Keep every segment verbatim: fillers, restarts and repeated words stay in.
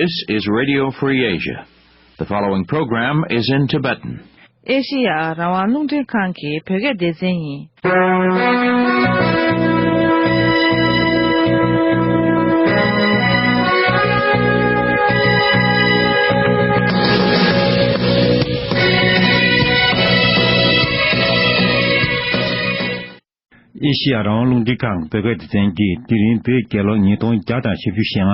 This is Radio Free Asia. The following program is in Tibetan. ཨེ་ཤི་ཡ་རང་དབང་རླུང་འཕྲིན་ཁང་གི་བོད་སྐད་སྡེ་ཚན་ཡིན། ཨེ་ཤི་ཡ་རང་དབང་རླུང་འཕྲིན་ཁང་བོད་སྐད་སྡེ་ཚན་གྱིས་དེ་རིང་བོད་རྒྱལ་ལོ་ཉིས་སྟོང་བརྒྱ་དང་ཞེ་བཅུ་ཞེ་ལྔ།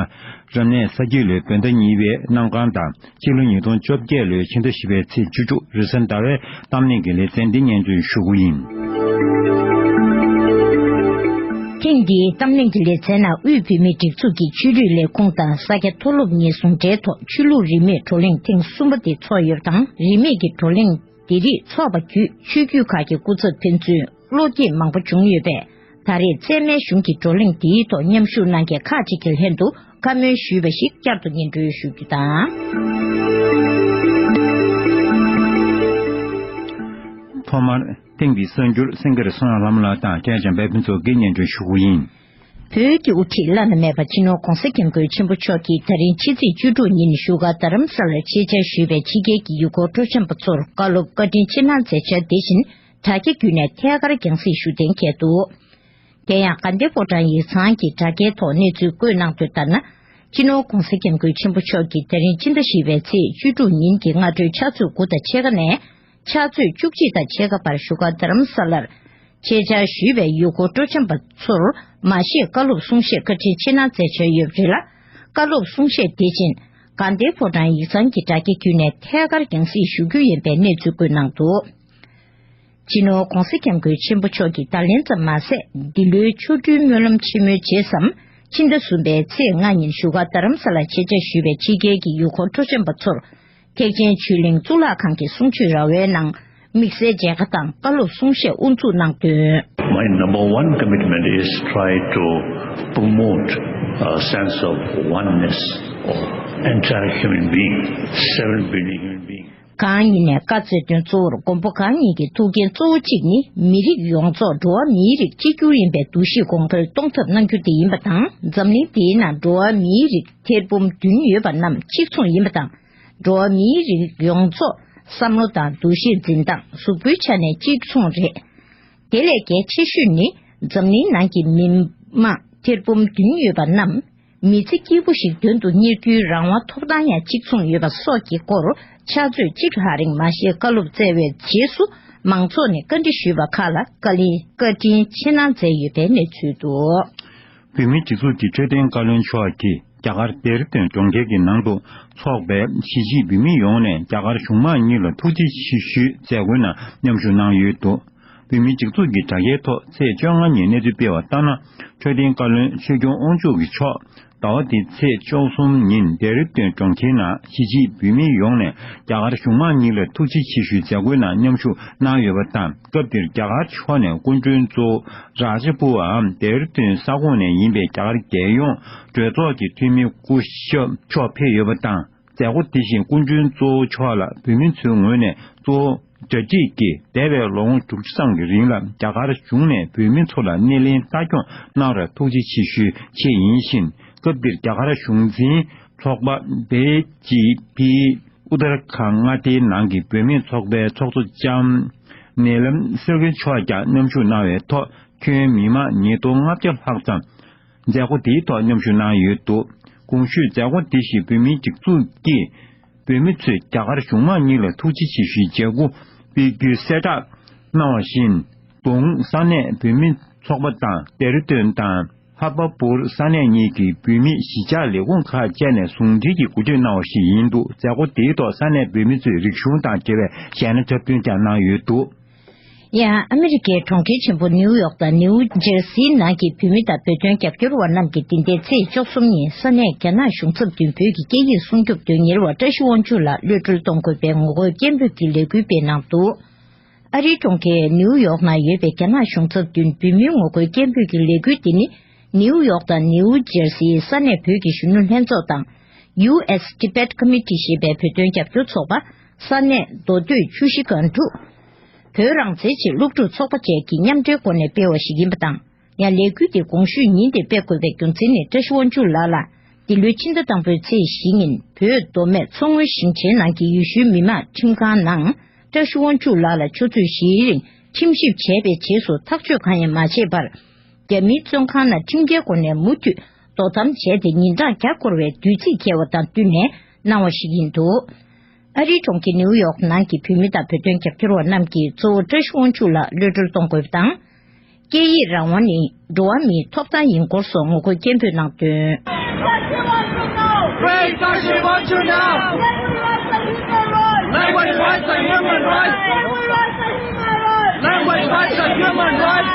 རབ་གནས་ས་འཁྱིལ་ལོའི་བོད་ཟླ་གཉིས་པའི་གནམ་གང་དང་། སྤྱི་ལོ་ཉིས་སྟོང་བཅོ་བརྒྱད་ལོའི་ཕྱི་ཟླ་བཞི་པའི་ཚེས་བཅུ་དྲུག་རེས་གཟའ་ཟླ་བའི་གཏམ་གླེང་གི་ལེ་ཚན་འདི་སྙན་སྒྲོན་ཞུ་གི་ཡིན། ཐེངས་འདིའི་གཏམ་གླེང་གི་ལེ་ཚན་ནང་དབུས་བོད་མིའི་སྒྲིག་འཛུགས་ཀྱི་ཆོས་རིག་ལས་ཁུངས་དང་ས་སྐྱ་མཐོ་སློབ་གཉིས་ཟུང་འབྲེལ་ཐོག་ཆོས་ལུགས་རིས་མེད་བགྲོ་གླེང་ཐེངས་གསུམ་པ་དེ་ཚོགས་ཡོད་པ་དང་། རིས་མེད་ཀྱི་བགྲོ་གླེང་འདི་རིགས་འཚོགས་པ་བརྒྱུད་ཆོས་བརྒྱུད་ཁག་གི་སྐུ་ཚབ་ཕན་ཚུན་བློ་སྐྱེད་མང་པོ་བྱུང་ཡོད་པས། ད་རེས་བཙན་མའི་གཞུང་གི་བགྲོ་གླེང་འདིའི་ཐོག་མཉམ་ཞུགས་གནང་མཁན་ཁག་ཅིག་གི་ལྷན་དུ་བཀའ་མོལ་ཞུས་པ་ཞིག་བསྐྱར་དུ་སྙན་སྒྲོན་ཞུ་རྒྱུ་དང་། ཐོག་མར་ཐེངས་འདིའི་གསར་འགྱུར་སེང་གེ་རི་བསོད་ནམས་ལྷ་མོ་ལགས་དང་སྐལ་བཟང་དཔལ་ཕུན་ཚོགས་ཀྱིས་སྙན་སྒྲོན་ཞུ་གི་ཡིན། བོད་ཀྱི་དབུ་ཁྲིད་བླ་ན་མེད་པ་སྤྱི་ནོར་༧གོང་ས་༧སྐྱབས་མགོན་ཆེན་པོ་མཆོག་གིས་ད་རིང་ཕྱི་ཚེས་བཅུ་དྲུག་ཉིན་བཞུགས་སྒར་རྡ་རམ་ས་ལར་ཆེད་བཅར་ཞུས་པའི་ཕྱི་རྒྱལ་གྱི་ཡུལ་སྐོར་སྤྲོ་འཆམ་པ་ཚོར་བཀའ་སློབ་བཀའ་དྲིན་ཆེ་གནང་མཛད་འཆར་དེ་བཞིན་དྲ་རྒྱ་བརྒྱུད་ནས་ཐད་ཀར་རྒྱང་སྲིང་ཞུ་གཏན་འཁེལ་འདུག་དེ་ཡང་དགའ་ལྡན་ཕོ་བྲང་ཡིག་ཚང་གི་དྲ་རྒྱའི་ཐོག་གནས་ཚུལ་བཀོད་གནང་དོན་ལྟར་ན། སྤྱི་ནོར་༧གོང་ས་༧སྐྱབས་མགོན་ཆེན་པོ་མཆོག་གིས་ད་རིང་སྤྱི་ཟླ་བཞི་པའི་ཚེས་བཅུ་དྲུག་ཉིན་གྱི་སྔ་དྲོའི་ཕྱག་ཚོད་དགུ་དང་ཕྱེད་ཀ་ནས། ཕྱག་ཚོད་བཅུ་གཅིག་དང་ཕྱེད་ཀ་བར་བཞུགས་སྒར་རྡ་རམ་ས་ལར་ཆེད་བཅར་ཞུས་པའི་ཡུལ་སྐོར་སྤྲོ་འཆམ་པ་ཚོར་མ་ཤེས་བཀའ་སློབ་གསུང་བཤད་བཀའ་དྲིན་ཆེ་གནང་མཛད་འཆར་ཡོད་པ་རེད་ལ། བཀའ་སློབ་གསུང་བཤད་དེ་བཞིན་དགའ་ལྡན་ཕོ་བྲང་ཡིག་ཚང་གི་དྲ་རྒྱ་བརྒྱུད་ནས་ཐད་ཀར་རྒྱང་སྲིང་ཞུ་རྒྱུ་ཡིན་པའི་གནས་ཚུལ་བཀོད་གནང་འདུག་སྤྱི་ནོར་༧གོང་ས་༧སྐྱབས་མགོན་ཆེན་པོ་མཆོག་གིས་ད་ལན་ཙམ་མ་ཟད། འདི་ལོའི་ཆོ་འཕྲུལ་སྨོན་ལམ་ཆེན་མོའི་རྗེས་སམ། ཕྱི་ཟླ་གསུམ་པའི་ཚེས་ལྔ་ཉིན་བཞུགས་སྒར་རྡ་རམ་ས་ལར་ཆེད་བཅར་ཞུས་པའི་ཕྱི་རྒྱལ་གྱི་ཡུལ་སྐོར་སྤྲོ་འཆམ་པ་ཚོར། ཐེག་ཆེན་ཆོས་གླིང་གཙུག་ལག་ཁང་གི་གསུང་ཆོས་ར་བའི་ནང་དམིགས་བསལ་མཇལ་ཁ་དང་བཀའ་སློབ་གསུང་བཤད་དབུ་འཛུགས་གནང་དོན། My number one commitment is try to promote a sense of oneness of entire human being, seven billion human beings. གང་ཡིན་ནས་བཀའ་སྩལ་དོན་གཙོ་བོར་མགོན་པོ་གང་ཉིད་ཀྱི་ཐུགས་འགན་གཙོ་བོ་གཅིག་ནི་མི་རིགས་ཡོངས་རྫོགས་འགྲོ་བ་མིའི་རིགས་གཅིག་གྱུར་ཡིན་པའི་འདུ་ཤེས་གོང་འཕེལ་གཏོང་ཐབས་གནང་རྒྱུ་དེ་ཡིན་པ་དང་། འཛམ་གླིང་འདིའི་ནང་འགྲོ་བ་མིའི་རིགས་ཐེར་འབུམ་བདུན་ཡོད་པ་རྣམས་གཅིག་མཚུངས་ཡིན་པ་དང་། འགྲོ་བ་མིའི་རིགས་ཡོངས་རྫོགས་བསམ་བློ་དང་འདུ་ཤེས་འཛིན་སྟངས་གཟུགས་པོའི་ཆ་ནས་གཅིག་མཚུངས་རེད། དེ་ལས་གལ་ཆེ་ཤོས་ནི་འཛམ་གླིང་ནང་གི་མི་དམངས་ཐེར་འབུམ་བདུན་ཡོད་པ་རྣམས་མི་ཚེ་སྐྱིད་པོ་ཞིག་དོན་དུ་གཉེར་རྒྱུའི་རང་དབང་ཐོབ་ཐང་ཡང་གཅིག་མཚུངས་ཡོད་པ་སོགས་ཀྱི་སྐོར་ཕྱག་ཚོད་གཅིག་ལྷག་རིང་མ་ཤེས་བཀའ་སློབ་སྩལ་བའི་རྗེས་སུ་མང་ཚོགས་ནས་བཀའ་འདྲི་ཞུས་པ་ཁག་ལ་བཀའ་ལན་བཀའ་དྲིན་ཆེ་གནང་མཛད་ཡོད་པའི་གནས་ཚུལ་འདུག་བོད་མིའི་སྒྲིག་འཛུགས་ཀྱི་འཕྲོད་བསྟེན་བཀའ་བློན་མཆོག་གིས་རྒྱ་གར་ལྡེ་ར་ལྡུན་གྲོང་ཁྱེར་གྱི་ནང་དུ་འཚོགས་པའི་གཞིས་བྱེས་བོད་མི་ཡོངས་ནས་རྒྱ་གར་གཞུང་མང་གཉིས་ལ་ཐུགས་རྗེ་ཆེ་ཞུའི་མཛད་སྒོའི་ནང་མཉམ་ཞུགས་གནང་ཡོད་འདུག་བོད་མིའི་སྒྲིག་འཛུགས་ཀྱི་དྲ་རྒྱའི་ཐོག་ཚེས་བཅོ་ལྔ་ཉིན་གནས་ཚུལ་སྤེལ་བ་ལྟར་ན། འཕྲོད་བསྟེན་བཀའ་བློན་ཆོས་སྐྱོང་དབང་ཕྱུག་གིས་མཆོག་ཟླ་བ་འདིའི་ཚེས་བཅུ་གསུམ་ཉིན་ལྡེ་ར་ལྡུན་གྲོང་ཁྱེར་ནང་གཞིས་བྱེས་བོད་མི་ཡོངས་ནས་རྒྱ་གར་གཞུང་མང་གཉིས་ལ་ཐུགས་རྗེ་ཆེ་ཞུའི་མཛད་སྒོའི་ནང་མཉམ་ཞུགས་གནང་ཡོད་པ་དང་། སྐབས་དེར་རྒྱ་གར་ཕྱོགས་ནས་སྐུ་མགྲོན་གཙོ་བོ་རཱ་ཇ་པུའམ་ལྡེ་ར་ལྡུན་ས་ཁོངས་ནས་ཡིན་པའི་རྒྱ་གར་རྒྱལ་ཡོངས་གྲོས་ཚོགས་ཀྱི་འཐུས་མི་སྐུ་ཞབས་མཆོག་ཕེབས་ཡོད་པ་དང་། མཛད་སྒོ་དེ་བཞིན་སྐུ་མགྲོན་གཙོ་བོ་མཆོག་ལ་བོད་མི་ཚོའི་ངོས་ནས་གཙོ་བོ་གྲ་སྒྲིག་གིས་འདས་པའི་ལོ་ངོ་དྲུག་ཅུ་ཙམ་གྱི་རིང་ལ་རྒྱ་གར་གཞུང་ནས་བོད་མི་ཚོ་ལ་སྣེ་ལེན་ལྟ་སྐྱོང་གནང་བར་ཐུགས་རྗེ་ཆེ་ཞུའི་ཆེད་ཡིན་ཞིང་། སྐབས་འདིར་རྒྱ་གར་གཞུང་འཛིན་ཚོགས་པ་བྷི་ཇེ་པི་ཨུ་ཏར་ཁཱན་མངའ་སྡེའི་ནང་གི་བོད་མིའི་ཚོགས་པའི་ཚོགས་གཙོ་ལྕམ་ནེ་ལམ་སིལ་ཝེ་མཆོག་ཀྱང་མཉམ་ཞུགས་གནང་བའི་ཐོག་ཁྱོན་མི་མང་ཉིས་སྟོང་ལྔ་བརྒྱ་ལྷག་ཙམ་མཛད་སྒོ་དེའི་ཐོག་མཉམ་ཞུགས་གནང་ཡོད་འདུག་གོང་ཞུས་མཛད་སྒོ་དེ་བཞིན་བོད་མིའི་སྒྲིག་འཛུགས་ཀྱིས་བོད་མི་ཚོས་རྒྱ་གར་གཞུང་མང་གཉིས་ལ་ཐུགས་རྗེ་ཆེ་ཞུའི་མཛད་སྒོ་སྤེལ་རྒྱུའི་གསལ་བསྒྲགས་གནང་བ་བཞིན། གདོང་ས་གནས་བོད་མི་ཚོགས་པ་དང་ལྡེ་ར་ལྡུན་དང་ལྷག་པར་པུར་ས་གནས་གཉིས་ཀྱི་བོད་མིའི་གཞིས་ཆགས་ལས་ཁུངས་ཁག་བཅས་ནས་ཟུང་འབྲེལ་གྱིས་གོ་སྒྲིག་གནང་བ་ཞིག་ཡིན་འདུག་མཛད་སྒོ་དེའི་ཐོག་ས་གནས་བོད་མི་ཚོས་རིག་གཞུང་དང་འབྲེལ་བའི་གཞས་སྣ་འཁྲབ་སྟོན་ཀྱང་གནང་ཡོད་འདུག་ཡང་ཨ་མི་རི་ཀའི་གྲོང་ཁྱེར་ཆེན་པོ་ནིའུ་ཡོག་དང་ནིའུ་ཇར་སིའི་ནང་གི་བོད་མི་དང་བོད་དོན་རྒྱབ་སྐྱོར་བ་རྣམས་ཀྱིས་འདི་ཟླའི་ཚེས་བཅུ་གསུམ་ཉིན་ས་གནས་རྒྱ་ནག་གཞུང་ཚབ་མདུན་བོད་ཀྱི་སྐད་ཡིག་སྲུང་སྐྱོབ་དོན་གཉེར་བ་བཀྲ་ཤིས་དབང་ཕྱུག་ལགས་གློད་བཀྲོལ་གཏོང་དགོས་པའི་ངོ་རྒོལ་སྐད་འབོད་ཀྱི་ལས་འགུལ་སྤེལ་གནང་འདུག་ཨ་རིའི་གྲོང་ཁྱེར་ནིའུ་ཡོག་ནང་ཡོད་པའི་རྒྱ་ནག་གཞུང་ཚབ་མདུན་བོད་མིའི་ངོ་རྒོལ་སྐད་འབོད་ཀྱི་ལས་འགུལ་འདི་ནི། ནིའུ་ཡོག་དང་ནིའུ་ཇར་སིའི་ས་གནས་བོད་ཀྱི་གཞོན་ནུ་ལྷན་ཚོགས་དང་། ཡུ་ཨེས་ཊི་བེཊ་ཀོ་མི་ཊི་ཞེས་པའི་བོད་དོན་རྒྱབ་སྐྱོར་ཚོགས་པ། ས་གནས་མདོ་སྟོད་ཆུ་བཞི་སྒང་དྲུག་བོད་རང་བཙན་ཆེད་སློབ་ཕྲུག་ཚོགས་པ་བཅས་ཀྱིས་མཉམ་འབྲེལ་སྒོ་ནས་སྤེལ་བ་ཞིག་ཡིན་པ་དང་། ཡང་ལས་འགུལ་དེ་གོང་ཞུས་ཉིན་དེར་སྤེལ་དགོས་པའི་རྒྱུ་མཚན་ནི། བཀྲ་ཤིས་དབང་ཕྱུག་ལགས་ལ་ འདི་ལོའི་ཕྱི་ཟླ་དང་པོའི་ཚེས་བཞི་ཉིན་བོད་མདོ་སྨད་མཚོ་སྔོན་ཞིང་ཆེན་ནང་གི་ཡུལ་ཤུལ་མི་དམངས་ཁྲིམས་ཁང་ནང་། བཀྲ་ཤིས་དབང་ཕྱུག་ལགས་ལ་ཆུ་ཚོད་བཞིའི་རིང་ཁྲིམས་ཞིབ་བྱས་པའི་རྗེས་སུ་ཐག་གཅོད་གང་ཡང་མ་བྱས་པར། རྒྱ་མིའི་བཙོན་ཁང་ནང་ཁྲིམས་འགལ་སྒོ་ནས་མུ་མཐུད་དོ་དམ་བྱས་ཏེ་ཉིན་གྲངས་བརྒྱ་འཁོར་བའི་དུས་ཚིགས་འཁེལ་བ་དང་བསྟུན་ནས་གནང་བ་ཞིག་ཡིན་འདུག་ཨ་རིའི་གྲོང་ཁྱེར་ནིའུ་ཡོག་ནང་གི་བོད་མི་དང་བོད་དོན་རྒྱབ་སྐྱོར་བ་རྣམས་ཀྱིས་གཙོ་བོ་བཀྲ་ཤིས་དབང་ཕྱུག་ལ་གློད་གྲོལ་གཏོང་དགོས་པ་དང་། སྐད་ཡིག་རང་དབང་ནི་འགྲོ་བ་མིའི་ཐོབ་ཐང་ཡིན་སྐོར་སོགས་ངོ་རྒོལ་སྐད་འབོད་གནང་དོན། Free Tashi Wanchu now! Language rights are human rights! Language rights are human rights!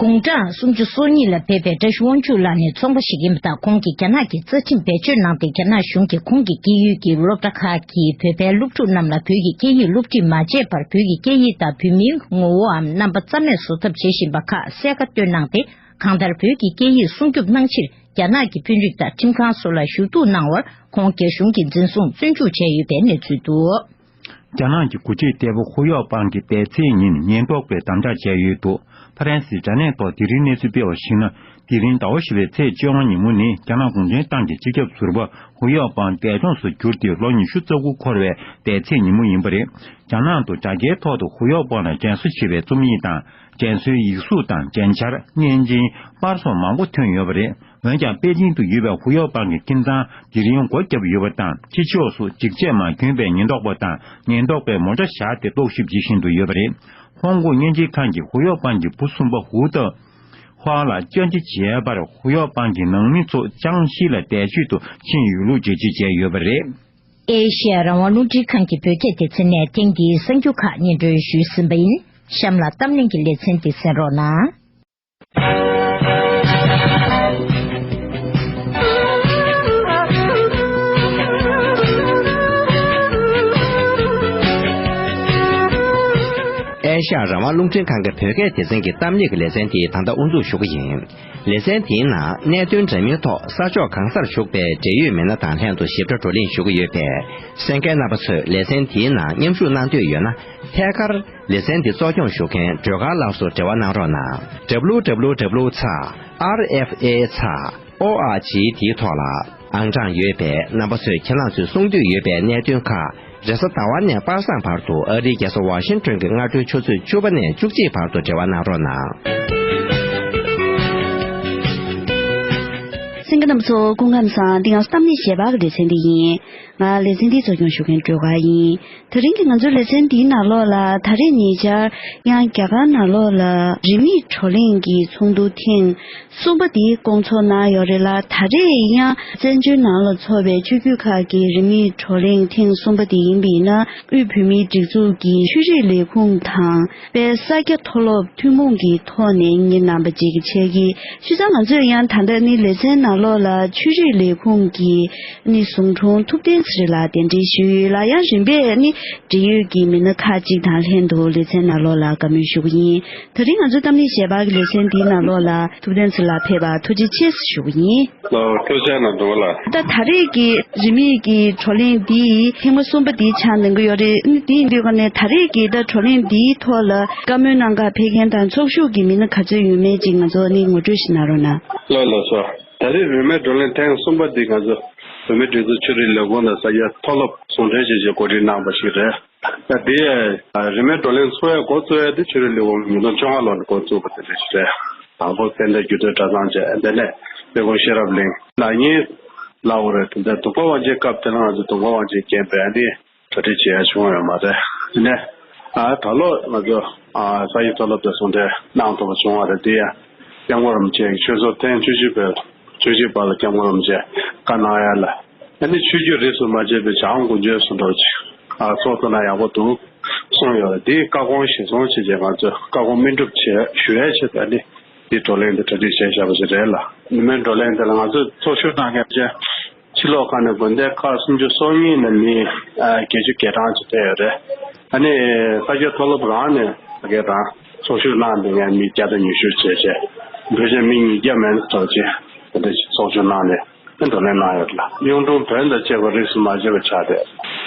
དགུང་གྲངས་སུམ་ཅུ་སོ་གཉིས་ལ་ཕེབས་པའི་བཀྲ་ཤིས་དབང་ཕྱུག་ལགས་ནི་ཚོང་པ་ཞིག་ཡིན་པ་དང་། ཁོང་གིས་རྒྱ་ནག་གི་རྩ་ཁྲིམས་བེད་སྤྱོད་གནང་སྟེ། རྒྱ་ནག་གཞུང་གིས་ཁོང་གི་སྐྱེས་ཡུལ་གྱི་སློབ་གྲྭ་ཁག་གི་བོད་པའི་སློབ་ཕྲུག་རྣམས་ལ་བོད་ཀྱི་སྐད་ཡིག་སློབ་ཁྲིད་མ་བྱས་པར། བོད་ཀྱི་སྐད་ཡིག་དང་བོད་མིའི་ངོ་བོའམ་རྣམ་པ་རྩ་མེད་བཟོ་ཐབས་བྱེད་བཞིན་པ་ཁག་གསལ་ཁ་བཏོན་གནང་སྟེ། གང་ལྟར་བོད་ཀྱི་སྐད་ཡིག་སྲུང་སྐྱོབ་གནང་ཕྱིར། རྒྱ་ནག་གི་དཔོན་རིགས་དང་ཁྲིམས་ཁང་སོགས་ལ་ཞུ་གཏུག་གནང་བར། ཁོང་རྒྱ་གཞུང་གིས་འཛིན་བཟུང་བཙོན་འཇུག་བྱས་ཡོད་པའི་གནས་ཚུལ་འདུག་རྒྱ་ནག་གི་འགོ་ཁྲིད་ལྟ་བུ་ཧུ་ཡོག་པང་གི་འདས་ཚེས་ཉིན་ཉེན་རྟོག་པས་དམ་དྲག་བྱས་ཡོད་འདུག་ཧྥ་རན་སིའི་དྲ་གནས་ཐོག་དེ་རིང་གནས་ཚུལ་སྤེལ་བར་གཞིགས་ན། དེ་རིང་ཟླ་བ་བཞི་པའི་ཚེས་བཅོ་ལྔ་ཉིན་མོ་ནི་རྒྱ་ནག་གུང་ཁྲན་ཏང་གི་སྤྱི་ཁྱབ་ཟུར་པ་ཧུ་ཡོག་པང་འདས་གྲོངས་སུ་གྱུར་ཏེ་ལོ་ཉི་ཤུ་རྩ་དགུ་འཁོར་བའི་འདས་ཚེས་ཉིན་མོ་ཡིན་པ་རེད། རྒྱ་ནག་ཏུ་དྲ་རྒྱའི་ཐོག་ཏུ་ཧུ་ཡོག་པང་ལ་དྲན་གསོ་ཞེས་པའི་རྩོམ་ཡིག་དང་། དྲན་གསོའི་ཡིག་གཟུགས་དང་མཇལ་འཆར། བརྙན་འཕྲིན། པར་སོགས་མང་པོ་ཐོན་ཡོད་པ་རེད། འོན་ཀྱང་པེ་ཅིང་དུ་ཡོད་པའི་ཧུ་ཡོག་པང་གི་ཁྱིམ་ཚང་དེ་རིང་སྒོ་བརྒྱབ་ཡོད་པ་དང་། ཕྱི་ཕྱོགས་སུ་འཇིགས་བྱེད་མ་གྱོན་པའི་ཉེན་རྟོག་པ་དང་ཉེན་རྟོག་པས་མོ་ཊ་བཞག་སྟེ་རྟོག་ཞིབ་བྱེད་བཞིན་དུ་ཡོད་པ་རེད། ཧོང་ཀོང་བརྙན་འཕྲིན་ཁང་གིས་ཧུ་ཡོག་པང་གི་བུ་གསུམ་པ་ཧུའུ་ཏོ་ཧུའང་ལ་བཅར་འདྲི་བྱས་པར། ཧུ་ཡོག་པང་གི་ནང་མི་ཚོ་ཅང་ཤི་ལ་བསྡད་ཡུལ་དུ་ཕྱིན་ཡོད་ལུགས་འགྲེལ་བརྗོད་བྱས་ཡོད་པ་རེད། ཨེ་ཤེ་ཡ་རང་དབང་རླུང་འཕྲིན་ཁང་གི་བོད་སྐད་སྡེ་ཚན་ནས་ཐེངས་འདིའི་གསར་འགྱུར་ཁག་སྙན་སྒྲོན་ཞུས་ཟིན་པ་ཡིན། གཤམ་ལ་གཏམ་གླེང་གི་ལེ་ཚན་འདི་གསན་རོགས་གནང་། ཨེ་ཤ་ཡ་རང་དབང་རླུང་འཕྲིན་ཁང་གི་བོད་སྐད་སྡེ་ཚན་གྱི་གཏམ་གླེང་གི་ལེ་ཚན་དེ་ད་ལྟ་དབུ་འཛུགས་ཞུ་གི་ཡིན། ལེ་ཚན་དེའི་ནང་གནད་དོན་འདྲ་མིན་ཐོག་ས་ཕྱོགས་གང་སར་བཞུགས་པའི་འབྲེལ་ཡོད་མི་སྣ་དང་ལྷན་དུ་ཞིབ་ཕྲ་བགྲོ་གླེང་ཞུ་གི་ཡོད་པས། གསན་མཁན་རྣམ་པ་ཚོས་ལེ་ཚན་དེའི་ནང་མཉམ་ཞུགས་གནང་འདོད་ཡོད་ན། ཐད་ཀར་ལེ་ཚན་འདི་གཙོ་སྐྱོང་ཞུ་མཁན་སྒྲོལ་དཀར་ལགས་སུ་འབྲེལ་བ་གནང་རོགས་གནང་། W W W ཚེག་R F A ཚེག་O R G དེའི་ཐོག་ལ་ཨང་གྲངས་ཡོད་པས། རྣམ་པ་ཚོས་ཁྱེད་རང་ཚོས་གསུང་འདོད་ཡོད་པའི་གནད་དོན་ཁག་རེས་གཟའ་ཟླ་བ་ནས་པ་སངས་བར་དུ་ཨ་རིའི་རྒྱལ་ས་ཝ་ཤིང་ཊོན་གྱི་སྔ་དྲོའི་ཆུ་ཚོད་བཅུ་པ་ནས་བཅུ་གཅིག་བར་དུ་འབྲེལ་བ་གནང་རོགས་གནང་། གསན་མཁན་རྣམ་པ་ཚོ་སྐུ་ཁམས་བཟང་། འདི་ང་ཚོ་གཏམ་གླེང་ཞལ་པར་གྱི་ལེ་ཚན་འདི་ཡིན། ང་ལེ་ཚན་འདི་གཙོ་སྐྱོང་ཞུ་མཁན་སྒྲོལ་དཀར་ཡིན། དེ་རིང་གི་ང་ཚོའི་ལེ་ཚན་འདིའི་ནང་ལོགས་ལ། ད་རེས་ཉེ་ཆར་ཡང་རྒྱ་གར་ནང་ལོགས་ལ་རིན་མེད་བགྲོ་གླེང་གི་ཚོགས་འདུ་ཐེངས་གསུམ་པ་འདི་བསྐོང་ཚོགས་གནང་ཡོད་རེད་ལ། ད་རེས་ཡང་བཙན་བྱོལ་ནང་ལ་འཚོགས་པའི་ཆོས་བརྒྱུད་ཁག་གི་རིན་མེད་བགྲོ་གླེང་ཐེངས་གསུམ་པ་དེ་ཡིན་པ་ཡིན་ན། དབུས་བོད་མིའི་སྒྲིག་འཛུགས་ཀྱི་ཆོས་རིག་ལས་ཁུངས་དང་། དཔལ་ས་སྐྱ་མཐོ་སློབ་ཐུན་མོང་གི་ཐོག་ནས་ངེད་རྣམ་པ་གཅིག་གི་ཆེད་ཀྱི། བྱས་ཙང་ང་ཚོས་ཡང་ད་ལྟ་ནི་ལེ་ཚན་ནང་ལོགས་ལ་ཆོས་རིག་ལས་ཁུངས་ཀྱི་ནི་ཟུང་དྲུང་ཐུབ་བསྟན་ཚེ་རིང་ལགས་གདན་འདྲེན་ཞུས་ཡོད་ལ། ཡང་རིམ་པས་ནི་འབྲེལ་ཡོད་ཀྱི་མི་སྣ་ཁག་ཅིག་དང་ལྷན་དུ་ལེ་ཚན་ནང་ལོགས་ལ་བཀའ་མོལ་ཞུ་གི་ཡིན། དེ་རིང་ང་ཚོའི་གཏམ་གླེང་ཞལ་པར་གྱི་ལེ་ཚན་འདིའི་ནང་ལོགས་ལ་ཐུབ་བསྟན་ཚེ་རིང་ལགས་ཕེབས་པར་ཐུགས་རྗེ་ཆེ་ཞུ་གི་ཡིན། ལགས་སོ། ཐུགས་རྗེ་གནང་། སྒྲོལ་དཀར་ལགས། ད་ད་རེས་ཀྱི་རིན་མེད་ཀྱི་བགྲོ་གླེང་འདི་ཐེངས་མ་གསུམ་པ་འདི་ཆགས་གནང་གི་ཡོད་རེད། ཨ་ནི་དེ་ཡིན་དུས་ཀ་ནས་ད་རེས་ཀྱི་ད་བགྲོ་གླེང་འདིའི་ཐོག་ལ་བཀའ་མོལ་གནང་གར་ཕེབས་མཁན་དང་ཚོགས་ཞུགས་ཀྱི་མི་སྣ་ག་ཚོད་ཡོད་མེད་ཅིག་ང་ཚོ་ནི་ངོ་སྤྲོད་ཞིག་གནང་རོགས་གནང་། ལགས་ལགས་སོ། ད་རེས་རིན་མེད་བགྲོ་གླེང་ཐེངས་གསུམ་པ་འདི་ང་ཚོ་བོད་མིའི་སྒྲིག་འཛུགས་ཆོས་རིག་ལས་ཁུངས་དང་ས་སྐྱ་མཐོ་སློབ་ཟུང་འབྲེལ་བྱས་བྱས་གོ་སྒྲིག་གནང་བ་ཞིག་རེད། ད་དེ་རིན་མེད་བགྲོ་གླེང་ཚོགས་ཡ་འགོ་བཙུགས་ཡ་དེ་ཆོས་རིག་ལས་ཁུངས་ཉིས་སྟོང་བཅོ་ལྔ་ལོ་ནས་འགོ་བཙུགས་པ་དེ་འདྲ་ཞིག་རེད། དང་པོ་དཔལ་ལྡན་རྒྱུད་སྟོད་གྲྭ་ཚང་བྱས། དེ་ནས་དཔལ་སྤུངས་ཤེས་རབ་གླིང་། ན་ནིང་ལ་འོ་རེད། དེ་འདྲ་ལྡུམ་ར་དབང་ཆེན་སྐབས་དེ་ལ་ང་ཚོ་ལྡུམ་ར་དབང་ཆེན་རྒན་པས་ནི་གྲ་སྒྲིག་བྱེད་ཡ་བྱུང་ཡོད་མ་རེད། དེ་ནས་ཨ་ད་ལོ་ང་ཚོ་ཨ་ས་ཡི་མཐོ་སློབ་དང་ཟུང་འབྲེལ་གནང་ཐུབ་པ་བྱུང་བ་རེད། དེ་ཡང་སྐྱབས་མགོན་རིན་པོ་ཆེ་གི་ཆོས་ཚོགས་ཐེངས་བཅུ་གཅིག་པའི་བཅུ་གཅིག་པ་ལ་སྐྱབས་མགོན་རིན་པོ་ཆེ་བཀའ་གནང་ཡ་ལ། ཨ་ནི་ཆོས་བརྒྱུད་རིས་སུ་མ་ཆད་པའི་བྱང་དགོན་ཆེན་སུ་འགྲོ་ཅིག་ཨ་ཚོགས་ཐུབ་ན་ཡག་པོ་འདུག་གསུངས་ཡོད་རེད། དེའི་བཀའ་དགོངས་གཞིར་བཟུང་བྱས་རྗེས་ང་ཚོས་བཀའ་དགོངས་སྨིན་སྒྲུབ་བྱེད་ཞུ་ཡའི་ཆེད་དུ་ཨ་ནི་དེའི་བགྲོ་གླེང་དེ་གྲ་སྒྲིག་བྱས་བཞག་པ་ཞིག་རེད་ལ། མི་མེད་བགྲོ་གླེང་དེ་ལ་ང་ཚོས་ཚོགས་ཞུགས་གནང་མཁན་བཅས་ཕྱི་ལོགས་ཁག་ནས་དགོན་སྡེ་ཁག་སུམ་ཅུ་སོ་གཉིས་ནས་མི་ཨ་བརྒྱད་ཅུ་གྱ་གྲངས་ཅིག་ཕེབས་ཡོད་རེད། ཨ་ནི་ས་སྐྱ་མཐོ་སློབ་རང་ནས་ཕ་གི་རང་ཚོགས་ཞུགས་གནང་བསྡད་མཁན་མི་བརྒྱ་དང་ཉི་ཤུ་བྱས་བྱས། བོད་ཆས་མི་ཉིས་བརྒྱ་མན་ཙམ་ཅིག་དེ་འདྲ་ཞིག་ཚོགས་ཞུགས་གནང་ནས། བགྲོ་གླེང་གནང་ཡོད་ལ། གཡུང་དྲུང་བོན་དང་བཅས་པ་རིས་སུ་མ་ཆད་པ་ཆགས་ཏེ།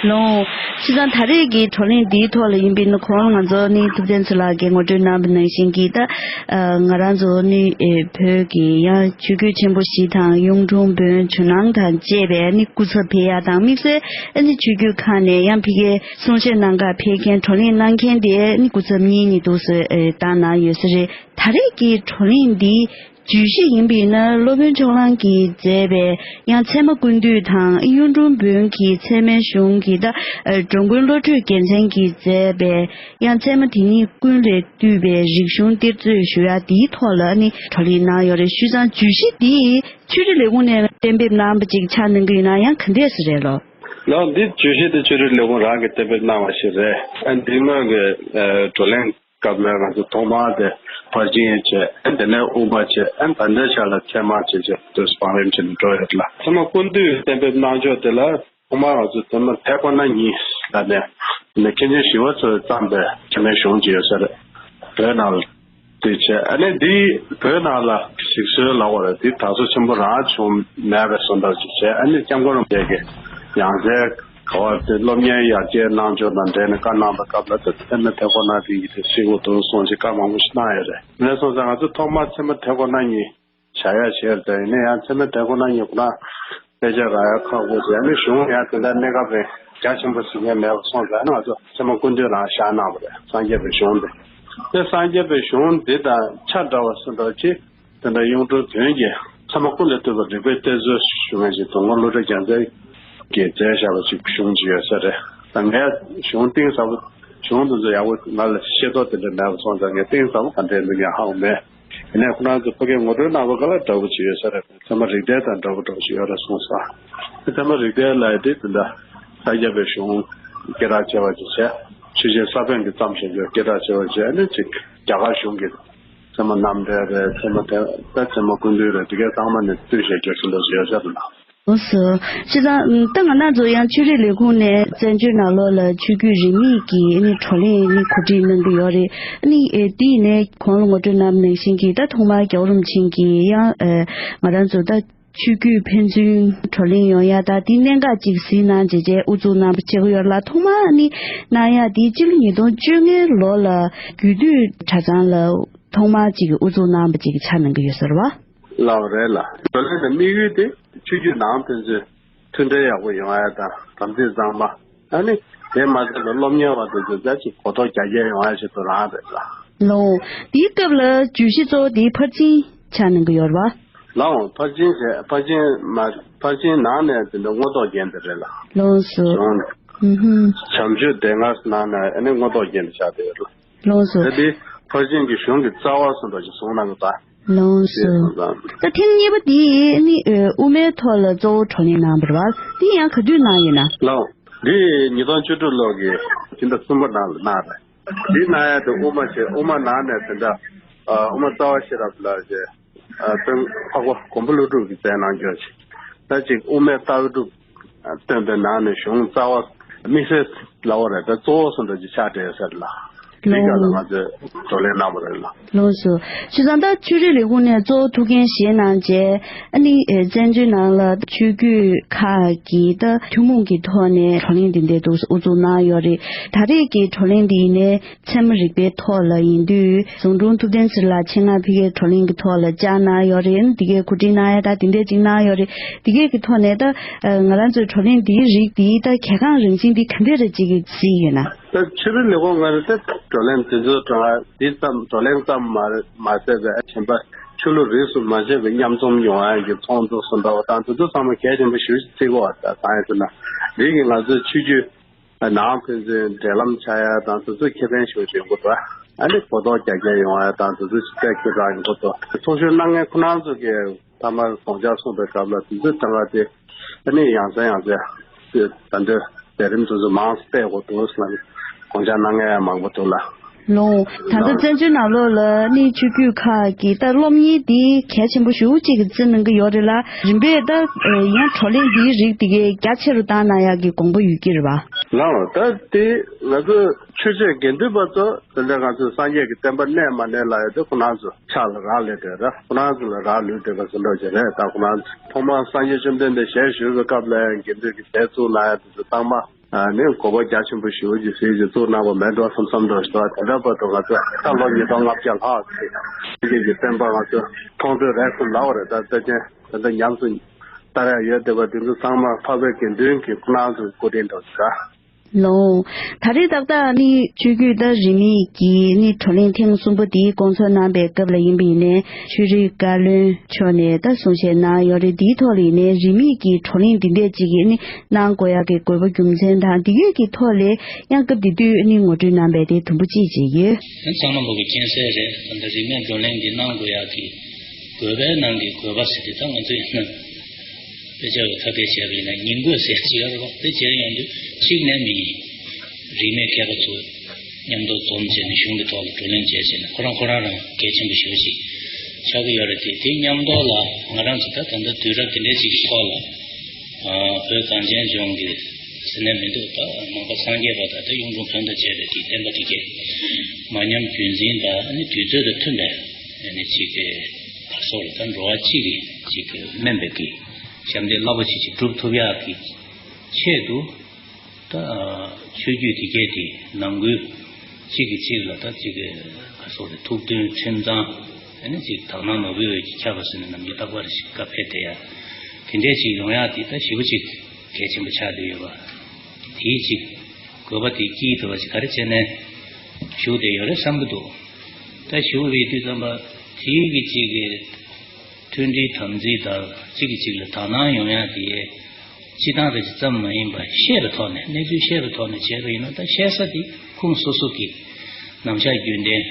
ལོ། བྱས་ཙང་ད་རེས་ཀྱི་བགྲོ་གླེང་འདིའི་ཐོག་ལ་ཡིན་པའི་ནི་གོང་ལ་ང་ཚོ་ནི་ཐུབ་བསྟན་ཚེ་ལགས་ཀྱིས་ངོ་སྤྲོད་གནང་བ་ནང་བཞིན་གྱི་ད་ང་རང་ཚོ་ནི་བོད་ཀྱི་ཡང་ཆོས་བརྒྱུད་ཆེན་པོ་བཞི་དང་གཡུང་དྲུང་བོན་ཇོ་ནང་དང་བཅས་པའི་ནི་སྐུ་ཚབ་ཕེབས་ཡ་དང་དམིགས་བསལ་ནི་ཆོས་བརྒྱུད་ཁག་ནས་ཡང་ཕ་གིའི་གསུང་བཤད་གནང་གར་ཕེབས་མཁན་བགྲོ་གླེང་གནང་མཁན་དེ་ནི་སྐུ་ཚབ་གཉིས་གཉིས་འདུག་སེ་བཏང་གནང་ཡོད་ས་རེད། ད་རེས་ཀྱི་བགྲོ་གླེང་འདི་བརྗོད་གཞི་ཡིན་པས་ན་སློབ་དཔོན་ཕྱོགས་གླང་གིས་མཛད་པའི་ཡང་ཚད་མ་ཀུན་བཏུས་དང་གཡུང་དྲུང་བོན་གྱི་ཚད་མའི་གཞུང་གི་ད་འགྲོ་མགོན་བློ་གྲོས་རྒྱལ་མཚན་གྱིས་མཛད་པའི་ཡང་ཚད་མ་དེ་ཉིད་ཀུན་ལས་བཏུས་པའི་རིག་གཞུང་གཏེར་མཛོད་ཞུ་ཡ་དེའི་ཐོག་ལ་ནི་བགྲོ་གླེང་གནང་ཡོད་རེད། བྱས་ཙང་བརྗོད་གཞི་འདི་ཆོས་རིག་ལས་ཁུངས་ནས་གཏན་འབེབས་གནང་བ་ཅིག་ཆགས་གནང་གི་ཡོད་ན་ཡང་ག་འདྲས་སེ་རེད་ལོ། ལགས། འདི་བརྗོད་གཞི་དེ་ཆོས་རིག་ལས་ཁུངས་རང་གིས་གཏན་འབེབས་གནང་བ་ཞིག་རེད། ཨ་འདི་སྔོན་གྱི་བགྲོ་གླེང་སྐབས་ལ་ང་ཚོ་ཐོག་མར་དེ་ཕར་ཕྱིན་བྱས། ཨ་དེ་ནས་དབུ་མ་བྱས། ཨ་ད་ལྟའི་ཆ་ལ་ཚད་མ་བྱས་བྱས་དུས་བང་རིམ་བྱས་ནས་འགྲོ་ཡོད་ལ། ཚད་མ་ཀུན་བཏུས་གཏན་འབེབས་གནང་ཕྱོགས་དེ་ལ་ཐོག་མར་ང་ཚོ་ཚད་མ་ཐེག་པ་རྣམ་གཉིས་ལ་ནས་ནས་མཁན་ཆེན་ཞི་བ་འཚོས་བརྩམས་པའི་ཚད་མའི་གཞུང་ཅིག་ཡོད་ས་རེད། བོད་ནང་ལ་དེ་བྱས། ཨ་ནི་འདི་བོད་ནང་ལ་ཞིག་གསོལ་ལབ་པ་རེད། འདི་དར་སོ་ཆེན་པོ་རང་བྱུང་མེད་པའི་བཟོ་འདྲ་ཅིག་བྱས། ཨ་ནི་སྐྱབས་མགོན་རིན་པོ་ཆེ་གི་ཡང་སྲིད་ག་བར་དེ་སློབ་གཉེར་ཡར་རྒྱས་གནང་ཕྱོགས་དང་འབྲེལ་ནས་བཀའ་གནང་པའི་སྐབས་ལ་དེ་ཚད་མ་ཐེག་པ་རྣམ་གཉིས་དེ་གཟིགས་དགོས་འདུག་གསུངས་ཞེས་བཀའ་མང་པོ་ཞིག་གནང་ཡོད་རེད། དེ་ནས་སོང་ཙང་ང་ཚོ་ཐོག་མར་ཚད་མ་ཐེག་པ་རྣམ་གཉིས་བྱ་ཡ་བྱས་རེད། དེ་ཡིན་ན་ཡང་ཚད་མ་ཐེག་པ་རྣམ་གཉིས་ཁོ་ན་དཔེ་ཆ་རག་ཡ་ཁག་པོ་རེད། ཨ་ནི་གཞུང་ཡང་དེ་འདྲ་གནས་སྐབས་རེད། རྒྱ་ཆེན་པོ་གཟིགས་མཁན་མེད་པ་སོང་ཙང་ང་ཚོ་ཚད་མ་ཀུན་བཏུས་རང་བཞག་གནང་བ་རེད། སངས་རྒྱས་པའི་གཞུང་དེ། དེ་སངས་རྒྱས་པའི་གཞུང་འདི་དང་ཆ་འདྲ་བ་སུ་འདྲ་ཅིག་དེ་འདྲ་གཡུང་དྲུང་བོན་གྱི་ཚད་མ་ཀུན་ལས་བཏུས་པ་རིགས་པའི་གཏེར་མཛོད་ཞུ་མཁན་ཞིག་དོན་གོང་བློ་གྲོས་རྒྱལ་མཚན་གྱིས་མཛད་བཞག་པ་ཅིག་གཞུང་ཅིག་ཡོད་ས་རེད། ད་ངས་གཞུང་གཏིང་ཟབ་པོ་གཞུང་དེ་ཚོ་ཡག་པོ་ང་ལ་ཤེས་རྟོགས་དེ་འདྲ་མེད་པ་སོང་ཙང་ངས་གཏིང་ཟབ་པོ་ག་འདྲས་འདུག་ཡང་ཧ་གོ་མེད། ཡིན་ནའི་ཁོ་རང་ཚོ་ཕ་གིར་ངོ་སྤྲོད་གནང་བ་ག་ལ་འདྲ་པོ་ཅིག་ཡོད་ས་རེད། ཚད་མ་རིགས་གཏེར་དང་འདྲ་པོ་འདྲ་པོ་ཅིག་ཡོད་རེད་གསུངས་སོང་། ཚད་མ་རིགས་གཏེར་ལབ་ཡ་དེ་དེ་འདྲ་ས་སྐྱ་པའི་གཞུང་སྐད་གྲགས་ཆེ་བ་ཅིག་བྱས། ཆོས་རྒྱལ་ས་པཎ་གྱིས་བརྩམས་བཞག་རྒྱུ་སྐད་གྲགས་ཆེ་བ་བྱས་ནས་ཅིག་རྒྱ་གར་གཞུང་གི་ཚད་མ་རྣམ་འགྲེལ་རེད། ཚད་མ་དེ་ད་ཚད་མ་ཀུན་བཏུས་རེད། དེ་གའི་ཚང་མ་ནས་བཏུས་བཞག་རྒྱུ་ཚོ་འདྲ་ཅིག་ཡོད་ས་རེད་ལ། འོ་སོ། བྱས་ཙང་ད་ང་རང་ཚོ་ཡང་ཆོས་རིག་ལས་ཁུངས་ནས་བཙན་བྱོལ་ནང་ལོགས་ལ་ཆོས་བརྒྱུད་རིས་མེད་ཀྱི་ཨ་ནི་བགྲོ་གླེང་ཨ་ནི་གོ་སྒྲིག་གནང་གི་ཡོད་རེད། ཨ་ནི་ཨེ་དེ་ཡིན་ནའི་གོང་ལ་ངོ་སྤྲོད་གནང་བ་ནང་བཞིན་གྱི་ད་ཐོག་མར་རྒྱལ་བ་རིན་པོ་ཆེ་གིས་ཡང་ཨེ་ང་རང་ཚོ་ད་ཆོས་བརྒྱུད་ཕན་ཚུན་བགྲོ་གླེང་ཡོང་ཡ་ད་དེ་གནད་འགག་ཅིག་གཟིགས་གནང་བྱས་བྱས་དབུ་འཛུགས་གནང་བ་བྱེད་ཀྱི་ཡོད་ལ། ཐོག་མར་ཨ་ནི་གནང་ཡ་དེ་སྤྱི་ལོ་ཉིས་སྟོང་བཅོ་ལྔའི་ལོ་ལ་རྒྱུད་སྟོད་གྲྭ་ཚང་ལ་ཐོག་མར་ཅིག་དབུ་འཛུགས་གནང་བ་ཅིག་ཆགས་གནང་གི་ཡོད་ས་རེད་བ། ལགས་རེད་ལ། བགྲོ་གླེང་དེ་དམིགས་ཡུལ་དེ་ཆོས་བརྒྱུད་ནང་ཕན་ཚུན་མཐུན་འབྲེལ་ཡག་པོ་ཡོང་ཡ་དང་དམ་ཚིག་གཙང་མ། ཨ་ནི་དེ་མ་ཚད་པར་སློབ་གཉེར་བ་དེ་ཚོ་ཛ་ཅིག་གོ་རྟོགས་རྒྱ་སྐྱེད་ཡོང་ཡ་ཞིག་ཏུ་རང་རེད་ལ། ལོ། དེའི་སྐབས་ལ་བརྗོད་གཞི་གཙོ་བོ་དེ་ཕར་ཕྱིན་ཆགས་གནང་གི་ཡོད་རེད་བ། ལའོ། ཕར་ཕྱིན་བྱས། ཕར་ཕྱིན་མ། ཕར་ཕྱིན་ནང་ནས་དེ་འདྲ་མངོན་རྟོགས་རྒྱན་དེ་རེད་ལ། ལགས་སོ། གཞུང་། ཨུ་ཧུམ། བྱམས་ཆོས་སྡེ་ལྔ་ནང་ནས་ཨ་ནི་མངོན་རྟོགས་རྒྱན་དེ་ཆགས་བསྡད་ཡོད་ལ། ལགས་སོ། ད་དེ་ཕར་ཕྱིན་གྱི་གཞུང་གི་རྩ་བ་སུ་འདྲ་ཞིག་བཟུང་གནང་གི་འདུག་ལགས་སོ། ཞེས་གསུངས་ཙང་། ད་ཐེངས་གཉིས་པ་འདི་ནི་ཨེ་དབུ་མའི་ཐོག་ལ་གཙོ་བོ་བགྲོ་གླེང་གནང་བ་རེད་བ། འདི་ཡང་ག་དུས་གནང་ཡོད་ན། ལའོ། འདི་ཉིས་སྟོང་བཅུ་དྲུག་ལོ་གི་སྤྱི་ཟླ་གསུམ་པ་ནང་ལ་གནང་རེད། འདི་གནང་ཡ་དེ་དབུ་མ་ཞེས། དབུ་མ་ནང་ནས་དེ་འདྲ་ཨ་དབུ་མ་རྩ་བ་ཤེས་རབ་ལ་ཞེས། ཨ་དཔོན་འཕགས་པ་མགོན་པོ་ཀླུ་སྒྲུབ་ཀྱིས་མཛད་གནང་རྒྱུ་ཞིག་ད་ཅིག་དབུ་མའི་ལྟ་གྲུབ་སྟོན་པའི་ནང་ནས་གཞུང་རྩ་བ་དམིགས་བསལ་ལབ་པ་རེད། ད་གཙོ་བོ་སུ་འདྲ་ཅིག་ཆགས་བསྡད་ཡོད་ས་རེད་ལ། འདི་ག་ལ་ང་ཚོས་བགྲོ་གླེང་གནང་བ་རེད་ལ། ལགས་སོ། བྱས་ཙང་ད་ཆོས་རིག་ལས་ཁུངས་ནས་གཙོ་བོ་ཐུགས་འགན་བཞེས་གནང་རྗེས་ཨ་ནི་ཨེ་བཙན་བྱོལ་ནང་ལ་ཆོས་བརྒྱུད་ཁག་གི་ད་ཐུན་མོང་གི་ཐོག་ནས་བགྲོ་གླེང་འདི་འདྲ་འདུག་དབུ་འཛུགས་གནང་ཡོད་རེད། ད་རེས་ཀྱི་བགྲོ་གླེང་འདི་ཡིན་ནའི་ཚད་མ་རིག་པའི་ཐོག་ལ་ཡིན་དུས་ཟུང་དྲུང་ཐུབ་བསྟན་ཚེ་རིང་ལགས་ཆེད་མངགས་ཕ་གིར་བགྲོ་གླེང་གི་ཐོག་ལ་བཅར་གནང་ཡོད་རེད། དེ་གའི་གོ་སྒྲིག་གནང་ཡ་ད་དེ་འདྲས་ཅིག་གནང་ཡོད་རེད། དེ་གའི་གི་ཐོག་ནས་ད་ང་རང་ཚོའི་བགྲོ་གླེང་འདིའི་རིགས་འདིའི་ད་གལ་འགངས་རང་བཞིན་འདི་ག་འདྲས་རེད་ཅིག་གཟིགས་ཡོད་ན། ད་ཆོས་རིག་ལས་ཁུངས་ང་རང་ད་བགྲོ་གླེང་འདི་ཚོ་གྲོང་འདི་ཙམ་བགྲོ་གླེང་ཙམ་མ་མ་ཟད་པའི་གཞན་པ་ཆོས་ལུགས་རིས་སུ་མ་ཆད་པའི་མཉམ་འཛོམས་ཡོང་ཡ་གི་ཚོགས་འདུ་སུ་འདྲ་བ་དང་དེ་ཚོ་ཚང་མ་གལ་ཆེན་པོ་ཞེ་པོ་ཅིག་བརྩི་གི་ཡོད། ད་གང་ཡིན་ཟེར་ན་འདི་གི་ང་ཚོའི་ཆོས་བརྒྱུད་ནང་ཕན་ཚུན་འབྲེལ་ལམ་ཆགས་ཡ་དང་དེ་ཚོ་ཁེ་ཕན་ཞེ་པོ་ཅིག་ཡོང་གི་འདུག་ཨ་ནི་གོ་རྟོགས་རྒྱ་སྐྱེད་ཡོང་ཡ་དང་དེ་ཚོ་ཞིབ་ཚགས་ཁྱོད་རང་ཡོང་གི་འདུག་ཚོགས་ཞུགས་གནང་མཁན་ཁོ་རང་ཚོ་གིས་མཐའ་མར་དགོངས་འཆར་གསུངས་པའི་སྐབས་ལ་དེ་ཚོ་ཚང་མ་དེ་ཨ་ནི་ཡང་སེ་ཡང་སེ་ད་འདོད་ལས་རིམ་དེ་ཚོ་མང་སེ་སྤེལ་དགོས་འདུག་ཟེར་ནས་དགོངས་འཆར་གནང་མཁན་ཡང་མང་པོ་འདུག་ལ། ལོང་། ད་ལྟ་བཙན་བྱོལ་ནང་ལོགས་ལ་ནི་ཆོས་བརྒྱུད་ཁག་གི་ད་སློབ་གཉེར་འདི་གལ་ཆེན་པོ་ཞེ་པོ་ཅིག་གི་བརྩི་གནང་གི་ཡོད་རེད་ལ། རིམ་པས་ད་ཡང་བགྲོ་གླེང་འདིའི་རིགས་འདི་གའི་རྒྱ་ཆེ་རུ་བཏང་གནང་ཡག་གི་དགོངས་པ་ཡོད་ཀྱི་རེད་པ། ལགས། ད་དེ་ང་ཚོ་ཆོས་བྱེད་དགེ་འདུན་པ་ཚོ་དེ་འདྲ་ང་ཚོ་སངས་རྒྱས་ཀྱི་བསྟན་པ་གནས་མ་གནས་ལ་ཡོད་དེ་ཁོ་རང་ཚོ་ཕྱག་ལ་རག་ལས་དེ་ར་ཁོ་རང་ཚོ་ལ་རག་ལུས་བསྡད་པ་ཟེར་འདྲ་ཅིག་རེད། ད་ཁོ་རང་ཚོ་ཐོག་མར་སངས་རྒྱས་བཅོམ་ལྡན་འདས་ཞལ་བཞུགས་པའི་སྐབས་ལ་ཡང་དགེ་འདུན་གྱི་ཞལ་བཙུགས་གནང་ཡ་དེ་ཚོ་ཚང་མ་ཨ་ནི་དགོས་པ་རྒྱ་ཆེན་པོ་ཞེ་པོ་ཅིག་ཟེར་གྱི་བཙུགས་གནང་བ་མེད་འགྲོ་བསམ་བསམ་འདྲ་ཞིག་འདུག་དེ་འདྲ་བར་དུ་ང་ཚོ་ད་ལོ་ཉིས་སྟོང་ལྔ་བརྒྱ་ལྷག་ཙམ་སངས་རྒྱས་ཀྱི་བསྟན་པ་ང་ཚོ་མཐོང་ཐོས་རེག་ཐུབ་ལབ་པ་རེད། ད་ལྟ་ཅན་ད་ལྟ་ཉམས་སུ་བསྟར་ཡ་ཡོད་བསྡད་པ་དེ་ཚོ་ཚང་མ་འཕགས་པའི་དགེ་འདུན་གྱི་ཁོ་རང་ཚོའི་སྐུ་དྲིན་འདྲ་ཟེར། ལོང་། ད་རེས་ཏག་ཏག་ནི་ཆོས་བརྒྱུད་ད་རིས་མེད་ཀྱི་ནི་བགྲོ་གླེང་ཐེངས་གསུམ་པ་དེའི་སྐོང་ཚོགས་གནང་པའི་སྐབས་ལ་ཡིན་པ་ཡིན་ནའི་ཆོས་རིག་བཀའ་བློན་མཆོག་ནས་ད་གསུང་བཤད་གནང་ཡོད་རེད། དེའི་ཐོག་ལ་ཡིན་ནའི་རིས་མེད་ཀྱི་བགྲོ་གླེང་འདི་འདྲས་ཅིག་ནི་གནང་དགོས་ཡག་གི་དགོས་པ་རྒྱུ་མཚན་དང་འདི་གས་ཀྱི་ཐོག་ལ་ཡང་སྐབས་དེ་དུས་ནི་ངོ་སྤྲོད་གནང་པའི་དེ་དུམ་བུ་གཅིག་ཅིག་ཡོད། ཚང་མ་ལོག་གི་མཁྱེན་གསལ་རེད། ད་ལྟ་རིས་མེད་བགྲོ་གླེང་འདི་གནང་དགོས་ཡག་གི་དགོས་པའི་ནང་གི་དགོས་པ་ཟེར་དེ་ད་ང་ཚོས་ཡིན་ན། དཔེ་ཆ་བའི་ཁ་སྐད་བྱས་པ་ཡིན་ན་ཉིང་དགོས་ཟེར་གྱི་ཡོད་རེད་པ། དེ་བྱས་ཡོང་དུས་གཅིག་ནས་མི་ཡིན། རིས་མེད་མཁས་པ་ཚོ་མཉམ་དུ་འཛོམས་བྱས་ནས་གཞུང་གི་ཐོག་ལ་བགྲོ་གླེང་བྱས་བྱས་ནས་ཁོ་རང་ཁོ་རང་རང་གལ་ཆེན་པོ་ཞེ་པོ་ཞིག་ཆགས་ཀྱི་ཡོད་རེད། དེ་དེ་མཉམ་དུ་ལ་ང་རང་ཚོ་ད་ད་ལྟ་དུས་རབས་དེ་འདྲའི་ཅིག་གི་ཐོག་ལ་བོད་གངས་ཅན་ལྗོངས་ཀྱི་ཟེར་ནས་མི་འདུག་ད་མང་པ་སངས་རྒྱས་པ་དང་ད་གཡུང་དྲུང་བོན་དང་བཅས་པའི་དེའི་བསྟན་པ་དེ་གས་མ་ཉམས་རྒྱུན་འཛིན་དང་ཨ་ནི་དུས་ཚོད་དང་མཐུན་པའི་ཨ་ནི་ཅིག་གི་ག་སོགས་ལ་ད་འགྲོ་བ་གཅིག་གི་ཅིག་གི་སྨན་པའི་གི་ཞབས་འདེགས་རླབས་པོ་ཆེ་ཞིག་སྒྲུབ་ཐུབ་ཡག་གི་ཆེད་དུ་ད་ཆོས་བརྒྱུད་དེ་གས་དེ་ནང་ཁུལ་གཅིག་གིས་གཅིག་ལ་ད་གཅིག་གི་ག་སོགས་རེད་ཐུགས་མཐུན་ཁྲིམས་གཙང་ཨ་ནི་གཅིག་དག་སྣང་ནོར་བུའི་འོད་ཀྱིས་ཁྱབ་པ་ཟེར་ནས་ནམ་རྒྱུན་རྟག་པར་ཞིག་བཀའ་ཕེབས་བསྡད་ཡ་དེ་འདྲས་ཅིག་ཡོང་ཡ་དེ་ད་ཞེ་པོ་ཅིག་གལ་ཆེན་པོ་ཆགས་བསྡད་ཡོད་པ་དེའི་གཅིག་དགོས་པ་དེ་སྐྱེས་ཐུབ་པ་ཞིག་ག་རེ་བྱས་ནས་ཞུགས་བསྡད་ཡོད་རེད་བསམ་གྱི་འདུག་ད་ཞུགས་པའི་དུས་ཙམ་པ་དེའི་གི་གཅིག་གི་མཐུན་སྒྲིལ་དམ་འཛིན་དང་གཅིག་གིས་གཅིག་ལ་དག་སྣང་ཡོང་ཡ་དེ་སྤྱི་བཏང་རེ་ཞིག་ཙམ་མ་ཡིན་པར་ཤེས་པའི་ཐོག་ནས་གནས་ཚུལ་ཤེས་པའི་ཐོག་ནས་བྱས་པ་ཡིན་ན་ད་ཤེས་ས་དེ་ཁུངས་སོ་སོ་གི་ནམ་ཞག་རྒྱུན་ལྡན་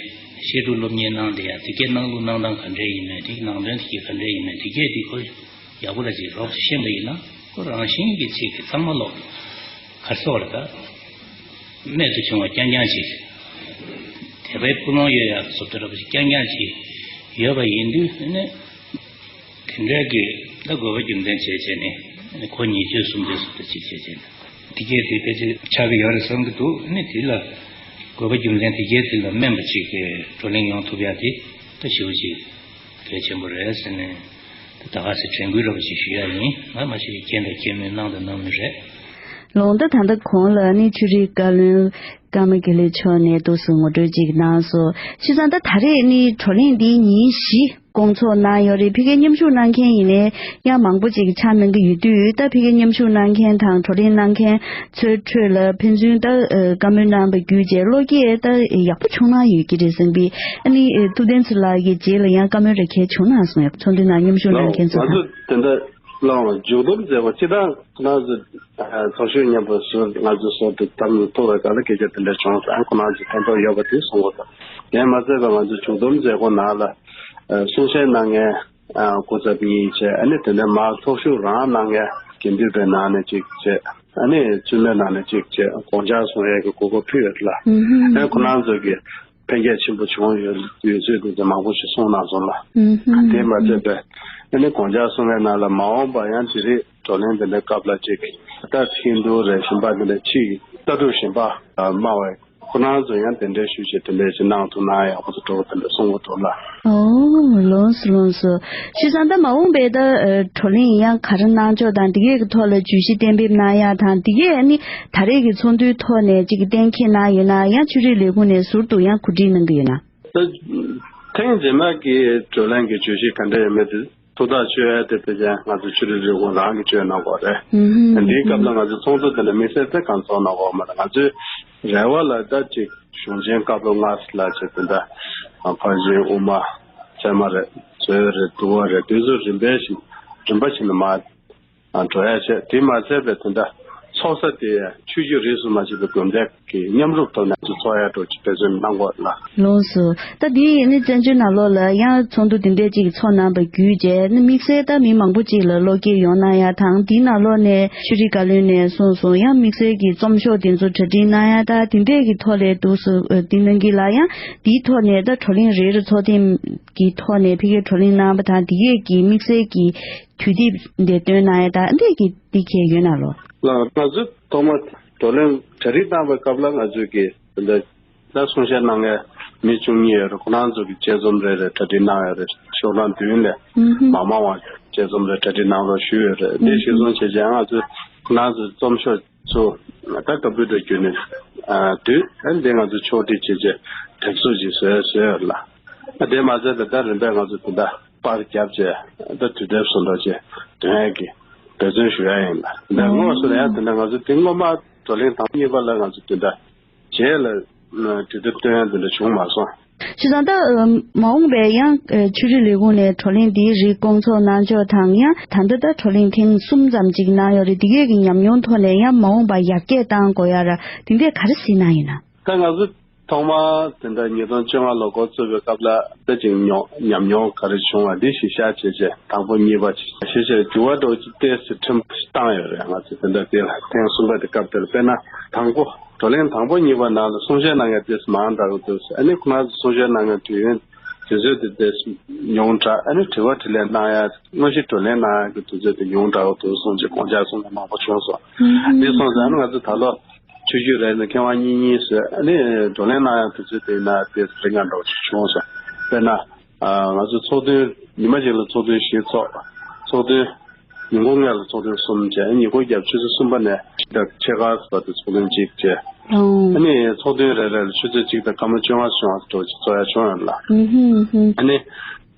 བཤད་སྒྲུབ་སློབ་གཉེར་གནང་བསྡད་ཡ་དེ་གའི་གནང་ལུགས་གནང་སྟངས་ག་འདྲས་ཡིན་མིན་དེ་གི་ནང་དོན་དེ་གའི་ག་འདྲས་ཡིན་མིན་དེ་གས་དེ་ཁོ་ཡག་པོ་ལ་ཅིག་རོབ་ཅིག་ཤེས་པ་ཡིན་ན་ཁོ་རང་བཞིན་གྱི་ཅིག་གི་ཚང་མ་ལོག་གར་སོགས་རེད་ད། རྨད་དུ་བྱུང་བ་རྐྱང་རྐྱང་ཞིག་དད་པའི་ཀུན་སློང་ཡོད་ཡག་བཟོ་ལྟ་འདྲ་པོ་ཞིག་རྐྱང་རྐྱང་ཞིག་ཡོད་པ་ཡིན་དུས་ནི་དེ་འདྲའི་གི་ད་དགོས་པ་རྒྱུ་མཚན་བྱས་བྱས་ནས་ནི་ཁོ་ཉིད་ཆོས་གསུམ་དེ་བཟོ་ལྟ་ཅིག་བྱས་བྱས་ནས་དེ་གས་དེ་ཕལ་ཆེར་ཆགས་ཀྱི་ཡོད་རེད་བསམ་གྱི་འདུག་ནི་དེ་ལ་དགོས་པ་རྒྱུ་མཚན་དེ་གས་དེ་ལ་སྨན་པ་ཅིག་གི་བགྲོ་གླེང་ཡོང་ཐུབ་ཡག་དེ་ད་ཞེ་པོ་ཅིག་གལ་ཆེན་པོ་རེད་ཟེར་ནས་ད་ག་སེ་དྲན་སྐུལ་འདྲ་པོ་ཞིག་ཞུ་ཡག་ཡིན། ང་མ་ཤེས་མཁན་དང་མཁན་མོས་གནང་དང་གནང་མུས་རེད། ལོང་ད་ད་ལྟ་གོང་ལ་ནི་ཆོས་རིག་བཀའ་བློན་ཀརྨ་དགེ་ལེགས་མཆོག་ནས་འདུག་སེ་ངོ་སྤྲོད་ཅིག་གནང་སོང་། བྱས་ཙང་ད་ད་རེས་ནི་བགྲོ་གླེང་འདི་ཉིན་བཞི་སྐོང་ཚོགས་གནང་ཡོད་རེད། ཕ་གིར་མཉམ་ཞུགས་གནང་མཁན་ཡིན་ནའི་ཡང་མང་པོ་ཅིག་ཆགས་གནང་གི་ཡོད་དུས་ད་ཕ་གིར་མཉམ་ཞུགས་གནང་མཁན་དང་བགྲོ་གླེང་གནང་མཁན་ཚོའི་ཁྲོད་ལ་ཕན་ཚུན་ད་བཀའ་མོལ་གནང་བ་བརྒྱུད་བྱས་བློ་སྐྱེད་ད་ཡག་པོ་བྱུང་གནང་ཡོད་ཀྱི་རེད་བསམ་པས། ཨ་ནི་ཐུབ་བསྟན་ཚེ་ལགས་ཀྱི་རྗེས་ལ་ཡང་བཀའ་མོལ་རེ་གལ་བྱུང་གནང་སོང་ཡག་ཚོགས་འདུའི་ནང་མཉམ་ཞུགས་གནང་མཁན་ཚོ་དང་། ལགས་མཇུག་སྡོམ་མཛད་སྒོ་སྤྱི་བཏང་ཁོ་རང་ཚོ་ཚོགས་ཞུགས་མཉམ་པོ་ཟུར་ང་ཚོ་ཟུར་དུ་དམ་དུ་ཐུག་པའི་སྐབས་ལ་སྐད་ཆ་དེ་འདྲ་བྱུང་ཙང་ཁོ་རང་ཚོ་ཕན་ཐོགས་ཡོད་པ་དེ་གསུང་གི་འདུག་དེ་མ་ཟད་པ་ང་ཚོ་མཇུག་སྡོམ་མཛད་སྒོ་ནང་ལ་གསུང་བཤད་གནང་མཁན་སྐུ་ཚབ་གཉིས་བྱས་ཨ་ནི་དེ་འདྲ་མར་ཚོགས་ཞུགས་རང་གནང་མཁན་དགེ་འདུན་པའི་ནང་ནས་གཅིག་བྱས་ཨ་ནི་བཙུན་མའི་ནང་ནས་གཅིག་བྱས་དགོངས་འཆར་གསུང་ཡས་ཀྱི་གོ་སྐབས་ཕུལ་ཡོད་ལ་ཨ་ཁོ་རང་ཚོ་གི་ཕན་སྐྱེད་ཆེན་པོ་བྱུང་ཡོད་ཡོད་ཚུལ་དེ་ཚོ་མང་པོ་ཞིག་གསུངས་གནང་སོང་ལ། དེ་མ་ཟད་པའི་ཨ་ནི་དགོངས་འཆར་གསུང་བའི་ནང་ལ་མ་འོངས་པ་ཡང་དེ་རིགས་བགྲོ་གླེང་དེ་འདྲའི་སྐབས་ལ་ཅིག་ད་ཧིན་རྡུ་རེད་གཞན་པ་དེ་འདྲ་ཕྱི་ཡི་ལྟ་གྲུབ་གཞན་པ་སྨྲ་བའི་ཁོ་རང་ཚོ་ཡང་དེ་འདྲའི་ཞུ་ཞིག་དེ་འདྲའི་ཞིག་གནང་ཐུབ་ན་ཡག་པོ་འདུག་དེ་འདྲ་གསུང་གི་འདུག་ལ། ཨོ་ལོངས་སོ་ལོངས་སོ། བྱས་ཙང་ད་མ་འོངས་པའི་ད་བགྲོ་གླེང་ཡང་ག་རེ་གནང་ཕྱོགས་དང་དེ་གའི་གི་ཐོག་ལ་བརྗོད་གཞི་གཏན་འབེབས་གནང་ཡག་དང་དེ་གའི་ཨ་ནི་ད་རེས་ཀྱི་ཚོགས་འདུའི་ཐོག་ནས་ཅིག་གཏན་འཁེལ་གནང་ཡོད་ན་ཡང་ཆོས་རིག་ལས་ཁུངས་ནས་ཟུར་དུ་ཡང་གོ་སྒྲིག་གནང་གི་ཡོད་ན། ད་ཐེངས་རྗེས་མ་གི་བགྲོ་གླེང་གི་བརྗོད་གཞི་ག་འདྲ་ཡོད་མེད་དེ་ཐུགས་ཐག་གཅོད་ཡ་དེ་དེ་ཀྱང་ང་ཚོ་ཆོས་རིག་ལས་ཁུངས་རང་གིས་གཅོད་གནང་དགོས་རེད། འདིའི་སྐབས་ལ་ང་ཚོ་ཚོགས་འདུ་དེ་འདྲ་དམིགས་བསལ་དེ་གང་ཚོགས་གནང་དགོས་མ་རེད། ང་ཚོའི་རེ་བ་ལ་ད་ཅིག་གཞུང་ཆེན་བཀའ་པོད་ལྔ་ལ་ཅིག་དེ་འདྲ་ཕར་ཕྱིན་དབུ་མ་ཚད་མ་རེད་མཛོད་རེད་འདུལ་བ་རེད་དེ་ཚོ་རིམ་པས་ཤིག་རིམ་པ་ཞིག་ནས་མར་འགྲོ་ཡ་བྱས། དེ་མ་ཟད་པའི་དེ་འདྲ་ ཕོག་ས་དེ་ཆོས་བརྒྱུད་རིས་སུ་མ་ཆད་པའི་དགོན་སྡེ་གི་མཉམ་རུབ་ཐོག་ནས་ཚོགས་ཡ་འགྲོ་ཅིག་འབད་བརྩོན་གནང་དགོས་ལ། ལགས་སོ། ད་དེ་ནི་བཙན་བྱོལ་ནང་ལོགས་ལ་ཡང་ཚོགས་འདུ་དེ་འདྲས་ཅིག་ཚོགས་གནང་བ་བརྒྱུད་རྗེས་ནི་དམིགས་བསལ་ད་མི་མང་པོ་ཅིག་ལ་བློ་སྐྱེད་ཡོང་གནང་ཡ་དང་དེའི་ནང་ལོགས་ནས་ཆོས་རིག་བཀའ་བློན་ནས་གསུངས་སོང་། ཡང་དམིགས་བསལ་གྱི་རྩོམ་ཤོག་དེ་ཚོ་གྲ་སྒྲིག་གནང་ཡ་ད་དེ་འདྲས་ཀྱི་ཐོག་ལས་འདུག་སོ། དེ་གནང་གི་ལ་ཡང་དེའི་ཐོག་ནས་ད་བགྲོ་གླེང་རེ་རེ་ཚོགས་ཐེངས་ཀྱི་ཐོག་ནས་ཕ་གིར་བགྲོ་གླེང་གནང་བ་དང་དེ་གས་ཀྱི་དམིགས་བསལ་གྱི་དུས་དེབ་འདི་བཏོན་གནང་ཡ་ད་འདི་གི་འདི་གས་ཡོད་ན་ལོ། ལགས། ང་ཚོས་ཐོག་མར་བགྲོ་གླེང་གྲ་སྒྲིག་གནང་བའི་སྐབས་ལ་ང་ཚོས་ཀྱི་འདི་ད་གསུང་བཤད་གནང་མཁན་མི་བཅུ་གཉིས་ཡོད་རེད། ཁོ་རང་ཚོ་གི་དཔྱད་རྩོམ་རེ་རེ་གྲ་སྒྲིག་གནང་ཡོད་རེད། ཤོག་གྲངས་བདུན་ལས་མ་མང་བ་དཔྱད་རྩོམ་རེ་གྲ་སྒྲིག་གནང་རོགས་ཞུས་ཡོད་རེད། འདི་གཞིར་བཟུང་བྱས་རྗེས་ང་ཚོས་ཁོ་རང་ཚོའི་རྩོམ་ཤོག་ཚོ་ད་ཀམ་པུ་ཊར་བརྒྱུད་ནས་ཨ་བསྡུས། ཨ་འདི་ང་ཚོ་ཕྱོགས་སྒྲིག་བྱས་རྗེས་དྲན་གསོ་ཅིག་བཟོས་བཟོས་ཡོད་ལ། ཨ་དེ་མ་ཟད་པའི་ད་རིམ་པས་ང་ཚོ་དེ་འདྲ་པར་བརྒྱབ་རྗེས་ད་དུས་དེབ་བཟོ་འདྲ་ཅིག་འདོན་ཡས་ཀྱི་འབད་བརྩོན་ཞུ་ཡ་ཡིན་ལ། འདི་དངོས་སུ་ལ་ཡང་དེ་འདྲ་ང་ཚོ་དེ་སྔོན་མ་བགྲོ་གླེང་དང་པོ་གཉིས་པ་ལ་ང་ཚོ་དེ་འདྲ་རྗེས་ལ་དུས་དེབ་བཏོན་ཡ་དེ་འདྲ་བྱུང་མ་སོང་། བྱས་ཙང་ད་མ་འོངས་པའི་ཡང་ཆོས་རིག་ལས་ཁུངས་ནས་བགྲོ་གླེང་འདིའི་རིགས་སྐོང་ཚོགས་གནང་ཕྱོགས་དང་ཡང་ད་ལྟ་ད་བགྲོ་གླེང་ཐེངས་གསུམ་ཙམ་ཅིག་གནང་ཡོད་རེད། འདི་གས་ཀྱི་ཉམས་མྱོང་ཐོག་ནས་ཡང་མ་འོངས་པ་ཡར་རྒྱས་གཏང་དགོས་ཡ་ར་དེ་འདྲས་ག་རེ་གཟིགས་གནང་ཡིན་ན། ད་ང་ཚོ་ཐོག་མར་དེ་འདྲ་ཉིས་སྟོང་བཅོ་ལྔ་ལོ་འགོ་བཙུགས་པའི་སྐབས་ལ་ད་ཅིག་ཉོ་ཉམས་མྱོང་ག་རེ་བྱུང་བ་འདི་ཞིག་བཤད་བྱས་བྱས་དང་པོ་གཉིས་པ་ཞིག་བྱས་བྱས་འགྱུར་བ་འགྲོ་ཅིག་ཏོག་ཙམ་ཕྲན་བུ་ཞིག་བཏང་ཡོད་རེད། ང་ཚོ་དེ་འདྲ་དེ་ལ་ཐེངས་གསུམ་པ་དེ་སྐབས་དེར་དཔེར་ན་དང་པོ་བགྲོ་གླེང་དང་པོ་གཉིས་པ་ནང་ལ་གསུང་བཤད་གནང་མཁན་ཏོག་ཙམ་མང་དྲགས་འདུག་ཨ་ནི་ཁོ་རང་ཚོ་གསུང་བཤད་གནང་མཁན་དུས་ཡུན་དུས་ཚོད་དེ་ཏོག་ཙམ་ཉུང་དྲགས། ཨ་ནི་དྲི་བ་དྲིས་ལན་གནང་ཡ་དངོས་གཞི་བགྲོ་གླེང་གནང་ཡ་གི་དུས་ཚོད་དེ་ཉུང་དྲགས་འདུག་གསུངས་རྗེས་དགོངས་འཆར་གསུངས་མཁན་མང་པོ་བྱུང་སོང་། འདི་སོང་ཙང་ཨ་ནི་ང་ཚོ་ད་ལོ་ཆོས་བརྒྱུད་རེད་ན་མཁས་དབང་གཉིས་གཉིས་བཟོས། ཨ་ནི་བགྲོ་གླེང་གནང་ཡང་དུས་ཚོད་དེ་ན་དེ་རིང་ག་འདྲ་བོ་ཞིག་བྱུང་སོང་། དཔེར་ན་ང་ཚོ་ཚོགས་ཐུན་ཉི་མ་གཅིག་ལ་ཚོགས་ཐུན་བཞི་ཚོགས། ཚོགས་ཐུན་ཉིན་གུང་ལྔ་ལ་ཚོགས་ཐུན་གསུམ་བྱས། ཉིན་གུང་རྒྱབ་ཆུ་ཚོད་གསུམ་པ་ནས་ཕྱེད་ཀ་བར་དུ་ཚོགས་ཐུན་གཅིག་བྱས། ཨ་ནི་ཚོགས་ཐུན་རེ་རེ་ལ་ཆུ་ཚོད་གཅིག་དང་སྐར་མ་བཅོ་ལྔ་བྱུང་བ་འདྲ་བོ་ཞིག་ཚོགས་ཡ་བྱུང་ཡོད་ལ། ཨ་ནི་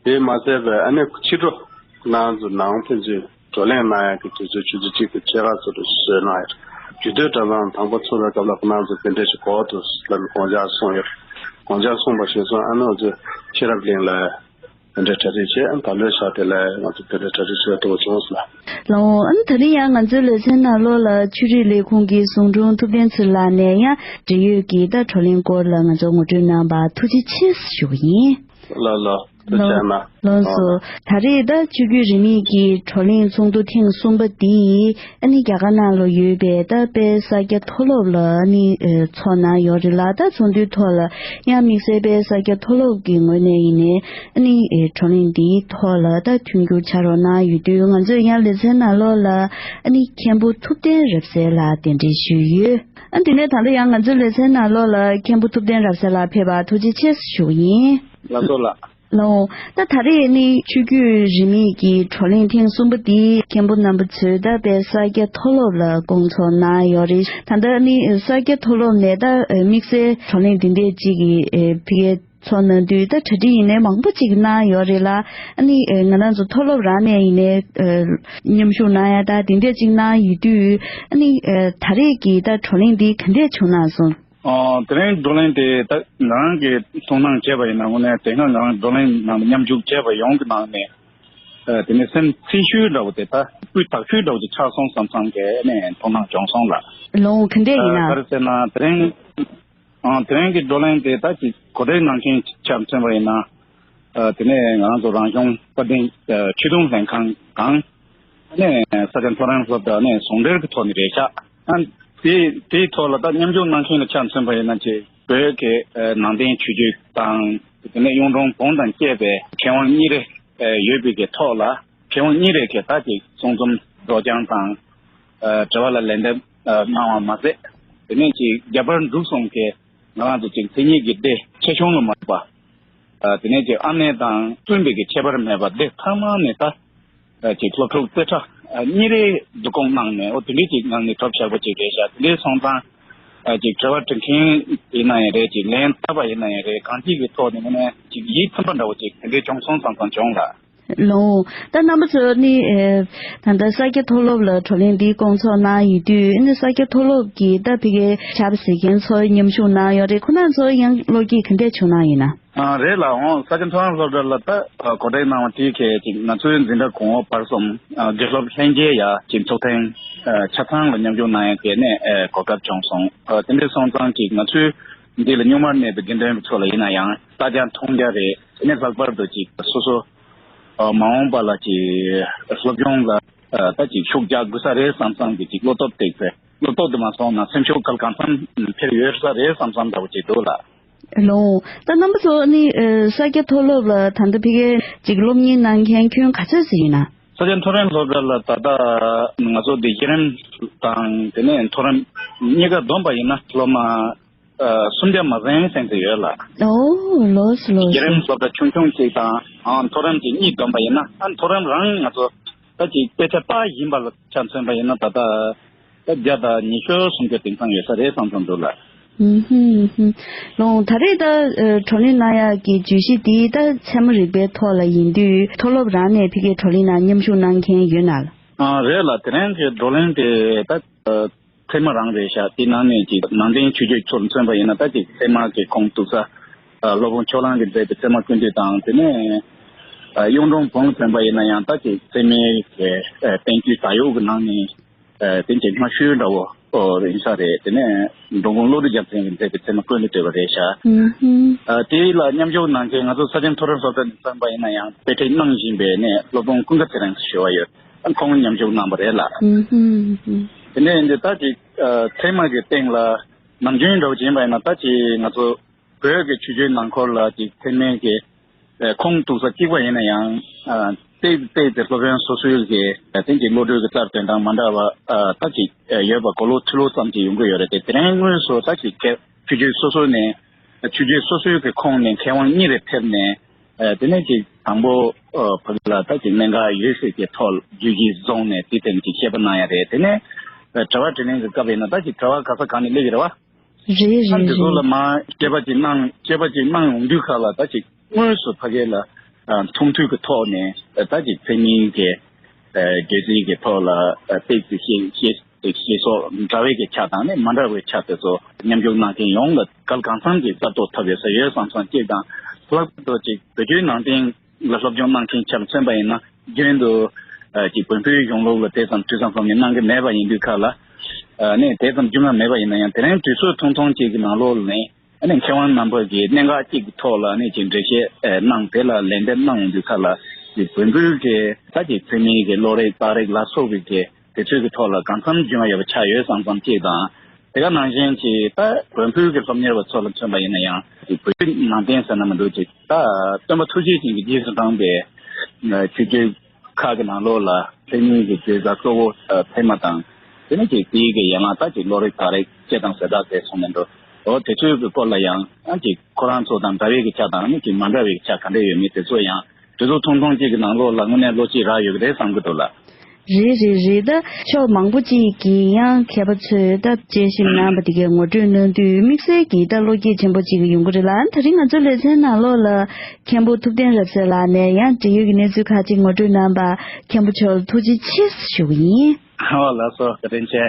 དེ་མ་ཟད་པའི་ཨ་ནི་ཕྱི་དྲོ་ཁོ་རང་ཚོ་ནང་ཕན་ཚུན་བགྲོ་གླེང་གནང་ཡག་གི་དུས་ཚོད་ཆུ་ཚོད་གཅིག་དང་ཕྱེད་ཀ་ཙམ་རེ་བཟོས་གནང་ཡོད། རྒྱུད་སྟོད་གྲྭ་ཚང་དང་པོ་ཚུགས་པའི་སྐབས་ལ་ཁོ་རང་ཚོ་དེ་འདྲ་ཞིག་དགོས་འདུག་ལབ་ནས་དགོངས་འཆར་གསུངས་ཡོད། དགོངས་འཆར་གསུངས་པ་ཞིག་སོང་ཨ་ནི་ང་ཚོས་ཤེས་རབ་གླིང་ལ་དེ་འདྲའི་གྲ་སྒྲིག་བྱས། ཨ་ནི་ད་ལོའི་ཞག་དེ་ལ་ང་ཚོ་དེ་འདྲའི་གྲ་སྒྲིག་བྱས་ཐུབ་པ་བྱུང་སོང་ལ། ལགས་འོང་། ཨ་ནི་ད་རིང་ཡང་ང་ཚོའི་ལེ་ཚན་ནང་ལོགས་ལ་ཆོས་རིག་ལས་ཁུངས་ཀྱི་ཟུང་དྲུང་ཐུབ་བསྟན་ཚེ་རིང་ལགས་ནས་ཡང་འབྲེལ་ཡོད་ཀྱི་ད་བགྲོ་གླེང་སྐོར་ལ་ང་ཚོ་ངོ་སྤྲོད་གནང་བར་ཐུགས་རྗེ་ཆེ་ཞུ་གི་ཡིན། ལགས་ལགས། ཐུགས་རྗེ་གནང་། ལགས་སོ། ད་རེས་ད་ཆོས་བརྒྱུད་རིས་མེད་ཀྱི་བགྲོ་གླེང་ཚོགས་འདུ་ཐེངས་གསུམ་པ་འདི་ཨ་ནི་རྒྱ་གར་ནང་ལ་ཡོད་པའི་ད་དཔལ་ས་སྐྱ་མཐོ་སློབ་ལ་ཨ་ནི་ཚོགས་གནང་ཡོད་རེད་ལ། ད་ཚོགས་འདུའི་ཐོག་ལ་ཡང་དམིགས་བསལ་དཔལ་ས་སྐྱ་མཐོ་སློབ་ཀྱི་ངོས་ནས་ཡིན་ནའི་ཨ་ནི་བགྲོ་གླེང་འདིའི་ཐོག་ལ་ད་མཐུན་འགྱུར་བྱ་རོགས་གནང་ཡོད་དུས་ང་ཚོས་ཡང་ལེ་ཚན་ནང་ལོགས་ལ་ཨ་ནི་མཁན་པོ་ཐུབ་བསྟན་རབ་གསལ་ལགས་གདན་འདྲེན་ཞུས་ཡོད། ཨ་དེ་ནས་ད་ལྟ་ཡང་ང་ཚོའི་ལེ་ཚན་ནང་ལོགས་ལ་མཁན་པོ་ཐུབ་བསྟན་རབ་གསལ་ལགས་ཕེབས་པར་ཐུགས་རྗེ་ཆེ་ཞུ་གི་ཡིན། ལགས་སོ་ལགས། ལགས་འོང་། ད་ད་རེས་ནི་ཆོས་བརྒྱུད་རིས་མེད་ཀྱི་བགྲོ་གླེང་ཐེངས་གསུམ་པ་འདི་མཁན་པོ་རྣམ་པ་ཚོས་ད་དཔལ་ས་སྐྱ་མཐོ་སློབ་ལ་སྐོང་ཚོགས་གནང་ཡོད་རེད། ད་ལྟ་ནི་ས་སྐྱ་མཐོ་སློབ་ནས་ད་དམིགས་བསལ་བགྲོ་གླེང་འདི་འདྲས་ཅིག་གི་ཕ་གིར་ཚོགས་གནང་དུས་ད་གྲ་སྒྲིག་ཡིན་ནའི་མང་པོ་ཅིག་གནང་ཡོད་རེད་ལ། ཨ་ནི་ང་རང་ཚོ་མཐོ་སློབ་རང་ནས་ཡིན་ནའི་མཉམ་ཞུགས་གནང་ཡ་ད་འདི་འདྲས་ཅིག་གནང་ཡོད་དུས་ཨ་ནི་ད་རེས་ཀྱི་ད་བགྲོ་གླེང་འདི་ག་འདྲས་བྱུང་ན་སོང་། ཨ། དེ་རིང་བགྲོ་གླེང་དེ་ད་ང་རང་གིས་མཐོང་སྣང་བྱས་པ་ཡིན་ན་དངོས་གནས་དེ་སྔ་ང་རང་བགྲོ་གླེང་ནང་མཉམ་ཞུགས་བྱས་པ་ཡོངས་ཀྱི་ནང་ནས་ཨ་དེ་ནས་སེམས་ཚིག་ཤོས་འདྲ་བོ་དེ་ད་སྤུས་དག་ཤོས་འདྲ་བོ་དེ་ཆགས་སོང་བསམ་བསམ་གྱི་ནས་མཐོང་སྣང་བྱུང་སོང་ལ། ལོ་ག་འདྲས་ཡིན་ན། ཨ་ག་རེ་ཟེར་ན་དེ་རིང་ཨ་དེ་རིང་གི་བགྲོ་གླེང་དེ་ད་ཅིག་གོ་སྒྲིག་གནང་མཁན་ཆ་མཚོན་པ་ཡིན་ན། ཨ་དེ་ནས་ང་རང་ཚོ་རང་གཞུང་དཔལ་ལྡན་ཆོས་དོན་ལྷན་ཁང་དང་། ཨ་ནས་ས་སྐྱ་མཐོ་རིམ་སློབ་གྲྭ་ནས་ཟུང་འབྲེལ་གྱི་ཐོག་ནས་རེད་ཤག་ཨ་དེ་དེའི་ཐོག་ལ་ད་མཉམ་ཞུགས་གནང་མཁན་ལ་ཆ་མཚོན་པ་ཡིན་ན་ཅིག་བོད་ཀྱི་ཨ་ནང་བསྟན་ཆོས་བརྒྱུད་དང་དེ་ནས་གཡུང་དྲུང་བོན་དང་བཅས་པའི་མཁས་དབང་གཉིས་རེ་ཨ་ཡོད་པའི་གི་ཐོག་ལ་མཁས་དབང་གཉིས་རེ་གི་ད་ཅིག་གསུང་རྩོམ་སྒྲོག་སྦྱང་དང་ཨ་དྲི་བ་ལ་ལན་འདེབས་ཨ་གནང་བ་མ་ཟད། དེ་ནས་ཅིག་རྒྱ་བལ་འབྲུག་གསུམ་གི་ང་རང་ཚོ་ཅིག་མཚན་ཉིད་ཀྱི་སྡེ་ཆེ་ཆུང་ལ་མ་ལྟོས་པ། ཨ་དེ་ནས་ཅིག་ཨ་མེས་དང་བཙུན་པའི་གི་ཁྱད་པར་མེད་པར་སྡེ་ཚང་མ་ནས་ད་ཨ་ཅིག་སློབ་ཕྲུག་རྩེ་གྲ་ཨ་གཉིས་རེ་བསྡུ་སྐོང་གནང་ནས་འོ་དེ་འདྲའི་ཅིག་ངང་ནས་གྲུབ་བཞག་པ་ཅིག་རེད་ཤག་དེ་འདྲའི་སོང་ཙང་ཨ་ཅིག་དྲི་བ་དྲི་མཁན་ཡིན་ན་ཡང་རེད། ཅིག་ལན་བཏབ་པ་ཡིན་ན་ཡང་རེད། གང་ཅིག་གི་ཐོག་ནས་ངོ་ནས་ཅིག་ཡིད་ཚིམ་པ་འདྲ་བོ་ཅིག་དེ་འདྲའི་བྱུང་སོང་བསམ་བསམ་བྱུང་ལ། ལོ། ད་རྣམ་པ་ཚོ་ནི་ཨེ་ད་ལྟ་ས་སྐྱ་མཐོ་སློབ་ལ་བགྲོ་གླེང་འདི་སྐོང་ཚོགས་གནང་ཡོད་དུས་ནི་ས་སྐྱ་མཐོ་སློབ་ཀྱི་ད་ཕ་གིའི་ཕྱག་ཞུ་མཁན་ཚོ་མཉམ་ཞུགས་གནང་ཡོད་རེད། ཁོ་རང་ཚོ་ཡང་བློ་སྐྱེད་ག་འདྲས་བྱུང་གནང་ཡིན་ན། ཨ་རེད་ལགས། འོང་ས་སྐྱ་མཐོ་རིམ་སློབ་གྲྭ་ལ་ད་ཨ་གོ་སྒྲིག་གནང་བ་དེ་གས་ཅིག་ང་ཚོའི་འཛིན་གྲྭ་གོང་འོག་བར་གསུམ་ཨ་དགེ་སློབ་ལྷན་རྒྱས་ཡ་ཅིག་ཚོགས་ཐེངས་ཨ་ཆ་ཚང་ལ་མཉམ་ཞུགས་གནང་ཡ་གི་ནས་ཨ་གོ་སྐབས་བྱུང་སོང་། ཨ་དེ་འདྲའི་སོང་ཙང་ཅིག་ང་ཚོའི་འདི་ལ་སྙུང་གནས་པའི་དགེ་འདུན་པ་ཚོ་ལ་ཡིན་ན་ཡང་ལྟ་རྒྱ་མཐོང་རྒྱ་རེད། དེ་ནས་ལྷག་པར་དུ་ཅིག་སོ་སོ་ཨ་མ་འོངས་པ་ལ་ཅིག་སློབ་སྦྱོང་ལ་ཨ་ད་ཅིག་ཤུགས་རྒྱག་དགོས་ས་རེད་བསམ་བསམ་གི་ཅིག་བློ་སྟོབས་སྟེར་ཚེ་བློ་སྟོབས་དུ་མ་སོང་ན་སེམས་ཤུགས་གལ་གང་འཚམ་འཕེལ་ཡོད་ས་རེད་བསམ་བསམ་འདྲ་བོ་ཅིག་འདུག་ལགས། ལོ། ད་རྣམ་པ་ཚོ་ནི་ཨ་ས་སྐྱ་མཐོ་སློབ་ལ་ད་ལྟ་ཕ་གིར་ཅིག་སློབ་གཉེར་གནང་མཁན་ཁྱོན་ག་ཚོད་ཙམ་ཡིན་ན། ས་སྐྱ་མཐོ་རིམ་སློབ་གྲྭ་ལ་ད་ལྟ་ང་ཚོ་འདི་བརྒྱུད་རིམ་དང་དེ་ནས་མཐོ་རིམ་གཉིས་ཀ་བསྡོམས་པ་ཡིན་ན་སློབ་མ་ཨ་སུམ་བརྒྱ་མ་ཟིན་ཟིན་ཏེ་ཡོད་ལགས། ཨོ་ལོས་ལོས། བརྒྱུད་རིམ་སློབ་གྲྭ་ཆུང་ཆུང་གཅིག་དང་ཨ་མཐོ་རིམ་གྱི་གཉིས་བསྡོམས་པ་ཡིན་ན་ཨ་མཐོ་རིམ་རང་ང་ཚོ་ད་ཅིག་དཔེ་ཆ་པ་ཡིན་པ་ལ་ཆ་མཚོན་པ་ཡིན་ན་ད་ལྟ་ད་བརྒྱ་དང་ཉི་ཤུ་སུམ་ཅུ་དེང་སང་ཡོད་ས་རེད་བསམ་བསམ་འདུག་ལགས། ཧུམ་ཧུམ་ཧུམ། ལོང་ད་རེས་ད་ཨ་བགྲོ་གླེང་གནང་ཡག་གི་བརྗོད་གཞི་འདི་ད་ཚད་མ་རིག་པའི་ཐོག་ལ་ཡིན་དུས་མཐོ་སློབ་རང་ནས་ཕ་གིའི་བགྲོ་གླེང་ནང་མཉམ་ཞུགས་གནང་མཁན་ཡོད་ན་ལགས། ཨ་རེད་ལགས། དེ་རིང་གི་བགྲོ་གླེང་དེ་ད་ཨ་ཚད་མ་རང་རེད་ཤག་དེ་ནང་ནས་ཀྱི་ནང་བསྟན་ཆོས་བརྒྱུད་ཚོ་ལ་མཚོན་པ་ཡིན་ན་ད་ཅིག་ཚད་མ་གི་ཁུངས་གཏུགས་ས་ཨ་སློབ་དཔོན་ཕྱོགས་གླང་གིས་མཛད་པའི་ཚད་མ་ཀུན་བཏུས་དང་དེ་ནས་ཨ་གཡུང་དྲུང་བོན་ལ་མཚོན་པ་ཡིན་ན་ཡང་ད་ཅིག་ཚད་མའི་གི་ཨ་བསྟན་བཅོས་ད་ཡོག་གི་ནང་ནས། ཨ་དེ་འདྲའི་སྔ་ཤོས་འདྲ་བོ་ཨོ་ཡིན་ས་རེད། དེ་ནས་འགྲོ་མགོན་བློ་གྲོས་རྒྱལ་མཚན་གྱིས་མཛད་པའི་ཚད་མ་ཀུན་ལས་གྲོལ་བ་རེད་ཤག་ཨུམ་ཧུམ། ཨ་དེ་ལ་མཉམ་ཞུགས་གནང་མཁན་ང་ཚོ་ས་ཆེན་མཐོ་རིམ་སློབ་གྲྭ་ནས་མཚོན་པ་ཡིན་ན་ཡང་དཔེ་ཁྲིད་གནང་བཞིན་པའི་ནས་སློབ་དཔོན་ཀུན་དགའ་ཚེ་རིང་ཟེར་ཞུ་བ་ཡོད། ཨ་ཁོང་མཉམ་ཞུགས་གནང་བ་རེད་ལགས། ཨུམ་ཧུམ་ཧུམ། དེ་ནས་འདི་ལྟ་ཅིག་ཨ་ཚད་མ་གི་སྟེང་ལ་ནམ་རྒྱུན་འདྲ་བོ་བྱས་པ་ཡིན་ན་ད་ཅིག་ང་ཚོ་བོད་ཀྱི་ཆོས་བརྒྱུད་ནང་ཁོལ་ལ་ཅིག་ཚད་མའི་གི་ཨ་ཁུངས་གཏུགས་ས་གཅིག་པ་ཡིན་ན་ཡང་ཨ་ཏོག་ཙམ་ཏོག་ཙམ་སློབ་དཔོན་སོ་སོའི་གི་ཨ་དེང་གི་བློ་གྲོས་ཀྱི་རྩལ་དོན་དང་མ་འདྲ་བ་ཨ་ད་ཅིག་ཨ་ཡོད་པ་གོ་ལོག་ཐུ་ལོག་ཙམ་ཅིག་ཡོང་གི་ཡོད་རེད་དེ། དེ་རིང་དངོས་སུ་ད་ཅིག་མཁས་ཆོས་བརྒྱུད་སོ་སོ་ནས་ཨ་ཆོས་བརྒྱུད་སོ་སོའི་གི་ཁོངས་ནས་མཁས་དབང་གཉིས་རེ་ཕེབས་ནས་ཨ་དེ་ནས་ཅིག་དང་པོ་ཨ་ཕ་གི་ལ་ད་ཅིག་གནད་འགག་ཡོད་ཚད་ཀྱི་ཐོག་བརྗོད་གཞི་བཟུང་ནས་དེ་ཐད་ནས་ཅིག་བཤད་པ་གནང་ཡ་རེད། དེ་ནས་ཨ་དྲི་བ་དྲིས་ལན་གྱི་སྐབས་ཡིན་ན་ད་ཅིག་དྲི་བ་ག་ས་ག་ནས་སླེབས་ཡོད་རེད་བ། རེད་ཨ་རེད་འདི་ཚོ་རེད། ལ་མ་དཔྱད་པ་ཅིག་གནང་དཔྱད་པ་ཅིག་གནང་ཡོང་དུས་ཁ་ལ་ད་ཅིག་དངོས་སུ་ཕ་གི་ལ་ཨ་མཐོང་ཐོས་ཀྱི་ཐོག་ནས་ད་ཅིག་ཚད་མིན་གྱི་ཨ་བརྗོད་ཚིག་གི་ཐོག་ལ་ཨ་ཏོག་ཙམ་ཤེས་ཤེས་ཤེས་སོགས་འདྲ་བའི་གི་ཆ་དང་ནི་མ་འདྲ་བའི་ཆ་དེ་ཚོ་མཉམ་ཞུགས་གནང་མཁན་ཡོངས་ལ་གལ་གང་འཚམ་གྱི་གསར་གཏོད་ཐོབ་ཡོད་ས་ཡོད་བསམ་སོང་གཅིག་དང་། ལྷག་པར་དུ་ཅིག་བོད་བརྒྱུད་ནང་བསྟན་ལ་སློབ་སྦྱོང་གནང་མཁན་ཆ་ལ་མཚོན་པ་ཡིན་ན་རྒྱུན་དུ་ཨ་ཅིག་བོན་པོའི་གཞུང་ལུགས་ལ་དེ་ཙམ་ཐོས་བསམ་སློབ་གཉེར་གནང་གི་མེད་པ་ཡིན་དུས་ཁ་ལ་ཨ་ནི་དེ་ཙམ་རྒྱུས་མངའ་མེད་པ་ཡིན་ན་ཡང་དེ་རིང་དུས་ཚོད་ཐུང་ཐུང་ཅིག་གི་ནང་ལོགས་ལ་ནི་ཨ་ནི་མཁས་དབང་རྣམ་པ་གིས་གནད་འགག་ཅིག་གི་ཐོག་ལ་ཨ་ནི་ཅིག་འགྲེལ་བཤད་ཨ་གནང་དེ་ལ་ལན་འདེབས་གནང་ཡོང་དུས་ཁ་ལ་ཅིག་བོན་པོའི་གི་ད་ཅིག་ཚད་མིན་གྱི་བློ་རིག་རྟགས་རིགས་ལ་སོགས་པའི་གི་དེ་ཚོའི་གི་ཐོག་ལ་གང་འཚམ་རྒྱུས་མངའ་ཡོད་པ་ཆགས་ཡོད་བསམ་བསམ་གཅིག་དང་། དེ་ག་ནང་བཞིན་གྱི་ད་བོན་པོའི་གི་སློབ་གཉེར་བ་ཚོ་ལ་མཚོན་པ་ཡིན་ན་ཡང་བོད་བརྒྱུད་ནང་བསྟན་ཟེར་ན་མི་འདུག་ཅིག་ད་སྟོན་པ་ཐུགས་རྗེ་ཅན་གྱིས་རྗེས་སུ་འབྲངས་པའི་ཆོས་བརྒྱུད་ཁག་གི་ནང་ལོགས་ལ་ཚད་མིན་གྱི་བརྗོད་བྱ་གཙོ་བོ་ཚད་མ་དང་། དེ་ནས་ཅིག་དེའི་གི་ཡན་ལག་ད་ཅིག་བློ་རིག་རྟགས་རིགས་བཅས་དང་ཟེར་དག་དེ་སོང་ནས་འགྲོ། འོ་དེ་ཚོའི་གི་སྐོར་ལ་ཡང་ཅིག་ཁོ་རང་ཚོ་དང་འདྲ་བའི་གི་ཆ་དང་ནི་ཅིག་མ་འདྲ་བའི་གི་ཆ་ག་འདྲ་ཡོད་མེད་དེ་ཚོ་ཡང་དུས་ཚོད་ཐུང་ཐུང་གཅིག་གི་ནང་ལོགས་ལ་དངོས་གནས་བློ་སྐྱེད་རག་ཡོད་གི་རེད་བསམ་གི་འདུག་ལགས། རེད་རེད་རེད། ད་ཕྱོགས་མང་པོ་ཅིག་གིས་ཡང་མཁས་པ་ཚོས་ད་དཔྱད་ཞིབ་གནང་བ་དེ་གའི་ངོ་སྤྲོད་གནང་དུས་དམིགས་བསལ་གྱིས་ད་བློ་སྐྱེད་ཆེན་པོ་ཅིག་ཡོང་གི་རེད་ལ། ད་རིང་ང་ཚོའི་ལེ་ཚན་ནང་ལོགས་ལ་མཁན་པོ་ཐུབ་བསྟན་རབ་གསལ་ལགས་ནས་ཡང་འབྲེལ་ཡོད་ཀྱི་གནས་ཚུལ་ཁག་ཅིག་ངོ་སྤྲོད་གནང་བ་མཁན་པོ་མཆོག་ལ་ཐུགས་རྗེ་ཆེ་ཞུ་གི་ཡིན། ཨོ་ལགས་སོ། བཀའ་དྲིན་ཆེ།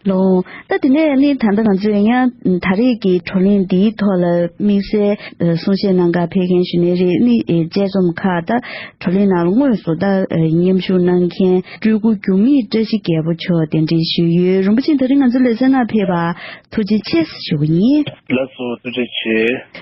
ལོ། ད་དེ་ནས་ནི་ད་ལྟ་ང་ཚོས་ཡང་ད་རེས་ཀྱི་བགྲོ་གླེང་འདིའི་ཐོག་ལ་དམིགས་བསལ་གསུང་བཤད་གནང་གར་ཕེབས་མཁན་ཞུ་ནི་རེད། ནི་དཔྱད་རྩོམ་ཁག་ད་བགྲོ་གླེང་ནང་ལ་དངོས་སུ་ད་མཉམ་ཞུགས་གནང་མཁན་སྤྲུལ་སྐུ་འགྱུར་མེད་བཀྲ་ཤིས་རྒྱལ་པོ་མཆོག་གདན་འདྲེན་ཞུས་ཡོད། རིན་པོ་ཆེ་ད་རེས་ང་ཚོའི་ལེ་ཚན་ནང་ཕེབས་པ་ཐུགས་རྗེ་ཆེ་ཞུ་གི་ཡིན། ལགས་སོ། ཐུགས་རྗེ་ཆེ།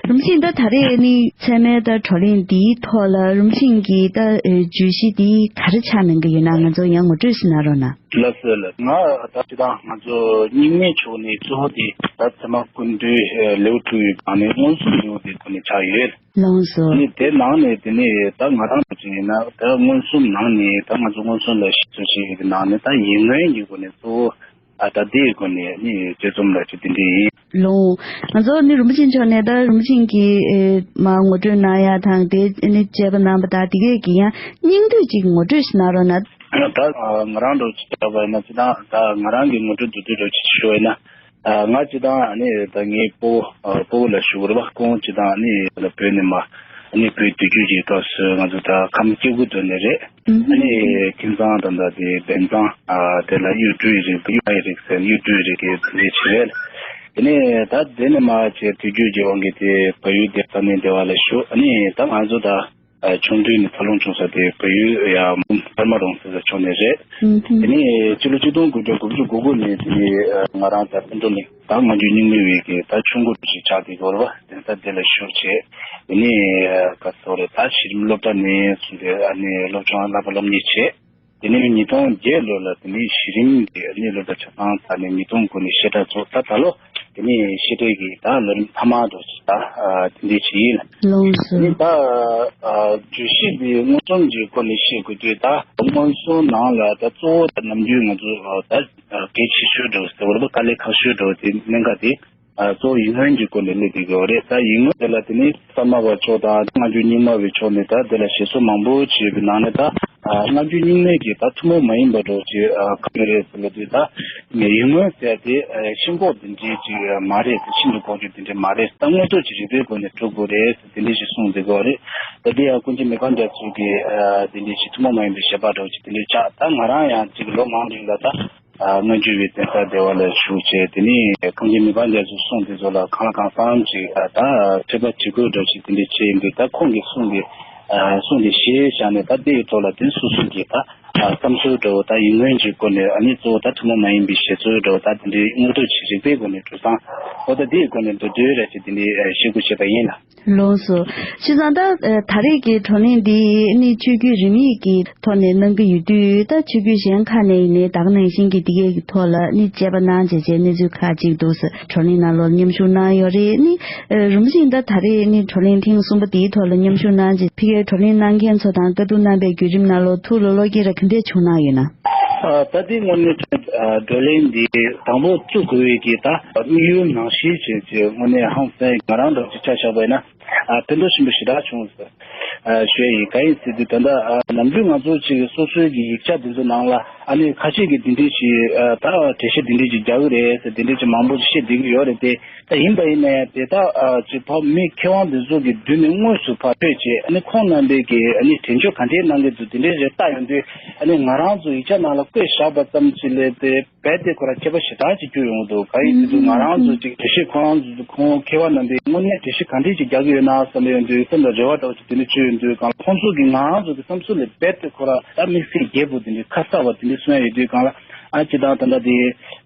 རིན་པོ་ཆེ་ད་ད་རེས་ནི་ཚད་མའི་ད་བགྲོ་གླེང་འདིའི་ཐོག་ལ་རིན་པོ་ཆེ་གིས་ད་བརྗོད་གཞི་འདི་ག་རེ་ཆགས་གནང་གི་ཡོད་ན་ང་ཚོ་ཡང་ངོ་སྤྲོད་ཞིག་གནང་རོགས་གནང་། ལགས་སོ་ལགས། ང་ད་སྤྱིར་བཏང་ང་ཚོ་རྙིང་མའི་ཕྱོགས་ནས་གཙོ་བོ་དེ་ད་ཚད་མ་ཀུན་བཏུས་ལེའུ་དྲུག་ཡི་སྒང་ནས་མངོན་སུམ་ལེའུ་དེ་ཐོག་ནས་ཆགས་ཡོད། ལགས་སོ། ནི་དེ་ནང་ནས་དེ་ནས་ད་ང་རང་ཚོ་ཅིག་ཡིན་ན་ད་མངོན་སུམ་ནང་ནས་ད་ང་ཚོ་མངོན་སུམ་ལ་གཞི་བཙུགས་བྱས་ཡོད་པའི་ནང་ནས་ད་ཡིག་ངོ་ཡི་སྒོ་ནས་གཙོ་བོ་ཨ་ད་དེའི་སྒོ་ནས་ནི་དཔྱད་རྩོམ་ལ་ཅིག་དེ་འདྲ་ཡིན། ལོ། ང་ཚོ་ནི་རིན་པོ་ཆེ་མཆོག་ནས་ད་རིན་པོ་ཆེ་གིས་ཨེ་མར་ངོ་སྤྲོད་གནང་ཡ་དང་དེ་ནི་དཔྱད་པ་གནང་བ་དང་དེ་གས་ཀྱི་ཡང་སྙིང་བསྡུས་ཅིག་ངོ་སྤྲོད་ཞིག་གནང་རོགས་གནང་། ད་ང་རང་འདྲ་བོ་ཅིག་བྱས་པ་ཡིན་ན་ཅི་ད་ད་ང་རང་གི་ངོ་སྤྲོད་མདོར་བསྡུས་འདྲ་བོ་ཅིག་ཞུ་བ་ཡིན་ན། ང་སྤྱིར་བཏང་ནི་ད་ངའི་སྤོ་སྤོ་བོ་ལ་ཞུ་དགོས་རེད་པ། ཁོང་སྤྱིར་བཏང་ནི་ལ་བོད་ནས་མར་ནི་བོད་དུས་རྒྱུན་གྱི་སྐབས་སུ་ང་ཚོ་ད་ཁམས་སྐྱེ་རྒུ་མདོ་ནས་རེད། ཨ་ནི་ཁྱིམ་ཚང་དང་ད་དེ་བན་ཚང་དེ་ལ་གཡུ་སྦྲུལ་རིགས་གཡུ་བ་ཡི་རིགས་ཟེར་གཡུ་སྦྲུལ་རིགས་ཀྱི་ལས་བྱེད་རེད། དེ་ནས་ད་དེ་ནས་མར་བྱས་དུས་རྒྱུན་གྱི་དབང་གིས་དེ་བལ་ཡུལ་དེ་ས་གནས་འདི་བ་ལ་བཞུགས། ཨ་ནི་ད་ང་ཚོ་ད་ཨ་ཆུང་དུས་ནས་འཚར་ལོངས་བྱུང་ས་དེ་བལ་ཡུལ་ཡ་མུམ་ཀརྨ་རོང་ཟེར་ས་ཕྱོགས་ནས་རེད། ཨུམ་ཧུམ། དེ་ནས་ཕྱི་ལོ་ཆིག་སྟོང་དགུ་བརྒྱ་དགུ་བཅུ་གོ་དགུ་ནས་དེ་ནས་ཨ་ང་རང་ད་སྤུན་གྲོགས་ལ་ད་སྔ་འགྱུར་རྙིང་མའི་དབྱིན་གྱི་ད་ཆུང་གུ་ཞིག་ཆགས་དེ་གོ་ར་བ་གདན་ས་དེ་ལ་བཞུགས་བྱས། དེ་ནས་ཨ་ག་ཟེར་རེད། ད་གཞི་རིམ་སློབ་གྲྭ་ནས་བཟུང་སྟེ་ཨ་ནི་སློབ་ཆུང་བསླབ་པ་སློབ་གཉེར་བྱས། དེ་ནས་ཉིས་སྟོང་བརྒྱད་ལོ་ལ་དེ་ནས་གཞི་རིམ་གྱི་གནས་སློབ་གྲྭ་ཆ་ཚང་ཚར་ནས་ཉིས་སྟོང་དགུ་ནས་བཤད་གྲྭ་ཚུགས། ད་ད་ལོ་དེ་ནས་བཤད་གྲྭའི་གི་ད་ལོ་རིམ་མཐའ་མ་དུ་ད་ཨ་དེ་འདྲས་ཅིག་ཡིན། ལགས་སོ། དེ་ནས་ད་ཨ་བརྗོད་གཞི་འདི་མངོན་སུམ་གྱི་སྐོར་ནས་བཤད་དགོས་དུས། ད་མངོན་སུམ་ནང་ལ་ད་གཙོ་བོ་ད་ནམ་རྒྱུན་ང་ཚོ་ད་གལ་ཆེ་ཤོས་འདྲ་བོ་ཟེར་བ་རེད་པ། དཀའ་ལས་ཁག་ཤོས་འདྲ་བོ་དེ་གནད་འགག་དེ། ཨ་གཙོ་བོ་ཡིག་སྔོན་གྱི་སྐོར་ནས་སླེབས་བསྡད་ཀྱི་ཡོད་རེད། ད་ཡིག་སྔོན་དེ་ལ་དེ་ནི་གསར་མ་བ་མཆོག་དང་སྔ་འགྱུར་རྙིང་མ་བའི་ཕྱོགས་ནས་ད་དེ་ལ་ཞེད་སོར་མང་པོ་བྱས་པའི་ནང་ནས། ད་ཨ་སྔ་འགྱུར་རྙིང་མའི་གི་ད་ཐུན་མོང་མ་ཡིན་པ་འདྲ་བོ་ཅིག་ཨ་གང་ཡོད་རེད་ཟེར་ལབ་དུས། ད་ཡིག་སྔོན་ཟེར་དེ་ཨ་ཤིན་ལྐོག་དེ་འདྲའི་ཅིག་མ་རེད་ཟེར། ཤིན་ཏུ་ལྐོག་གྱུར་དེ་འདྲའི་མ་རེད། ད་དངོས་ཐོག་ཅིག་རིག་པའི་སྒོ་ནས་སྒྲུབ་དགོས་རེད་ཟེར་དེ་འདྲའི་ཅིག་གསུངས་བསྡད་ཀྱི་ཡོད་རེད། ད་དེ་ཡང་ཀུན་མཁྱེན་མི་ཕམ་རྒྱ་མཚོ་གི་ཨ་དེ་འདྲའི་ཅིག་ཐུན་མོང་མ་ཡིན་པའི་བཞེད་པ་འདྲ་བོ་ཅིག་དེ་འདྲའི་ཆགས། ད་ང་རང་ཡང་ཅིག་ལོ་མང་རིང་ལ་ད། ཨ་སྔ་འགྱུར་བའི་གདན་ས་དེ་བ་ལ་བཞུགས་བྱས། དེ་ནས་ཀུན་མཁྱེན་མི་ཕམ་རྒྱ་མཚོའི་གསུང་དེ་ཚོ་ལ་གང་ལ་གང་འཚམ་ཅིག་ཨ་ད་འཁྲིད་པ་བྱེད་དགོས་འདྲ་ཞིག་དེ་འདྲ་བྱས་ཡིན་དུས། ད་ཁོང་གི་གསུང་དེ་ཨ་གསུང་དེ་ཞེས་བཞག་ནས། ད་དེ་ཡི་ཐོག་ལ་དེ་སོ་སོ་གི་ད་ཨ་བསམ་ཚུལ་འདྲ་བོ། ད་ཡིག་སྔོན་གྱི་སྐོར་ནས་ཨ་ནི་གཙོ་བོ་ད་ཐུན་མོང་མ་ཡིན་པའི་བཞེད་ཚུལ་འདྲ་བོ། ད་དེ་འདྲའི་དངོས་ཐོག་ཅིག་རིག་པའི་སྒོ་ནས་གྲོས་བསམ་འོ་ད་དེའི་སྒོ་ནས་མདོར་བསྡུས་ར་ཅིག་དེ་འདྲའི་ཨ་ཞུ་དགོས་བྱས་པ་ཡིན་ལགས། ལགས་སོ། བྱས་ཙང་ད་ཨ་ད་རེས་ཀྱི་བགྲོ་གླེང་འདི་ནི་ཆོས་བརྒྱུད་རིས་མེད་ཀྱི་ཐོག་ནས་གནང་གི་ཡོད་དུས། ད་ཆོས་བརྒྱུད་གཞན་ཁག་ནས་ཡིན་ནའི་ད་ག་ནང་བཞིན་གྱི་འདི་གའི་ཐོག་ལ་ནི་དཔྱད་པ་གནང་བྱས་བྱས་གནས་ཚུལ་ཁག་ཅིག་འདུག་ཟེར། བགྲོ་གླེང་ནང་ལོགས་མཉམ་ཞུགས་གནང་ཡོད་རེད། ནི་ཨ་རིན་པོ་ཆེ་ད་ད་རེས་ནི་བགྲོ་གླེང་ཐེངས་གསུམ་པ་འདིའི་ཐོག་ལ་མཉམ་ཞུགས་གནང་བྱས། ཕ་གིར་བགྲོ་གླེང་གནང་མཁན་ཚོ་དང་བཀའ་བསྡུར་གནང་པའི་བརྒྱུད་རིམ་ནང་ལོགས་ཐུགས་ལ་བློ་སྐྱེད་ར་ག་འདྲས་བྱུང་གནང་ཡོད་ན། ཨ་ད་ལྟའི་དངོས་གནས་ཨ་བགྲོ་གླེང་འདི་དང་པོ་བཙུགས་དགོས་པའི་གི་ད་དམིགས་ཡུལ་ནང་བཞིན་བྱས་བྱས་དངོས་གནས་ཧང་སང་ང་རང་འདྲ་ཅིག་ཆ་བཞག་པ་ཡིན་ན། ཨ་ཕན་ཐོགས་ཆེན་པོ་ཞེ་དྲག་བྱུང་ཟེར་ཨ་ཞུ་ཡ་ཡིན། གང་ཡིན་ཟེར་དུས་ད་ལྟ་ཨ་ནམ་རྒྱུན་ང་ཚོ་ཅིག་སོ་སོའི་གི་ཡིག་ཆ་འདི་ཚོ་ནང་ལ་ཨ་ནི་ཁ་ཤས་ཀྱིས་འདི་འདྲས་ཅིག་ཨ་ད་འགྲེལ་བཤད་འདི་འདྲས་ཅིག་རྒྱག་གི་རེད་ཟེར་འདི་འདྲས་ཅིག་མང་པོ་ཅིག་བཤད་བསྡད་ཀྱི་ཡོད་རེད་དེ། ད་ཡིན་པ་ཡིན་ནའི་དེ་དག་ཨ་ཅིག་ཕ་མི་མཁས་དབང་འདི་ཚོ་གི་མདུན་ནས་དངོས་སུ་ཕར་ཕེབས་བྱས་ཨ་ནི་ཁོང་རྣམ་པས་ཀྱི་ཨ་ནི་དྲན་བརྗོད་ག་འདྲའི་གནང་གི་འདུག་དེ་འདྲའི་རེ་ལྟ་ཡོང་དུས། ཨ་ནི་ང་རང་ཚོ་ཡིག་ཆ་ནང་ལ་བཀོད་བཞག་པ་ཙམ་ཞིག་ལས་དེ་རྦད་དེ་ཁོ་རང་ཁྱད་པར་ཞེ་དྲག་ཅིག་སྐྱོན་ཡོང་གི་འདུག་གང་ཡིན་ཟེར་དུས་ང་རང་ཚོ་ཅིག་འགྲེལ་བཤད་ཁོ་རང་ཚོ་ཁོང་མཁས་དབང་རྣམ་པས་དངོས་གནས་འགྲེལ་བཤད་ག་འདྲས་ཅིག་རྒྱག་གི་ཡོད་ན་བསམ་ཡོང་དུས། སེམས་ལ་རེ་བ་འདྲ་བོ་ཅིག་དེ་འདྲ་བྱུང་ཡོང་དུས། གང་ལ་ཁོང་ཚོ་གི་ང་རང་ཚོ་གི་བསམ་ཚུལ་ལས་རྦད་དེ་ཁོ་རང་ད་དམིགས་བསལ་རྒྱས་པོ་དེ་འདྲའི་ཁ་གསལ་བ་དེ་འདྲའི་གསུང་ཡ་ཡོད་དུས། གང་ལ་ཨ་སྤྱིར་བཏང་ད་ལྟ་དེ་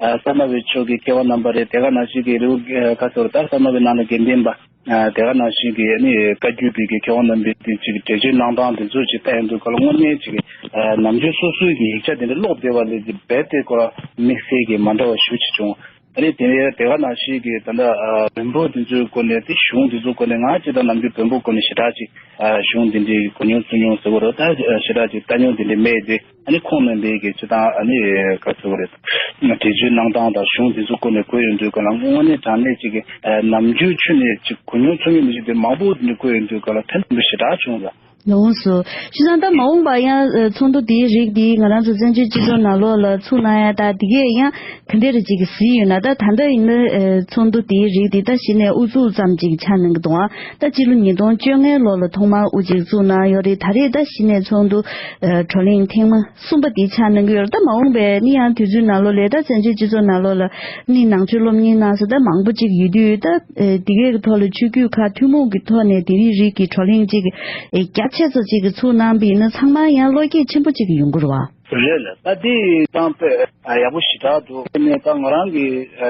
ཨ་གསར་མ་བའི་ཕྱོགས་ཀྱི་མཁས་དབང་རྣམ་པ་རེད། དེ་ག་ནང་བཞིན་གྱི་རི་བོ་ཨ་ག་ཟེར་ད་གསར་མ་བའི་ནང་ལ་དགེ་ལྡན་པ། ཨ་དེ་ག་ནང་བཞིན་གྱི་ཨ་ནི་བཀའ་བརྒྱུད་པའི་གི་མཁས་དབང་རྣམ་པའི་དེ་ཅིག་འགྲེལ་བརྗོད་གནང་སྟངས་དེ་ཚོ་ཅིག་ལྟ་ཡོང་དུས། ག་ལ་དངོས་གནས་ཅིག་ཨ་ནམ་རྒྱུན་སོ་སོའི་གི་ཡིག་ཆ་དེ་འདྲ་ཀློག་བསྡད་པ་ལས་ཀྱི་རྦད་དེ་ཁོ་རང་དམིགས་བསལ་གྱི་མ་འདྲ་བ་ཞེ་པོ་ཅིག་བྱུང་། ཨ་ནི་དེ་ནས་དེ་ག་ནང་བཞིན་གྱི་ད་ལྟ་ཨ་བོན་པོ་དེ་ཚོའི་སྐོར་ནས་དེ་གཞུང་དེ་ཚོའི་སྐོར་ནས་ང་ཅིག་ད་ནམ་རྒྱུན་བོན་པོའི་སྐོར་ནས་ཞེ་དྲག་ཅིག་ཨ་གཞུང་དེ་འདྲའི་གོ་མྱོང་ཚོར་མྱོང་ཟེར་བ་རེད། ད་ཞེ་དྲག་ཅིག་ལྟ་མྱོང་དེ་འདྲའི་མེད་དེ། ཨ་ནི་ཁོང་རྣམ་པའི་གི་སྤྱིར་བཏང་ཨ་ནི་ག་ཚོད་རེད། འགྲེལ་བརྗོད་གནང་སྟངས་དང་གཞུང་འདི་ཚོ་སྐོར་ནས་གོ་ཡོང་དུས་ག་ལ་དངོས་གནས་དྲང་གནས་ཅིག་གི་ཨ་ནམ་རྒྱུན་ཆུ་ནས་ཅིག་གོ་མྱོང་ཚོར་མྱོང་མི་ཤེས་དེ་མང་པོ་འདི་གོ་ཡོང་དུས་ག་ལ་ཕན་ཐོགས་པ་ཞེ་དྲག་བྱུང་ལ། ལགས་སོ། བྱས་ཙང་ད་མ་འོངས་པ་ཡང་ཨ་ཚོགས་འདུ་འདིའི་རིགས་འདི་ང་རང་ཚོ་བཙན་བྱོལ་སྤྱི་ཚོགས་ནང་ལོགས་ལ་ཚུགས་གནང་ཡ་ད་འདི་གས་ཡང་ག་འདྲ་རེ་ཅིག་གི་གཟིགས་ཡོད་ན། ད་ད་ལྟ་ཡིན་ན་ཨ་ཚོགས་འདུ་འདིའི་རིགས་འདི་ད་གཞི་ནས་དབུ་འཛུགས་ཙམ་ཅིག་ཆགས་གནང་གི་འདུག་ཨ། ད་སྤྱི་ལོ་ཉིས་སྟོང་བཅོ་ལྔའི་ལོ་ལ་ཐོག་མར་དབུ་ཅིག་བཙུགས་གནང་ཡོད་རེད། ད་རེས་ད་གཞི་ནས་ཚོགས་འདུ་ཨ་བགྲོ་གླེང་ཐེངས་མ་གསུམ་པ་འདི་ཆགས་གནང་གི་ཡོད་རེད། ད་མ་འོངས་པའི་ནི་ཡང་དུས་ཚོད་ནང་ལོགས་ལ་ད་བཙན་བྱོལ་སྤྱི་ཚོགས་ནང་ལོགས་ལ་ནི་ནང་ཆོས་སློབ་གཉེར་གནང་ས་ད་མང་པོ་ཅིག་ཡོད་དུས། ད་ཨེ་འདི་གའི་ཐོག་ལ་ཆོས་བརྒྱུད་ཁག་ཐུན་མོང་གི་ཐོག་ནས་དེ་རིགས་རིགས་ཀྱི་བགྲོ་གླེང་ཅིག་ཨེ་རྒྱ་ཆེ་ས་ཅིག་གི་ཚུགས་གནང་པ་ཡིན་ན་ཚང་མ་ཡང་བློ་སྐྱེད་ཆེན་པོ་ཅིག་ཡོང་གི་རེད་བ། རེད་ལ། ད་འདི་གཏམ་དཔེ་ཡག་པོ་ཞེ་དྲག་འདུག་ཨ་ནི་ད་ང་རང་གི་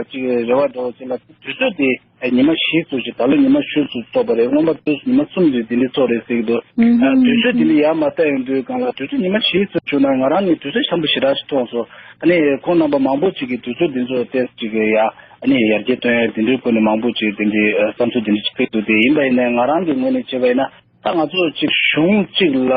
ཅིག་རེ་བ་འདྲ་བོ་ཅིག་ལ་དུས་ཚོད་དེ། ཨ་ཉི་མ་བཞི་ཙམ་ཞིག་ད་ལོ་ཉི་མ་བཞི་ཙམ་ཐོབ་པ་རེད། སྔོན་མ་དུས་ཉི་མ་གསུམ་རེད། དེ་འདྲ་ཚོགས་རེད་ཟེར་གྱི་འདུག་ཨ་དུས་ཚོད་དེ་འདྲ་ཡར་མར་བལྟ་ཡོང་དུས་གང་ལ་དུས་ཚོད་ཉི་མ་བཞི་ཙམ་བྱུང་ན་ང་རང་ནི་དུས་ཚོད་འཆམ་པོ་ཞེ་དྲག་ཞིག་མཐོང་སོང་། ཨ་ནི་ཁོང་རྣམ་པ་མང་པོ་ཅིག་གིས་དུས་ཚོད་འདི་ཚོ་ཏོག་ཙམ་ཅིག་ཡ་ཨ་ནི་ཡར་རྒྱས་གཏོང་ཡ་དེ་འདྲའི་སྐོར་ནས་མང་པོ་ཅིག་དེ་འདྲའི་བསམ་ཚུལ་དེ་འདྲ་ཅིག་སྤེལ་འདུག་དེ་ཡིན་པ་ཡིན་ནའི་ང་རང་གི་ངོས་ནས་བྱས་པ་ཡིན་ན། ད་ང་ཚོ་ཅིག་གཞུང་གཅིག་ལ་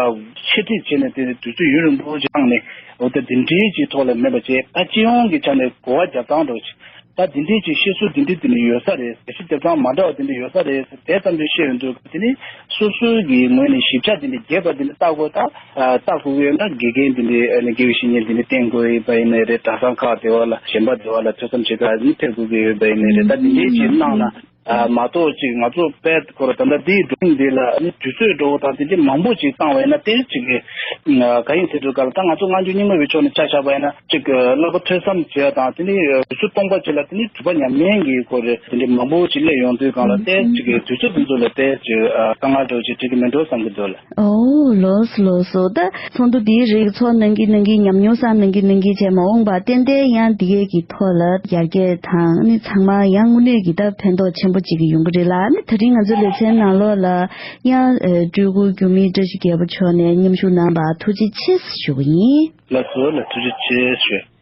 འཆད་ཁྲིད་བྱས་ནས་དེ་དུས་ཚོད་ཡུན་རིང་པོ་ཅིག་བཏང་ནས་འོ་ད་དེ་འདྲའི་ཅིག་ཐོག་ལ་མེད་པ་བྱས། ད་སྤྱི་ཡོངས་ཀྱི་ཆ་ནས་གོ་བ་རྒྱག་སྟངས་འདྲ་ཅིག་ད་དེ་འདྲའི་ཅིག་བཤད་སྲོལ་དེ་འདྲ་དེ་འདྲ་ཡོད་ས་རེད། འགྲེལ་བཤད་རྒྱག་སྟངས་མ་འདྲ་བ་དེ་འདྲ་ཡོད་ས་རེད། དེ་ཙམ་དུ་བཤད་ཡོང་དུས་དེ་ནི་སོ་སོའི་གི་ངོས་ནས་ཞིབ་ཆ་དེ་འདྲ་རྒྱས་པ་དེ་འདྲ་ལྟ་དགོས། ད་ལྟ་དགོས་ཀྱི་ཡོད་ན་དགེ་རྒན་དེ་འདྲ་དགེ་བའི་བཤེས་གཉེན་དེ་འདྲ་བསྟེན་དགོས་ཡོད་པ་ཡིན་ནའི་རེད། གྲྭ་ཚང་ཁག་དེ་བ་ལ་གཞན་པ་དེ་བ་ལ་ཐོས་བསམ་བྱེད་ག་ནི་ཕེབས་དགོས་ཀྱི་ཡོད་པ་ཡིན་ནའི་རེད། ད་དེ་འདྲའི་ཅིག་གནང་ན། ཨ་མ་གཏོགས་ཅིག་ང་ཚོ་དཔེ་ཁོ་ར་ད་ལྟ་འདིའི་བགྲོ་གླེང་འདི་ལ་ནི་དུས་ཚོད་འགྲོ་བ་དང་དེ་འདྲ་མང་པོ་ཅིག་བཏང་བ་ཡིན་ན་དེ་ཅིག་གི་ག་ཡིན་ཟེར་དུས་ག་ལ་ད་ང་ཚོ་སྔ་འགྱུར་རྙིང་མ་བའི་ཕྱོགས་ནས་ཆ་བཞག་པ་ཡིན་ན་ཅིག་བསླབ་པ་ཐོས་བསམ་བྱེད་ཡ་དང་དེ་ནི་དུས་ཚོད་སྟོང་པ་ཅིག་ལ་དེ་ནི་གྲུབ་པ་ཉམས་ལེན་གྱི་ཁོ་རེ་དེ་འདྲ་མང་པོ་ཅིག་སླེབས་ཡོང་དུས་གང་ལ་དེ་ཅིག་གི་དུས་ཚོད་དེ་ཚོ་ལ་དེ་ཅིག་དཀའ་ངལ་འདྲ་བོ་ཅིག་འཕྲད་ཀྱི་མེད་འགྲོ་བསམ་གྱི་འདུག་ལ། ཨོ་ལགས་སོ་ལགས་སོ། ད་ཚོགས་འདུ་འདིའི་རིགས་ཚོགས་གནང་གིན་གནང་གིན་ཉམས་མྱོང་བསགས་གནང་གིན་གནང་གིན་བྱས་མ་འོངས་པ་ཏན་ཏན་ཡང་འདི་གས་ཀྱི་ཐོག་ལ་ཡར་རྒྱས་དང་ནི་ཚང་མ་ཡང་དངོས་གནས་ཀྱི་ད་ཕན་ཐོགས་ཆེན་པོ་ཅིག་ཡོང་གི་རེད་ལ། ནི་དེ་རིང་ང་ཚོའི་ལེ་ཚན་ནང་ལོགས་ལ་ཡང་ཨ་སྤྲུལ་སྐུ་འགྱུར་མེད་བཀྲ་ཤིས་རྒྱལ་པོ་མཆོག་ནས་མཉམ་ཞུགས་གནང་བར་ཐུགས་རྗེ་ཆེ་ཞུ་གི་ཡིན། ལགས་སོ་ལགས། ཐུགས་རྗེ་ཆེ་ཞུ།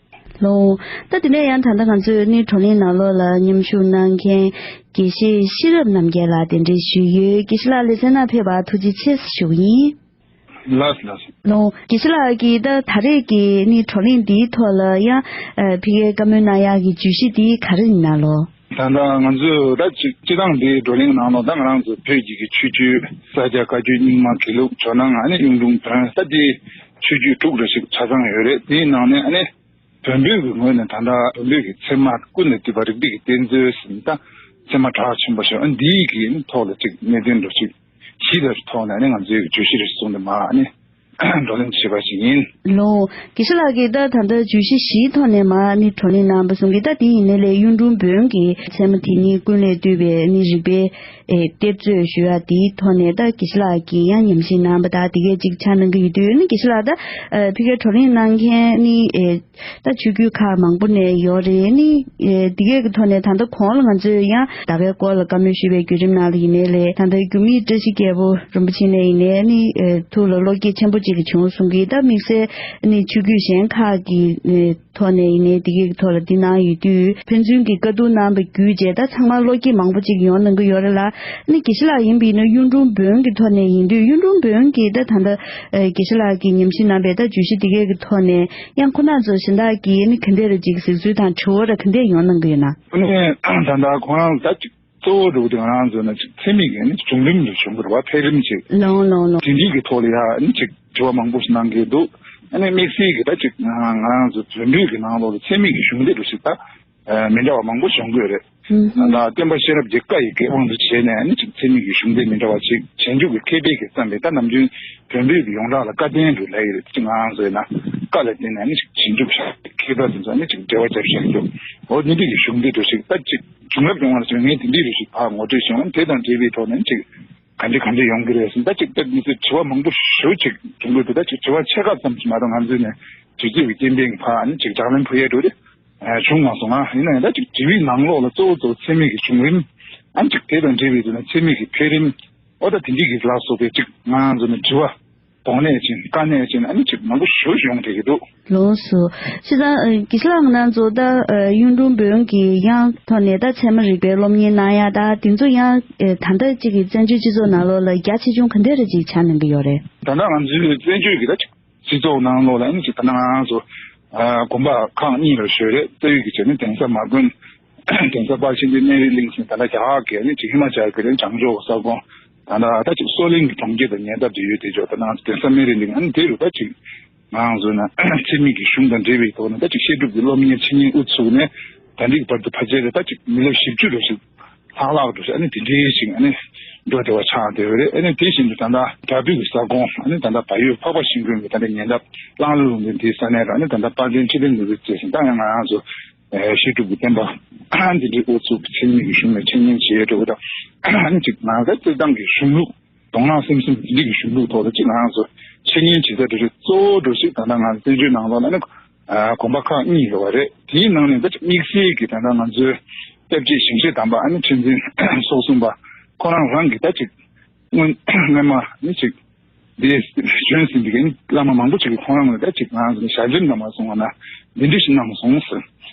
ལགས། ད་དེ་ནས་ཡང་ད་ལྟ་ང་ཚོས་ནི་བགྲོ་གླེང་ནང་ལོགས་ལ་མཉམ་ཞུགས་གནང་མཁན་དགེ་བཤེས་ཤེས་རབ་རྣམ་རྒྱལ་ལགས་གདན་འདྲེན་ཞུས་ཡོད། དགེ་བཤེས་ལགས་ལེ་ཚན་ནང་ཕེབས་པར་ཐུགས་རྗེ་ཆེ་ཞུ་གི་ཡིན། ལགས་ལགས། ལགས། དགེ་བཤེས་ལགས་ཀྱིས་ད་ད་རེས་ཀྱི་ནི་བགྲོ་གླེང་འདིའི་ཐོག་ལ་ཡང་ཨ་ཕ་གིར་བཀའ་མོལ་གནང་ཡག་གི་བརྗོད་གཞི་འདི་ག་རེ་ཡིན་ན་ལོ། ད་ལྟ་ང་ཚོས་ད་ཅིག་སྤྱི་བཏང་འདིའི་བགྲོ་གླེང་ནང་ལོགས་ད་ང་རང་ཚོ་བོད་ཀྱི་གི་ཆོས་བརྒྱུད་ས་སྐྱ་བཀའ་བརྒྱུད་རྙིང་མ་དགེ་ལུགས་ཇོ་ནང་ཨ་ནི་གཡུང་དྲུང་བོན་ས་དེའི་ཆོས་བརྒྱུད་དྲུག་འདྲ་ཞིག་ཆ་ཚང་ཡོད་རེད། དེའི་ནང་ནས་ཨ་ནི་བོན་པོའི་གི་ངོས་ནས་ད་ལྟ་བོན་པོའི་གི་ཚད་མ་ཀུན་ནས་བཏུས་པ་རིགས་གཏེར་གྱི་གཏེར་མཛོད་ཟེར་ནས་ད་ཚད་མ་གྲགས་ཆེན་པོ་ཞིག་ཨ་འདིའི་གི་ཐོག་ལ་ཅིག་གནད་དོན་འདྲ་ཞིག་གཞི་ལ་ཐོག་ནས་ཨ་ནི་ང་ཚོའི་གི་བརྗོད་གཞི་རེ་ཟུང་ནས་མ་ཨ་ནི་བགྲོ་གླེང་བྱས་པ་ཞིག་ཡིན། ལོ། དགེ་བཤེས་ལགས་ཀྱིས་ད་ད་ལྟ་བརྗོད་གཞི་བཞིའི་ཐོག་ནས་མ་ནི་བགྲོ་གླེང་གནང་བ་གསུང་གི། ད་དེ་ཡིན་ནའི་ལས་གཡུང་དྲུང་བོན་གྱི་ཚད་མ་དེ་ཉིད་ཀུན་ལས་བཏུས་པའི་ནི་རིགས་པའི་ཨེ་གཏེར་མཛོད་ཞུ་ཡ་དེའི་ཐོག་ནས་ད་དགེ་བཤེས་ལགས་ཀྱིས་ཡང་ཉམས་ཞིབ་གནང་བ་དང་དེ་གས་ཅིག་ཆ་གནང་གི་ཡོད་དུས་ནི་དགེ་བཤེས་ལགས་ད་ཨ་ཕ་གིར་བགྲོ་གླེང་གནང་མཁན་ནི་ཨེ་ད་ཆོས་བརྒྱུད་ཁག་མང་པོ་ནས་ཡོད་རེད། ནི་ཨེ་འདི་གས་ཀྱི་ཐོག་ནས་ད་ལྟ་གོང་ལ་ང་ཚོས་ཡང་ད་གའི་སྐོར་ལ་བཀའ་མོལ་ཞུས་པའི་བརྒྱུད་རིམ་ནང་ལ་ཡིན་ནའི་ལས་ད་ལྟ་འགྱུར་མེད་བཀྲ་ཤིས་རྒྱལ་པོ་རིན་པོ་ཆེ་ནས་ཡིན་ནའི་ནི་ཨེ་ཐུགས་ལ་བློ་སྐྱེད་ཆེན་པོ་ཅིག་བྱུང་གསུང་གི། ད་དམིགས་བསལ་ནི་ཆོས་བརྒྱུད་གཞན་ཁག་གི་ཨེ་ཐོག་ནས་ཡིན་ནའི་འདི་གས་ཀྱི་ཐོག་ལ་འདི་གནང་ཡོད་དུས་ཕན་ཚུན་གྱི་བཀའ་བསྡུར་གནང་བ་བརྒྱུད་རྗེས་ད་ཚང་མ་བློ་སྐྱེད་མང་པོ་ཅིག་ཡོང་གནང་གི་ཡོད་རེད་ལ། ནི་དགེ་བཤེས་ལགས་ཡིན་པས་ན་གཡུང་དྲུང་བོན་གྱི་ཐོག་ནས་ཡིན་དུས་གཡུང་དྲུང་བོན་གྱི་ད་ད་ལྟ་ཨེ་དགེ་བཤེས་ལགས་ཀྱིས་ཉམས་ཞིབ་གནང་པའི་ད་བརྗོད་གཞི་འདི་གས་ཀྱི་ཐོག་ནས་ཡང་ཁོ་ན་ཚོ་གཞན་དག་གིས་ནི་ག་འདྲ་རེ་ཅིག་གཟིགས་ཚུལ་དང་དྲི་བ་ར་ག་འདྲ་ཡོང་གནང་གི་ཡོད་ན། ཨ་ནི་ད་ལྟ་ཁོ་རང་ད་ཅིག་གཙོ་བོ་འདྲ་བོ་དེ་ང་རང་ཚོ་ན་ཅིག་ཚད་མིན་གྱི་ནི་བྱུང་རིམ་ལ་བྱུང་གི་རེད་བ། འཕེལ་རིམ་ཅིག་ལོང་ལོང་ལོང་། དེ་འདྲའི་གི་ཐོག་ལ་ཡ་ནི་ཅིག་དྲི་བ་མང་པོ་ཞིག་གནང་གི་འདུག་ཨ་ནི་དམིགས་བསལ་གྱི་ད་ཅིག་ང་རང་ཚོ་བོན་པོའི་གི་ནང་ལོགས་ལ་ཚད་མིན་གྱི་གཞུང་འདི་འདྲ་ཞིག་ད་མི་འདྲ་བ་མང་པོ་བྱུང་གི་ཡོད་རེད། ད་ལྟ་སྟོན་པ་ཤེས་རབ་ཀྱི་བཀའ་ཡི་འགན་དབང་དུ་བྱས་ནས་ནི་ཅིག་ཚད་མིན་གྱི་གཞུང་འདི་མི་འདྲ་བ་ཅིག་བྱང་ཆུབ་ཀྱི་མཁས་པའི་གི་བརྩམས་པའི་ད་ནམ་རྒྱུན་བོན་པོའི་གི་ཡོངས་གྲགས་ལ་བཀའ་བསྟན་འདྲ་ལབ་ཡོད་རེད། ཅིག་ང་རང་ཚོའི་ན་བཀའ་ལ་བརྟེན་ནས་ནི་ཅིག་བྱང་ཆུབ་མཁས་པ་དེ་ཚོ་ནི་ཅིག་འབྲེལ་བ་རྒྱབ་བཞིན་འདུག་འོ་འདི་འདྲའི་གི་གཞུང་འདི་འདྲ་ཞིག་ད་ཅིག་བྱུང་རབས་ཡོང་བ་ལ་ཅིག་ངས་དེ་འདྲའི་རེ་ཞིག་ཕར་ངོ་སྤྲོད་བྱུང་། དེ་དང་འབྲེལ་བའི་ཐོག་ནས་ཅིག་ག་འདྲ་ག་འདྲ་ཡོང་གི་རེད་ཟེར་ད་ཅིག་ད་མི་ཚེ་དྲི་བ་མང་པོ་ཞེ་པོ་ཅིག་བྱུང་གི་འདུག་ད་ཅིག་དྲི་བ་ཆེ་ཁག་ཙམ་ཞིག་མ་གཏོགས་ང་ཚོས་ནས་དུས་ཚོད་ཀྱི་རྐྱེན་པས་ཕར་ནི་ཅིག་ལྗགས་ལན་ཕུལ་ཡས་འགྲོ་རེད། བྱུང་མ་སོང་ང་། ཡིན་ན་ཡང་ད་ཅིག་དྲི་བའི་ནང་ལོགས་ལ་གཙོ་བོ་གཙོ་བོ་ཚད་མིན་གྱི་བྱུང་རིམ་ཨ་ཅིག་དེ་དང་འབྲེལ་བའི་དུས་ན་ཚད་མིན་གྱི་འཕེལ་རིམ་འོ་ད་དེ་འདྲའི་གི་ལ་སོགས་པའི་ཅིག་ང་རང་ཚོ་ནི་དྲི་བ་དོགས་གནད་ཅན་དཀའ་གནད་ཅན་ཨ་ནི་ཅིག་མང་པོ་ཞེ་པོ་ཡོང་བསྡད་ཀྱི་འདུག་ལགས་སོ། བྱས་ཙང་དགེ་བཤེས་ལགས་ང་རང་ཚོ་ད་གཡུང་དྲུང་བོན་གྱི་ཡང་ཐོག་ནས་ད་ཚད་མ་རིག་པའི་སློབ་གཉེར་གནང་ཡ་ད་དེ་ཚོ་ཡང་ད་ལྟ་ཅིག་གི་བཙན་བྱོལ་སྤྱི་ཚོགས་ནང་ལོགས་ལ་རྒྱ་ཆེ་ཆུང་ག་འདྲ་རེ་ཅིག་ཆགས་གནང་གི་ཡོད་རེད། ད་ལྟ་ང་ཚོའི་བཙན་བྱོལ་གྱི་ད་ཅིག་སྤྱི་ཚོགས་ནང་ལོགས་ལ་ཨ་ནི་ཅིག་ད་ལྟ་ང་རང་ཚོ་ཨ་དགོན་པ་ཁག་གཉིས་ལ་ཤོད་རེད། རྩ་བའི་གི་བྱས་ནས་གདན་ས་མ་དགོན། གདན་ས་དཔལ་ཆེན་པའི་སྨན་རི་གླིང་ཟེར་ད་ལྟ་རྒྱ་གར་གྱི་ཨ་ནི་ཅིག་ཧི་མ་ཅལ་གྱི་ཨ་ནི་བྱང་ཕྱོགས་ས་ཁོངས་ད་ལྟ་ད་ཅིག་སོ་གླིང་གི་གྲོང་ཁྱེར་དང་ཉེ་འདབས་དུ་ཡོད་དེ་ཅོག་ད་ང་ཚོ་གདན་ས་སྨན་རི་གླིང་ཨ་ནི་དེ་རུ་ད་ཅིག་ང་རང་ཚོ་ན་ཚད་མིན་གྱི་གཞུང་དང་འབྲེལ་བའི་ཐོག་ནས་ད་ཅིག་བཤད་སྒྲུབ་ཀྱི་སློབ་གཉེར་འཆད་ཉན་དབུ་ཚུགས་ནས་ད་ལྟའི་བར་དུ་ཕལ་ཆེར་ད་ཅིག་མི་ལོ་བཞི་བཅུ་རུ་ཞིག་ལྷག་ལྷག་འགྲོ་ཞིག་ཨ་ནི་དེ་འདྲའི་ཞིག་ཨ་ནི་འགྲོ་བདེ་བ་ཆགས་བསྡད་ཡོད་རེད། ཨ་ནི་དེ་བཞིན་དུ་ད་ལྟ་བྲག་ཕུག་གི་ས་ཁོངས་ཨ་ནི་ད་ལྟ་བལ་ཡུལ་འཕགས་པ་ཤིང་ཀུན་གྱི་ད་ལྟ་ཉེ་འདབས་གླང་ལོ་ལུང་བསྟན་དེའི་ས་གནས་རུ་ཨ་ནི་ད་ལྟ་དཔལ་ལྡན་ཁྲི་སྟེང་ནོར་བུའི་རྩེ་ཟེར་ད་ཡང་ང་རང་ཚོ་བཤད་སྒྲུབ་ཀྱི་བསྟན་པ་དེ་འདྲའི་དབུ་ཚུགས་ཚད་མིན་གྱི་གཞུང་ནས་འཆད་ཉན་བྱེད་ཡས་འགྲོ་གི་ད་ཨ་ནི་ཅིག་ང་ཚོ་སྤྱིར་བཏང་གི་གཞུང་ལུགས་མདོ་སྔགས་སེམས་གསུམ་དེ་འདྲའི་གི་གཞུང་ལུགས་ཐོག་ལ་ཅིག་ང་རང་ཚོ་འཆད་ཉན་བྱེད་ས་དེ་འདྲའི་གཙོ་བོ་འགྲོ་ཞིག་ད་ལྟ་ང་ཚོ་བཙན་བྱོལ་ནང་ལོགས་ལ་ཨ་ནི་དགོན་པ་ཁག་གཉིས་ཡོད་པ་རེད། དེའི་ནང་ནས་ད་ཅིག་དམིགས་བསལ་གྱི་ད་ལྟ་ང་ཚོའི་སྐྱབས་རྗེ་ཞིང་གཤེགས་དམ་པ་ཨ་ནི་ཁྲི་འཛིན་སོགས་གསུངས་པ་ཁོ་རང་རང་གི་ད་ཅིག་སྔོན་སྔོན་མ་ནི་ཅིག་འདི་བྱོན་ཟིན་པའི་གི་བླ་མ་མང་པོ་ཅིག་གིས་ཁོང་རང་ལ་ད་ཅིག་ང་རང་ཚོ་ཞལ་འདེབས་གནང་བ་སོང་བ་ན་འདི་འདྲ་ཞིག་གནང་སོང་ཟེར།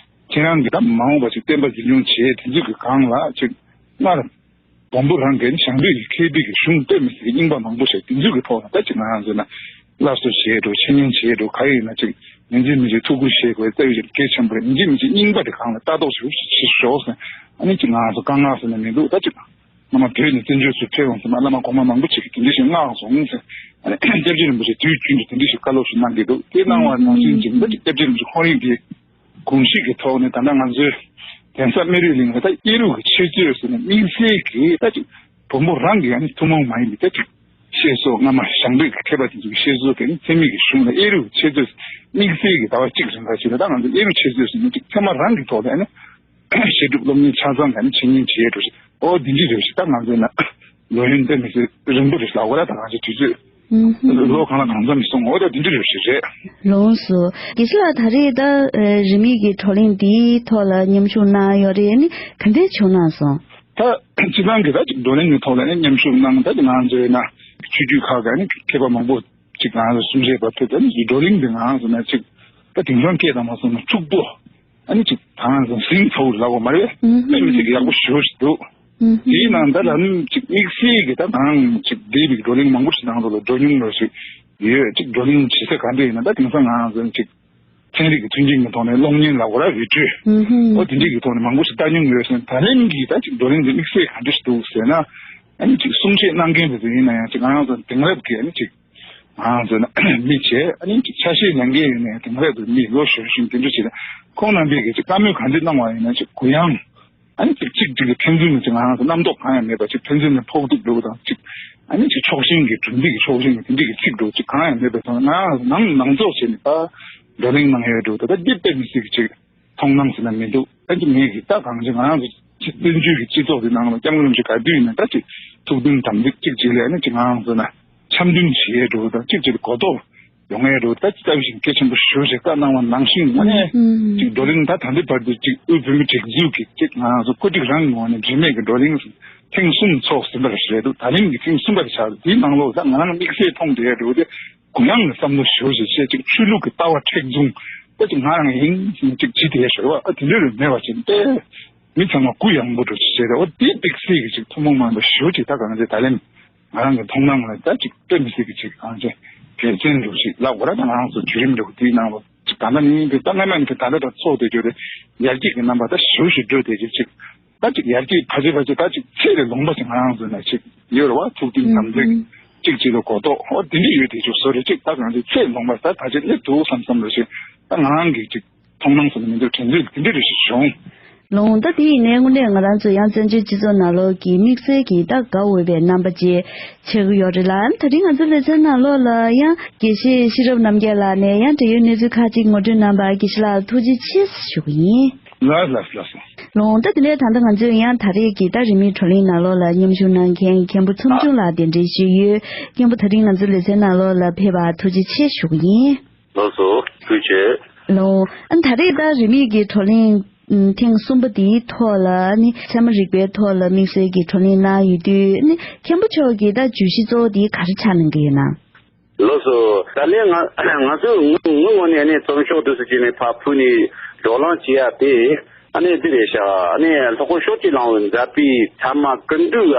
ཁྱེད་རང་གིས་ད་མ་འོངས་པ་ཅིག་བསྟན་པ་འཛིན་སྐྱོང་བྱེད་དེ་ཚོའི་གི་སྒང་ལ་ཅིག་སྔར་མགོན་པོ་རང་གིས་ནི་ཞང་བོད་ཀྱི་མཁས་པའི་གི་གཞུང་བསྟོད་མི་སྲིད་ཀྱི་རྙིང་པ་མང་པོ་ཞིག་དེ་ཚོའི་གི་ཐོག་ལ་ད་ཅིག་ང་རང་ཚོ་ན་སླར་གསོ་བྱེད་འགྲོ་འཆད་ཉན་བྱེད་འགྲོ་ག་ཡིན་ན་ཅིག་ཉིན་མཚན་མི་བྱེད་ཐུགས་ཁུར་བཞེས་དགོས་རྩ་བའི་གི་གལ་ཆེན་པོ་རེད། ཡིན་གཅིག་མིན་གཅིག་རྙིང་པ་དེ་སྒང་ལ་ལྟ་རྟོག་ཞིག་བྱེད་ཤོག་ཟེར་ཨ་ནི་ཅིག་ང་རང་ཚོ་བཀའ་མངགས་ཟེར་ན་མི་འདུག་ད་ཅིག་སྔོན་མ་བོད་ནས་བཙན་བྱོལ་ཚུར་ཕེབས་ཡོང་ཟེར་ན་བླ་མ་གོང་མ་མང་པོ་ཅིག་གིས་དེ་འདྲ་ཞིག་མངགས་སོང་ཟེར་ཨ་ནི་སྐྱབས་རྗེ་རིན་པོ་ཆེ་དུས་རྒྱུན་དུ་དེ་འདྲ་ཞིག་བཀའ་སློབ་ཞིག་གནང་གི་འདུག་དེ་གནང་བ་ནང་བཞིན་ཅིག་ད་ཅིག་སྐྱབས་རྗེ་རིན་པོ་ཆེ་ཁོང་རང་གི་དགོངས་གཞི་གི་ཐོག་ནས་ད་ལྟ་ང་ཚོའི་ གདན་ས་སྨན་རི་གླིང་ལ་ད་གཡས་རུ་གི་འཆད་རྩོད་ཟེར་ནས་དམིགས་བསལ་གྱི་ད་ཅིག་བོན་པོ་རང་གི་ཨ་ནི་ཐུན་མོང་མ་ཡིན་པའི་ད་ཅིག་བཤད་སྲོལ། སྔ་མ་ཞང་བོད་ཀྱི་མཁས་པ་དེ་ཚོ་གི་བཤད་སྲོལ་དེ་ནི་ཚད་མེད་ཀྱི་གཞུང་ལ་གཡས་རུ་འཆད་རྩོད་དམིགས་བསལ་གྱི་ཟླ་བ་གཅིག་རིང་ལ་བྱས་ན། ད་ང་ཚོ་གཡས་རུ་འཆད་རྩོད་ཟེར་ནས་ཅིག་ཚད་མ་རང་གི་ཐོག་ལ་ཨ་ནི་བཤད་སྒྲུབ་སློབ་གཉེར་ཆ་ཚང་ག་ནི་འཆད་ཉན་བྱེད་ཡས་འགྲོ་ཞིག་འོ་འདི་འདྲ་རེད་ཞིག་ད་ང་ཚོས་ན་ལོ་ཡུན་དེ་མི་སྲིད་རིང་པོ་རེད་ལབ་དགོས་ར། ད་ང་ཚོ་དུས་ཚོད་ཨུམ་ཧུམ། ལོ་གང་ལ་གང་འཚམ་སོང་འོ་ད་འདི་འདྲ་རེད་ཞིག་རེད། ལོངས་སུ། དགེ་བཤེས་ལགས་ད་རེས་ད་རིས་མེད་ཀྱི་བགྲོ་གླེང་འདིའི་ཐོག་ལ་མཉམ་ཞུགས་གནང་ཡོད་རེད། ནི་ག་འདྲས་བྱུང་གནང་སོང་། ད་སྤྱི་བཏང་གི་ད་ཅིག་བགྲོ་གླེང་གི་ཐོག་ལ་ནི་མཉམ་ཞུགས་གནང་། ད་ང་ཚོའི་ན་ཆོས་བརྒྱུད་ཁག་གི་ནི་མཁས་པ་མང་པོ་ཅིག་ང་ཚོ་གསུང་བཤད་པ་ཐུག་ད་ནི་བགྲོ་གླེང་འདི་ང་ཚོ་ན་ཅིག་ད་དེང་སང་སྐད་དང་མ་སོང་ན་འཁྲུག་པོ། ཨ་ནི་ཅིག་ད་ང་ཚོ་ཟིང་ཚ་བོ་ལབ་དགོས་མ་རེད། ཨུམ་ཧུམ། དཔེ་མི་སྲིད་ཀྱི་ཡག་པོ་ཞེ་པོ་ཞིག་འདུག་ཨུམ་ཧུམ། དེའི་ནང་ད་ལམ་ཅིག་དམིགས་བསལ་གྱི་ད་ང་ཅིག་འདས་པའི་བགྲོ་གླེང་མང་པོ་ཞིག་ནང་དུ་ལ་འགྲོ་མྱོང་ཡོད་ཞིག་ཡོད། ཅིག་བགྲོ་གླེང་བྱེད་ས་ག་འདྲ་ཡིན་ན་ད་དེང་སང་ང་ཚོ་ཅིག་ཚན་རིག་གི་མཐུན་རྐྱེན་གྱི་ཐོག་ནས་གློག་བརྙན་ལབ་དགོས་ར། བི་ཌི་ཡོ། ཨུམ་ཧུམ། ཨོ་དེ་འདྲའི་གི་ཐོག་ནས་མང་པོ་ཞིག་ལྟ་མྱོང་ཡོད་ཟེར་ན། ད་ལན་གྱི་ད་ཅིག་བགྲོ་གླེང་དེ་དམིགས་བསལ་ག་འདྲ་ཞིག་འདུག་ཟེར་ན། ཨ་ནི་ཅིག་གསུང་བཤད་གནང་མཁན་དེ་ཚོ་ཡིན་ན་ཡང་ཅིག་ང་རང་ཚོ་དེང་རབས་ཀྱི་ཨ་ནི་ཅིག་ང་ཚོ་ན་མི་བྱས། ཨ་ནི་ཅིག་ཆ་ཤས་ལེན་མཁན་ཡིན་ན་ཡང་དེང་རབས་ཀྱི་མི་ལོ་གཞོན་གཞོན་དེ་འདྲ་ཞིག་ལ་ཁོང་རྣམ་པས་ཀྱི་ཅིག་བཀའ་མོལ་ག་འདྲ་གནང་བ་ཡིན་ན། ཅིག་གུ་ཡངས། ཨ་ནི་ཅིག་གཅིག་གཅིག་གི་ཕན་ཚུན་ནི་ཅིག་ང་རང་ཚོ་རྣམ་རྟོག་གང་ཡང་མེད་པ། ཅིག་ཕན་ཚུན་ནི་ཕོག་ཐུག་འགྲོ་བ་དང་། ཅིག་ཨ་ནི་ཅིག་ཕྱོགས་ཞེན་གྱི་གྲུབ་འབྲས་ཀྱི་ཕྱོགས་ཞེན་གྱི་དེ་འདྲ་གི་ཚིག་འགྲོ་ཅིག་གང་ཡང་མེད་པའི་ཐོག་ང་རང་ནང་ནང་ཚོགས་བྱས་ནས་ད་བགྲོ་གླེང་གནང་ཡོད་འགྲོ། ད་ད་འདི་དཔེ་མི་སྲིད་ཀྱི་ཅིག་མཐོང་སྣང་ཟེར་ན་མི་འདུག་ཨ་ནི་ངས་ཀྱི་ད་གང་ཅི་ང་རང་ཚོ་བཙན་བྱོལ་གྱི་སྤྱི་ཚོགས་འདི་ནང་ལ་སྐྱབས་མགོན་རིན་པོ་ཆེ་ག་དུས་ཡིན་ན་ད་ཅིག་ཐུགས་མཐུན་དམ་ཚིག་གཅིག་བྱས་ལས། ཨ་ནི་ཅིག་ང་རང་ཚོ་ན་འཆམ་མཐུན་བྱེད་ཡས་འགྲོ་དང་། གཅིག་བྱས་ཏེ་གོ་རྟོགས་ཡོང་ཡས་འགྲོ། ད་ལྟ་བཞིན་གལ་ཆེན་པོ་ཞེ་པོ་ཞིག་བཀའ་གནང་བ་ནང་བཞིན་དངོས་གནས་ཅིག་བགྲོ་གླེང་ད་ད་ལྟའི་བར་དུ་ཅིག་དབུས་བོད་མི་སྒྲིག་འཛུགས་ཀྱི་ཅིག་ང་རང་ཚོ་བཀོད་སྒྲིག་རང་གི་ངོས་ནས་རིས་མེད་ཀྱི་བགྲོ་གླེང་ཐེངས་གསུམ་ཚོགས་ཟིན་པ་རེད་འདུག་ད་ལན་གྱི་ཐེངས་གསུམ་པ་དེ་ཆགས་འདུག་དེའི་ནང་ལོགས་ད་ང་རང་དམིགས་བསལ་མཐོང་བསྡད་ཡས་འགྲོ་དེ། གུ་ཡངས་ནས་བསམ་བློ་ཞེ་པོ་ཞིག་བྱས། ཅིག་ཆོས་ལུགས་ཀྱི་ལྟ་བ་མཁྲེགས་བཟུང་ད་ཅིག་ང་རང་ཡིན་ཅིག་བྱེད་དེ་ཞོར་བ་ཨ་དེ་འདྲ་རུ་མེད་པ་བྱས་ཏེ། མི་ཚང་མ་གུ་ཡངས་པོ་འགྲོ་ཅིག་བྱས་ཏེ། འོ་དེ་དམིགས་བསལ་གྱི་ཅིག་ཐུན་མོང་མ་ཡིན་པ་ཞེ་པོ་ཅིག་ད་གང་ཅི་ད་ལན་ང་རང་གི་མཐོང་སྣང་ལ་ད་ཅིག་དཔེ་མི་སྲིད་ཀྱི་ཅིག་གང་ཅི་དགེ་མཚན་འགྲོ་ཞིག་ལབ་དགོས་ར། ད་ང་རང་ཚོ་བརྒྱུད་རིམ་འགྲོ་དེའི་ནང་ལ་ཅིག་ད་ལྟ་ནི་ཡིན་པའི་ད་སྔ་མ་ནས་ད་ལྟ་ད་ཚོགས་དེ་བརྗོད་དེ་ཡར་རྒྱས་ཀྱི་རྣམ་པ་ད་ཞེ་པོ་ཞིག་འགྲོ་བསྡད་ཀྱི་ཅིག་ད་ཅིག་ཡར་རྒྱས་ཕལ་ཆེར་ཕལ་ཆེར་ད་ཅིག་ཚད་ལས་ལོངས་པ་ཞིག་ང་རང་ཚོ་ན་ཅིག་ཡོད་རེད་བ། ཐུགས་མཐུན་དམ་ཚིག་ཅིག་ཅིག་ལ་གོ་རྟོགས་འོ་དེ་འདྲ་ཡོད་དེ་ཅིག་བཟོ་རེད། ཅིག་ད་གང་ཅིག་ཚད་ལོངས་པ་ད་ཕལ་ཆེར་སླེབས་འདུག་བསམ་བསམ་རེད། ཅིག་ད་ང་རང་གི་ཅིག་མཐོང་སྣང་སོགས་ནས་མི་འདུག་དྲན་ཚུལ་དེ་འདྲ་རེ་ཞིག་བྱུང་། ལོང་ད་དེ་ཡིན་ནའི་དངོས་གནས་ང་རང་ཚོ་ཡང་བཙན་བྱོལ་སྤྱི་ཚོགས་ནང་ལོགས་ཀྱི་དམིགས་བསལ་གྱི་ད་དགའ་འོས་པའི་རྣམ་པ་ཅིག་ཆགས་ཀྱི་ཡོད་རེད་ལ། ད་རིང་ང་ཚོ་ལེ་ཚན་ནང་ལོགས་ལ་ཡང་དགེ་བཤེས་ཤེས་རབ་རྣམ་རྒྱལ་ལགས་ནས་ཡང་འབྲེལ་ཡོད་གནས་ཚུལ་ཁག་ཅིག་ངོ་སྤྲོད་གནང་བར་དགེ་བཤེས་ལགས་ལ་ཐུགས་རྗེ་ཆེ་ཞུ་གི་ཡིན། ལགས་ལགས་ལགས་སོ། ལོང་ད་དེ་ལས་ད་ལྟ་ང་ཚོས་ཡང་ད་རེས་ཀྱི་ད་རིས་མེད་བགྲོ་གླེང་ནང་ལོགས་ལ་མཉམ་ཞུགས་གནང་མཁན་མཁན་པོ་ཚོམ་ཆུང་ལགས་གདན་འདྲེན་ཞུས་ཡོད། མཁན་པོ་ད་རིང་ང་ཚོའི་ལེ་ཚན་ནང་ལོགས་ལ་ཕེབས་པར་ཐུགས་རྗེ་ཆེ་ཞུ་གི་ཡིན། ལགས་སོ། ཐུགས་རྗེ་ཆེ། ལོང་ཨ་ད་རེས་ད་རིས་མེད་ཀྱི་བགྲོ་གླེང་ཐེངས་གསུམ་པ་དེའི་ཐོག་ལ་ནི་ཚད་མ་རིག་པའི་ཐོག་ལ་དམིགས་བསལ་གྱི་བགྲོ་གླེང་གནང་ཡོད་དུས་ནི་མཁན་པོ་མཆོག་གིས་ད་བརྗོད་གཞི་གཙོ་བོ་དེ་ག་རེ་ཆགས་གནང་གི་ཡོད་ན། ལགས་སོ། ད་ལན་ང་ང་ཚོའི་ངོས་ངོས་ནས་ནི་ཚོམ་ཤོག་དུ་སུ་ཅི་ནས་ཕར་ཕུལ་ནས་བགྲོ་གླེང་བྱེད་ཡ་དེ་ཨ་ནི་འདི་རེད་ཤག་ཨ་ནི་ལྷག་པར་ཕྱོགས་གཅིག་ལའང་མཛད་པའི་ཚད་མ་ཀུན་བཏུས་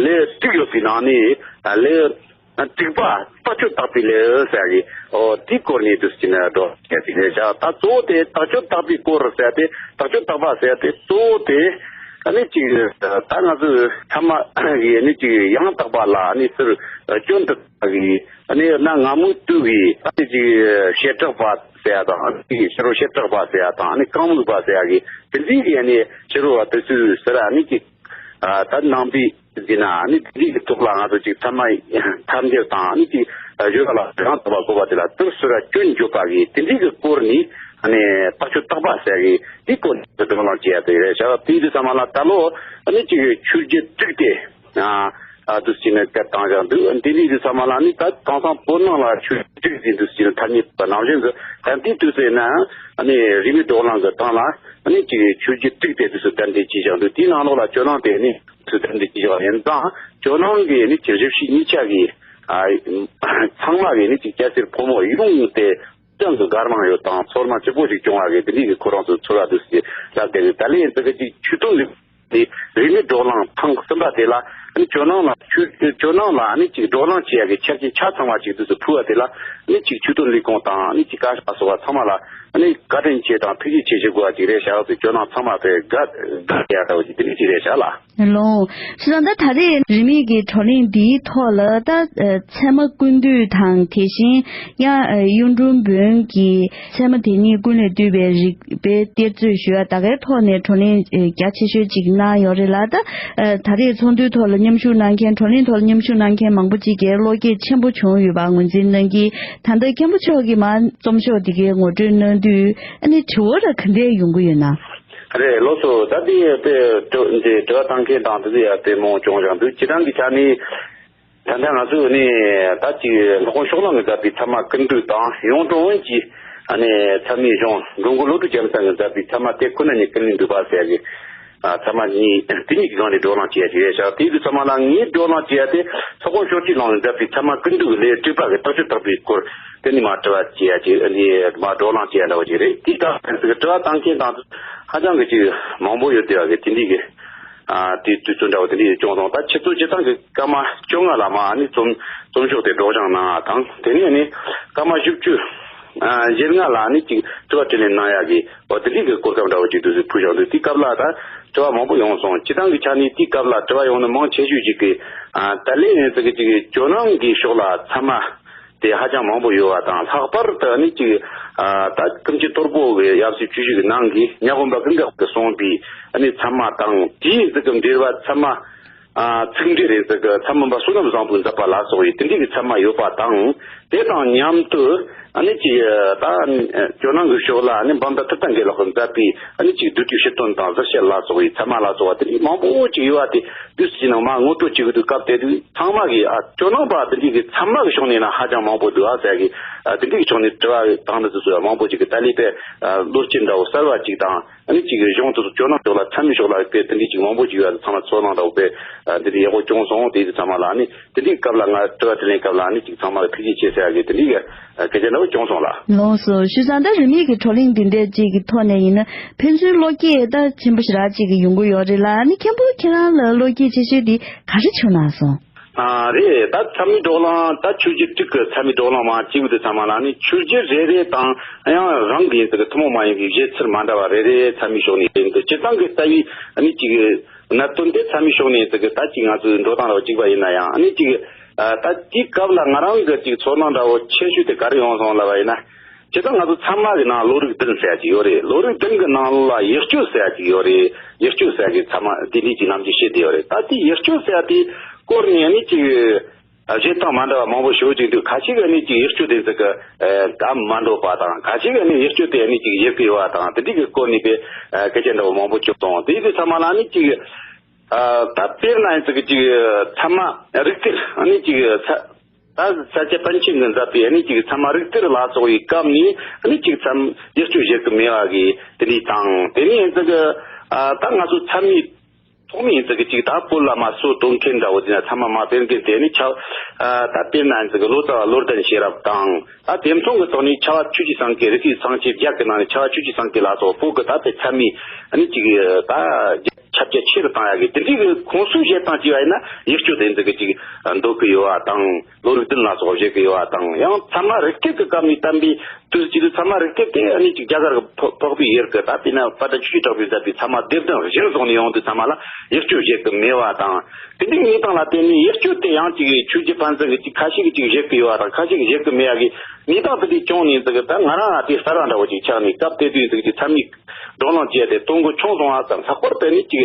ལས་གཅིག་ཡོད་པའི་ནང་ནས་ལས་དྲུག་པ་རྟགས་ཆོས་བརྟག་པའི་ལས་ཟེར་གི་ཨོ་དེའི་སྐོར་ནས་དུ་སུ་ཅི་ནས་བགྲོ་གླེང་བྱེད་ཀྱི་རེད་ཤག་ད་གཙོ་བོ་དེ་རྟགས་ཆོས་བརྟག་པའི་སྐོར་ཟེར་ཏེ་རྟགས་ཆོས་བརྟག་པ་ཟེར་ཏེ་གཙོ་བོ་དེ་ཨ་ནི་ཅིག་ད་ང་ཚོའི་ཚད་མ་གི་ཨ་ནི་ཅིག་ཡང་དག་པ་ལ་ཨ་ནི་ཟུར་སྐྱོན་དུ། གི་ཨ་ནི་ན་སྔ་མོའི་དུས་ཀྱི་ཨ་ནི་ཅིག་བྱེ་བྲག་པ་ཟེར་ཡ་དང་ཨ་ནི་ཅིག་ཕྱི་རོལ་བྱེ་བྲག་པ་ཟེར་ཡ་དང་ཨ་ནི་གང་མོས་པ་ཟེར་ཡ་གི་དེ་འདྲའི་གི་ཨ་ནི་ཕྱི་རོལ་བ་དེ་ཚོས་ཟེར་ཨ་ནི་ཅིག་ད་ནང་པའི་ཟེར་ན་ཨ་ནི་དེ་འདྲའི་གི་ཐོག་ལ་ང་ཚོ་ཅིག་ཚད་མ་ཐབས་འདིར་དང་ཨ་ནི་ཅིག་བརྗོད་པ་ལ་རང་ཐོབ་པ་དགོས་པ་དེ་ལ་དུར་ཟུར་སྐྱོན་བརྗོད་པ་གི་དེ་འདྲའི་གི་སྐོར་ནི་ཨ་ནི་རྟགས་ཆོས་བརྟག་པ་ཟེར་གི་དེའི་སྐོར་ནི་དུ་དུ་ལང་བྱེད་ཡ་དེ་རེད་ཤག་དེའི་དུས་ཙམ་པ་ལ་ད་ལོ་ཨ་ནི་ཅིག་ཆོས་བརྒྱུད་དྲུག་དེ། ཨ་ཨ་འདུ་བྱས་ནས་སྐད་བཏང་བཞག་འདུག་དེ་ནས་དུས་ཚང་མ་ལ་ནི་ད་དེང་སང་བོད་ནང་ལ་ཆོས་དྲུག་ཟེར་འདུ་བྱས་ནས་ཐ་སྙད་པ་ནང་བཞིན་དུ་ད་ལྟའི་དུས་ཚོད་ན་ཨ་ནི་རིས་མེད་བགྲོ་གླེང་གི་སྟེང་ལ་ཨ་ནི་ཅིག་ཆོས་བརྒྱུད་དྲུག་དེ་དུས་སུ་གདན་འདྲེན་བྱས་བཞག་འདུག་དེའི་ནང་ལོགས་ལ་ཇོ་ནང་དེ་ནི་དུས་གདན་འདྲེན་བྱས་བཞག་ཡིན་ཙང་ཇོ་ནང་གི་ནི་ཅིག་རིགས་ཤིག་གཉིས་ཆ་གི་ཨ་ཚང་མ་གི་ནི་ཅིག་སྐྱ་སེར་ཕོ་མོ་ཡོངས་ཏེ། ཅང་གི་གར་མང་ཡོད་དང་ཚོར་མ་ལྕི་པོ་ཞིག་བྱུང་བ་གི་དེ་འདྲའི་གི་ཁོ་རང་ཚོ་ཚོར་བ་འདུག་ཟེར་ལབ་བསྡད་ཡོད། ད་ལན་དེ་གི་ཅིག་ཆོས་དུང་ལི་དེ་རིས་མེད་བགྲོ་གླེང་ཐེངས་གསུམ་པ་དེ་ལ་ ཨ་ནི་ཇོ་ནང་ལ་ཆུ་ཇོ་ནང་ལ་ཨ་ནི་ཅིག་བགྲོ་གླེང་བྱེད་ཡ་གི་ཆ་རྐྱེན་ཆ་ཚང་བ་ཅིག་དུས་སུ་ཕུལ་བ་དེ་ལ་ཨ་ནི་ཅིག་ཆོས་དོན་ལས་ཁུངས་དང་ཨ་ནི་ཅིག་བཀའ་ཤག་སོགས་པ་ཚང་མ་ལ་ཨ་ནི་བཀའ་དྲིན་ཆེ་དང་ཐུགས་རྗེ་ཆེ་ཞུ་དགོས་པ་ཅིག་རེད་ཤག་དེ་ཇོ་ནང་ཚང་མ་དཔེ་དགའ་དགའ་ཡ་འདྲ་བོ་ཅིག་དེ་འདྲ་ཅིག་རེད་ཤག་ལ། ལོ། བྱས་ཙང་ད་ད་རེས་རིས་མེད་ཀྱི་བགྲོ་གླེང་འདིའི་ཐོག་ལ་ད་ཚད་མ་ཀུན་བཏུས་དང་དེ་བཞིན་ཡང་གཡུང་དྲུང་བོན་གྱི་ཚད་མ་དེ་ཉིད་ཀུན་ལས་བཏུས་པའི་རིགས་པའི་གཏེར་མཛོད་ཞུ་ཡ་ད་གའི་ཐོག་ནས་བགྲོ་གླེང་རྒྱ་ཆེ་ཤོས་ཅིག་གནང་ཡོད་རེད་ལ། ད་ད་རེས་ཚོགས་འདུའི་ཐོག་ལ་མཉམ་ཞུགས་གནང་མཁན་བགྲོ་གླེང་ཐོག་ལ་མཉམ་ཞུགས་གནང་མཁན་མང་པོ་ཅིག་གིས་བློ་སྐྱེད་ཆེན་པོ་བྱུང་ཡོད་པ་ངོས་འཛིན་གནང་གིས། ད་ལྟ་མཁན་པོ་མཆོག་གིས་མར་རྩོམ་ཤོག་འདི་གའི་ངོ་སྤྲོད་གནང་དུས་ཨ་ནི་དྲི་བ་ར་ག་འདྲས་ཡོང་གི་ཡོད་ན། རེད། ལགས་སོ། ད་འདི་དཔེ་དྲི་འདི་དྲི་བ་བཏང་མཁན་དང་དེ་ཚོ་ཡ་དཔེ་མང་བྱུང་བཞག་འདུག་སྤྱིར་བཏང་གི་ཆ་ནས་ད་ལྟ་ང་ཚོ་ནི་ད་ཅིག་ལྷག་དཀོན་ཕྱོགས་གླང་གིས་མཛད་པའི་ཚད་མ་ཀུན་བཏུས་དང་གཡུང་དྲུང་བོན་གྱི་ཨ་ནི་ཚད་མའི་གཞུང་འགྲོ་མགོན་བློ་གྲོས་རྒྱལ་མཚན་གྱིས་མཛད་པའི་ཚད་མ་དེ་ཁོ་ན་ཉིད་ཀུན་ལས་བཏུས་པ་ཟེར་ཡ་གི་ཨ་ཚད་མ་གཉིས་དེ་གཉིས་ཀྱི་སྒང་ནས་བགྲོ་གླེང་བྱེད་ཡ་ཅིག་རེད་ཤག་དེའི་དུས་ཚད་མ་ལ་ངས་བགྲོ་གླེང་བྱེད་ཡ་དེ་ལྷག་དཀོན་ཕྱོགས་གཅིག་གླང་གིས་མཛད་པའི་ཚད་མ་ཀུན་བཏུས་ཀྱི་ལས་དྲུག་པ་གི་རྟགས་ཆོས་དག་པའི་སྐོར་དེ་ནས་མར་དྲི་བ་བྱེད་ཡ་ཅིག་ཨ་ནི་མར་བགྲོ་གླེང་བྱེད་ཡ་འདྲ་བོ་ཅིག་རེད། དེའི་སྐབས་དྲི་བ་བཏང་མཁན་དང་ཧ་ཅང་གི་ཅིག་མང་པོ་ཡོད་བསྡད་པ་གི་དེ་འདྲའི་གི་ཨ་དེ་དུས་ཚོད་འདྲ་བོ་དེ་འདྲ་ཡོད་བྱུང་སོང་། ད་ཆུ་ཚོད་སྤྱིར་བཏང་གི་སྐར་མ་བཅོ་ལྔ་ལ་མ་ཨ་ནི་རྩོམ་རྩོམ་ཤོག་དེ་སྒྲོག་སྦྱང་གནང་བ་དང་། དེ་ནས་ཨ་ནི་སྐར་མ་བཞི་བཅུ་ཨ་ཞེ་ལྔ་ལ་ཨ་ནི་ཅིག་དྲི་བ་དྲིས་ལན་གནང་ཡག་གི་འོ་དེ་འདྲའི་གི་གོ་སྐབས་འདྲ་བོ་ཅིག་དུས་ཚོད་ཕུལ་བཞག་འདུག་དེའི་སྐབས་ལ་ད་དྲི་བ་མང་པོ་ཡོང་སོང་། སྤྱིར་བཏང་གི་ཆ་ནས་དེའི་སྐབས་ལ་དྲི་བ་ཡོང་ནི་མང་ཆེ་ཤོས་ཅིག་གི་ཨ་ད་ལན་ཡིན་ཟེར་གི་ཅིག་ཇོ་ནང་གི་ཕྱོགས་ལ་ཚད་མ་དེ་ཧ་ཅང་མང་པོ་ཡོད་པ་དང་། ལྷག་པར་དུ་ཨ་ནི་ཅིག་ཨ་ད་ཀུན་མཁྱེན་དོལ་པོ་གི་ཡབ་སྲས་བཅུ་བཞི་གི་ནང་གི་ཉ་དགོན་པ་ཀུན་དགའ་གིས་གསུངས་པའི་ཨ་ནི་ཚད་མ་དང་། དེའི་ཟིག་གི་འབྲེལ་བ་ཚད་མ་ཨ་ཚིག་འགྲེལ་རེད་ཟིག་གི་ཚད་མ་པ་བསོད་ནམས་བཟང་པོས་མཛད་པ་ལ་སོགས་པའི་དེ་འདྲའི་གི་ཚད་མ་ཡོད་པ་དང་། དེ་དང་མཉམ་དུ་ཨ་ནི་ཅིག་ད་ཇོ་ནང་གི་ཕྱོགས་ལ་ཨ་ནི་འབུམ་ཟླ་ཐུབ་བསྟན་དགེ་ལེགས་ཀྱིས་མཛད་པའི་ཨ་ནི་ཅིག་བསྡུས་གྲྭའི་སྤྱི་དོན་དང་ཟུར་བཤད་ལ་སོགས་པའི་ཚད་མ་ལ་སོགས་པ་དེ་འདྲའི་མང་པོ་ཅིག་ཡོད་པ་དེ་དུས་སུ་ཅི་ནང་མ་ངོ་སྤྲོད་བྱེད་དགོས་དུས་སྐབས་དེ་དུས་ཚང་མ་གིས་ཨ་ཇོ་ནང་པ་དེ་འདྲའི་གི་ཚད་མ་གི་ཕྱོགས་ནས་ན་ཧ་ཅང་མང་པོ་འདུག་ཨ་ཟེར་གི་ཨ་དེ་འདྲའི་གི་ཕྱོགས་ནས་དྲི་བ་བཏང་ནི་དེ་ཚོ་ཡང་མང་པོ་ཅིག་གི་ད་ལས་པའི་ཨ་བློ་སྐྱེད་འདྲ་བོ་གསར་བ་ཅིག་དང་། ཨ་ནི་ཅིག་གཞུང་དུ་ཇོ་ནང་ཕྱོགས་ལ་ཚད་མའི་ཕྱོགས་ལ་དཔེ་དེ་འདྲའི་ཅིག་མང་པོ་ཅིག་ཡོད་ཚང་མ་ཚོར་སྣང་འདྲ་བོ་དཔེ་ཨ་འདི་འདྲའི་ཡག་པོ་བྱུང་སོང་། དེ་དུས་ཚང་མ་ལ་ཨ་ནི་དེ་འདྲའི་སྐབས་ལ་ང་དྲི་བ་དྲིས་ལན་སྐབས་ལ་ཨ་ནི་ཅིག་ཚང་མ་ལ་ཐུགས་རྗེ་ཆེ་ཟེར་ཡ་གི་དེ་འདྲའི་གི་སྐད་ཆ་འདྲ་བོ་བྱུང་སོང་ལ། ལགས་སོ། བྱས་ཙང་ད་རིས་མེད་ཀྱི་བགྲོ་གླེང་འདི་འདྲ་ཅིག་གི་ཐོག་ནས་ཡིན་ན་ཕན་ཚུན་བློ་སྐྱེད་ད་ཆེན་པོ་ཞེ་དྲག་ཅིག་གི་ཡོང་གི་ཡོད་རེད་ལ། ཨ་ནི་མཁན་པོ་ཁྱེད་རང་ལ་བློ་སྐྱེད་ཆེ་ཤོས་དེ་ག་རེ་བྱུང་ན་སོང་། ཨ་རེད། ད་ཚད་མའི་བགྲོ་གླེང་ད་ཆོས་བརྒྱུད་དྲུག་གི་ཚད་མའི་བགྲོ་གླེང་མ་བྱེད་དགོས་དུས་ཚང་མ་ལ་ནི་ཆོས་བརྒྱུད་རེ་རེ་དང་ཡང་རང་གི་ཡིན་ཟེར་གི་ཐུན་མོང་མ་ཡིན་པའི་བཞེད་ཚུལ་མ་འདྲ་བ་རེ་རེ་ཚད་མའི་ཕྱོགས་ནས་ཡིན་འདུག་སྤྱིར་བཏང་གི་ལྟ་བའི་ཨ་ནི་ཅིག་གནད་དོན་དེ་ཚད་མའི་ཕྱོགས་ནས་ཡིན་ཟེར་གི་ད་ཅིག་ང་ཚོའི་འགྲོ་སྟངས་འདྲ་བོ་གཅིག་པ་ཡིན་ན་ཡང་ཨ་ནི་ཅིག་ད་དེའི་སྐབས་ལ་ང་རང་གི་ཅིག་ཚོར་སྣང་འདྲ་བོ་ཆེ་ཤོས་དེ་ག་རེ་ཡོང་སོང་ལབ་པ་ཡིན་ན། སྤྱིར་བཏང་ང་ཚོ་ཚད་མ་གི་ནང་བློ་རིག་བདུན་ཟེར་ཡ་ཅིག་ཡོད་རེད། བློ་རིག་བདུན་གི་ནང་ལ་ཡིག་སྤྱོད་ཟེར་ཡ་ཅིག་ཡོད་རེད། ཡིག་སྤྱོད་ཟེར་ཡ་གི་ཚད་མ་དེ་འདྲའི་ཅིག་ནམ་རྒྱུན་བཤད་བསྡད་ཡོད་རེད། ད་དེ་ཡིག་སྤྱོད་ཟེར་ཡ་དེ་སྐོར་ནས་ནི་ཅིག་བཤད་སྟངས་མ་འདྲ་བ་མང་པོ་ཞེ་པོ་ཅིག་འདུག་ཁ་ཤས་ཀྱིས་ནི་ཅིག་ཡིག་སྤྱོད་དེ་ཟེར་གི་ཨ་མ་འགྲོ་བ་དང་། ཁ་ཤས་ཀྱིས་ནི་ཡིག་སྤྱོད་དེ་ནི་ཅིག་བཞེད་གི་ཡོད་བ་དང་། དེ་འདྲའི་གི་སྐོར་ནས་དཔེ་སྐད་ཆ་འདྲ་བོ་མང་པོ་བྱུང་སོང་། དེ་དུས་ཚང་མ་ལ་ནི་ཅིག་ད་དཔེར་ན་ཡིན་ཟེར་གི་ཅིག་ཚད་མ་རིགས་གཏེར་ནི་ཅིག་ཚད། ད་ས་སྐྱ་པཎ་ཆེན་གྱིས་མཛད་པའི་ཨ་ནི་ཅིག་ཚད་མ་རིགས་གཏེར་ལ་སོགས་པའི་སྐབས་ནས་ཨ་ནི་ཅིག་ཚད་མ་ཡིག་སྤྱོད་བཞེད་གི་མེད་པ་གི་དེ་འདྲའི་དང་། དེ་ནས་ཡིན་ཙང་གི་ཨ་ད་ང་ཚོ་ཚད་མའི་ཐོག་མའི་ཡིན་ཙང་གི་ཅིག་ད་བོད་ལ་མ་སྲོལ་གཏོད་མཁན་འདྲ་བོ་དེ་ན་ཚད་མ་མ་སྤེལ་མཁན་དེ་ནི་ཆ་ཨ་ད་དཔེར་ན་ཡིན་ཙང་གི་ལོ་ཙཱ་བ་བློ་ལྡན་ཤེས་རབ་དང་། ད་དེ་མཚུངས་ཀྱི་ཐོག་ནས་ཆ་བ་ཆོས་ཀྱི་སེང་གེ། རིགས་ཀྱི་སེང་ཆེན་བརྒྱད་ཀྱི་ནང་ནས་ཆ་བ་ཆོས་ཀྱི་སེང་གེ་ལ་སོགས་བོད་ཀྱི་ད་ལྟའི་ཚད་མའི་ཨ་ནི་ཅིག་ད་ཁྱབ་རྒྱ་ཆེ་རུ་བཏང་ཡག་གི་དེ་འདྲའི་གི་ཁོང་ཚོའི་བཤད་སྟངས་ཅིག་ཡིན་ན་ཡིག་སྤྱོད་དེ་འདི་གི་ཅིག་འདོད་གི་ཡོད་པ་དང་། བློ་རིག་བདུན་ལ་སོགས་བཞེད་གི་ཡོད་པ་དང་། ཡང་ཚད་མ་རིགས་གཏེར་གི་སྐབས་ནས་བསྟན་པའི་དུས་ཀྱི་ཚད་མ་རིགས་གཏེར་དེ་ཨ་ནི་ཅིག་རྒྱ་གར་གི་འཕགས་པའི་ཡུལ་གི་ད་དཔེར་ན་དཔལ་ལྡན་ཆོས་ཀྱི་གྲགས་པས་མཛད་པའི་ཚད་མ་སྡེ་བདུན་གཞིར་བཟུང་ནས་ཡོང་དུས་ཚང་མ་ལ་ཡིག་སྤྱོད་བཞེད་གི་མེད་པ་དང་། དེ་འདྲའི་གནས་སྟངས་ལ་བརྟེན་ནས་ཡིག་སྤྱོད་དེ་ཡང་ཅིག་ཆོས་བརྒྱུད་ཕན་ཚུན་གྱི་ཅིག་ཁ་ཤས་ཀྱིས་ཅིག་བཞེད་གི་ཡོད་པ་དང་། ཁ་ཤས་ཀྱིས་བཞེད་གི་མེད་ཡ་གི་གནས་སྟངས་དེ་འདྲའི་བྱུང་ནས་ཟེར་གི་ད་ང་རང་ལ་དེ་གསར་བ་འདྲ་བོ་ཅིག་ཆགས་ནས། སྐབས་དེ་དུས་ཟེར་གི་ཅིག་ཚད་མའི་བགྲོ་གླེང་བྱས་ཏེ་གཏོང་སྒོ་ཆུང་སོང་བ་དང་། ལྷག་པར་དུ་ནི་ཅིག་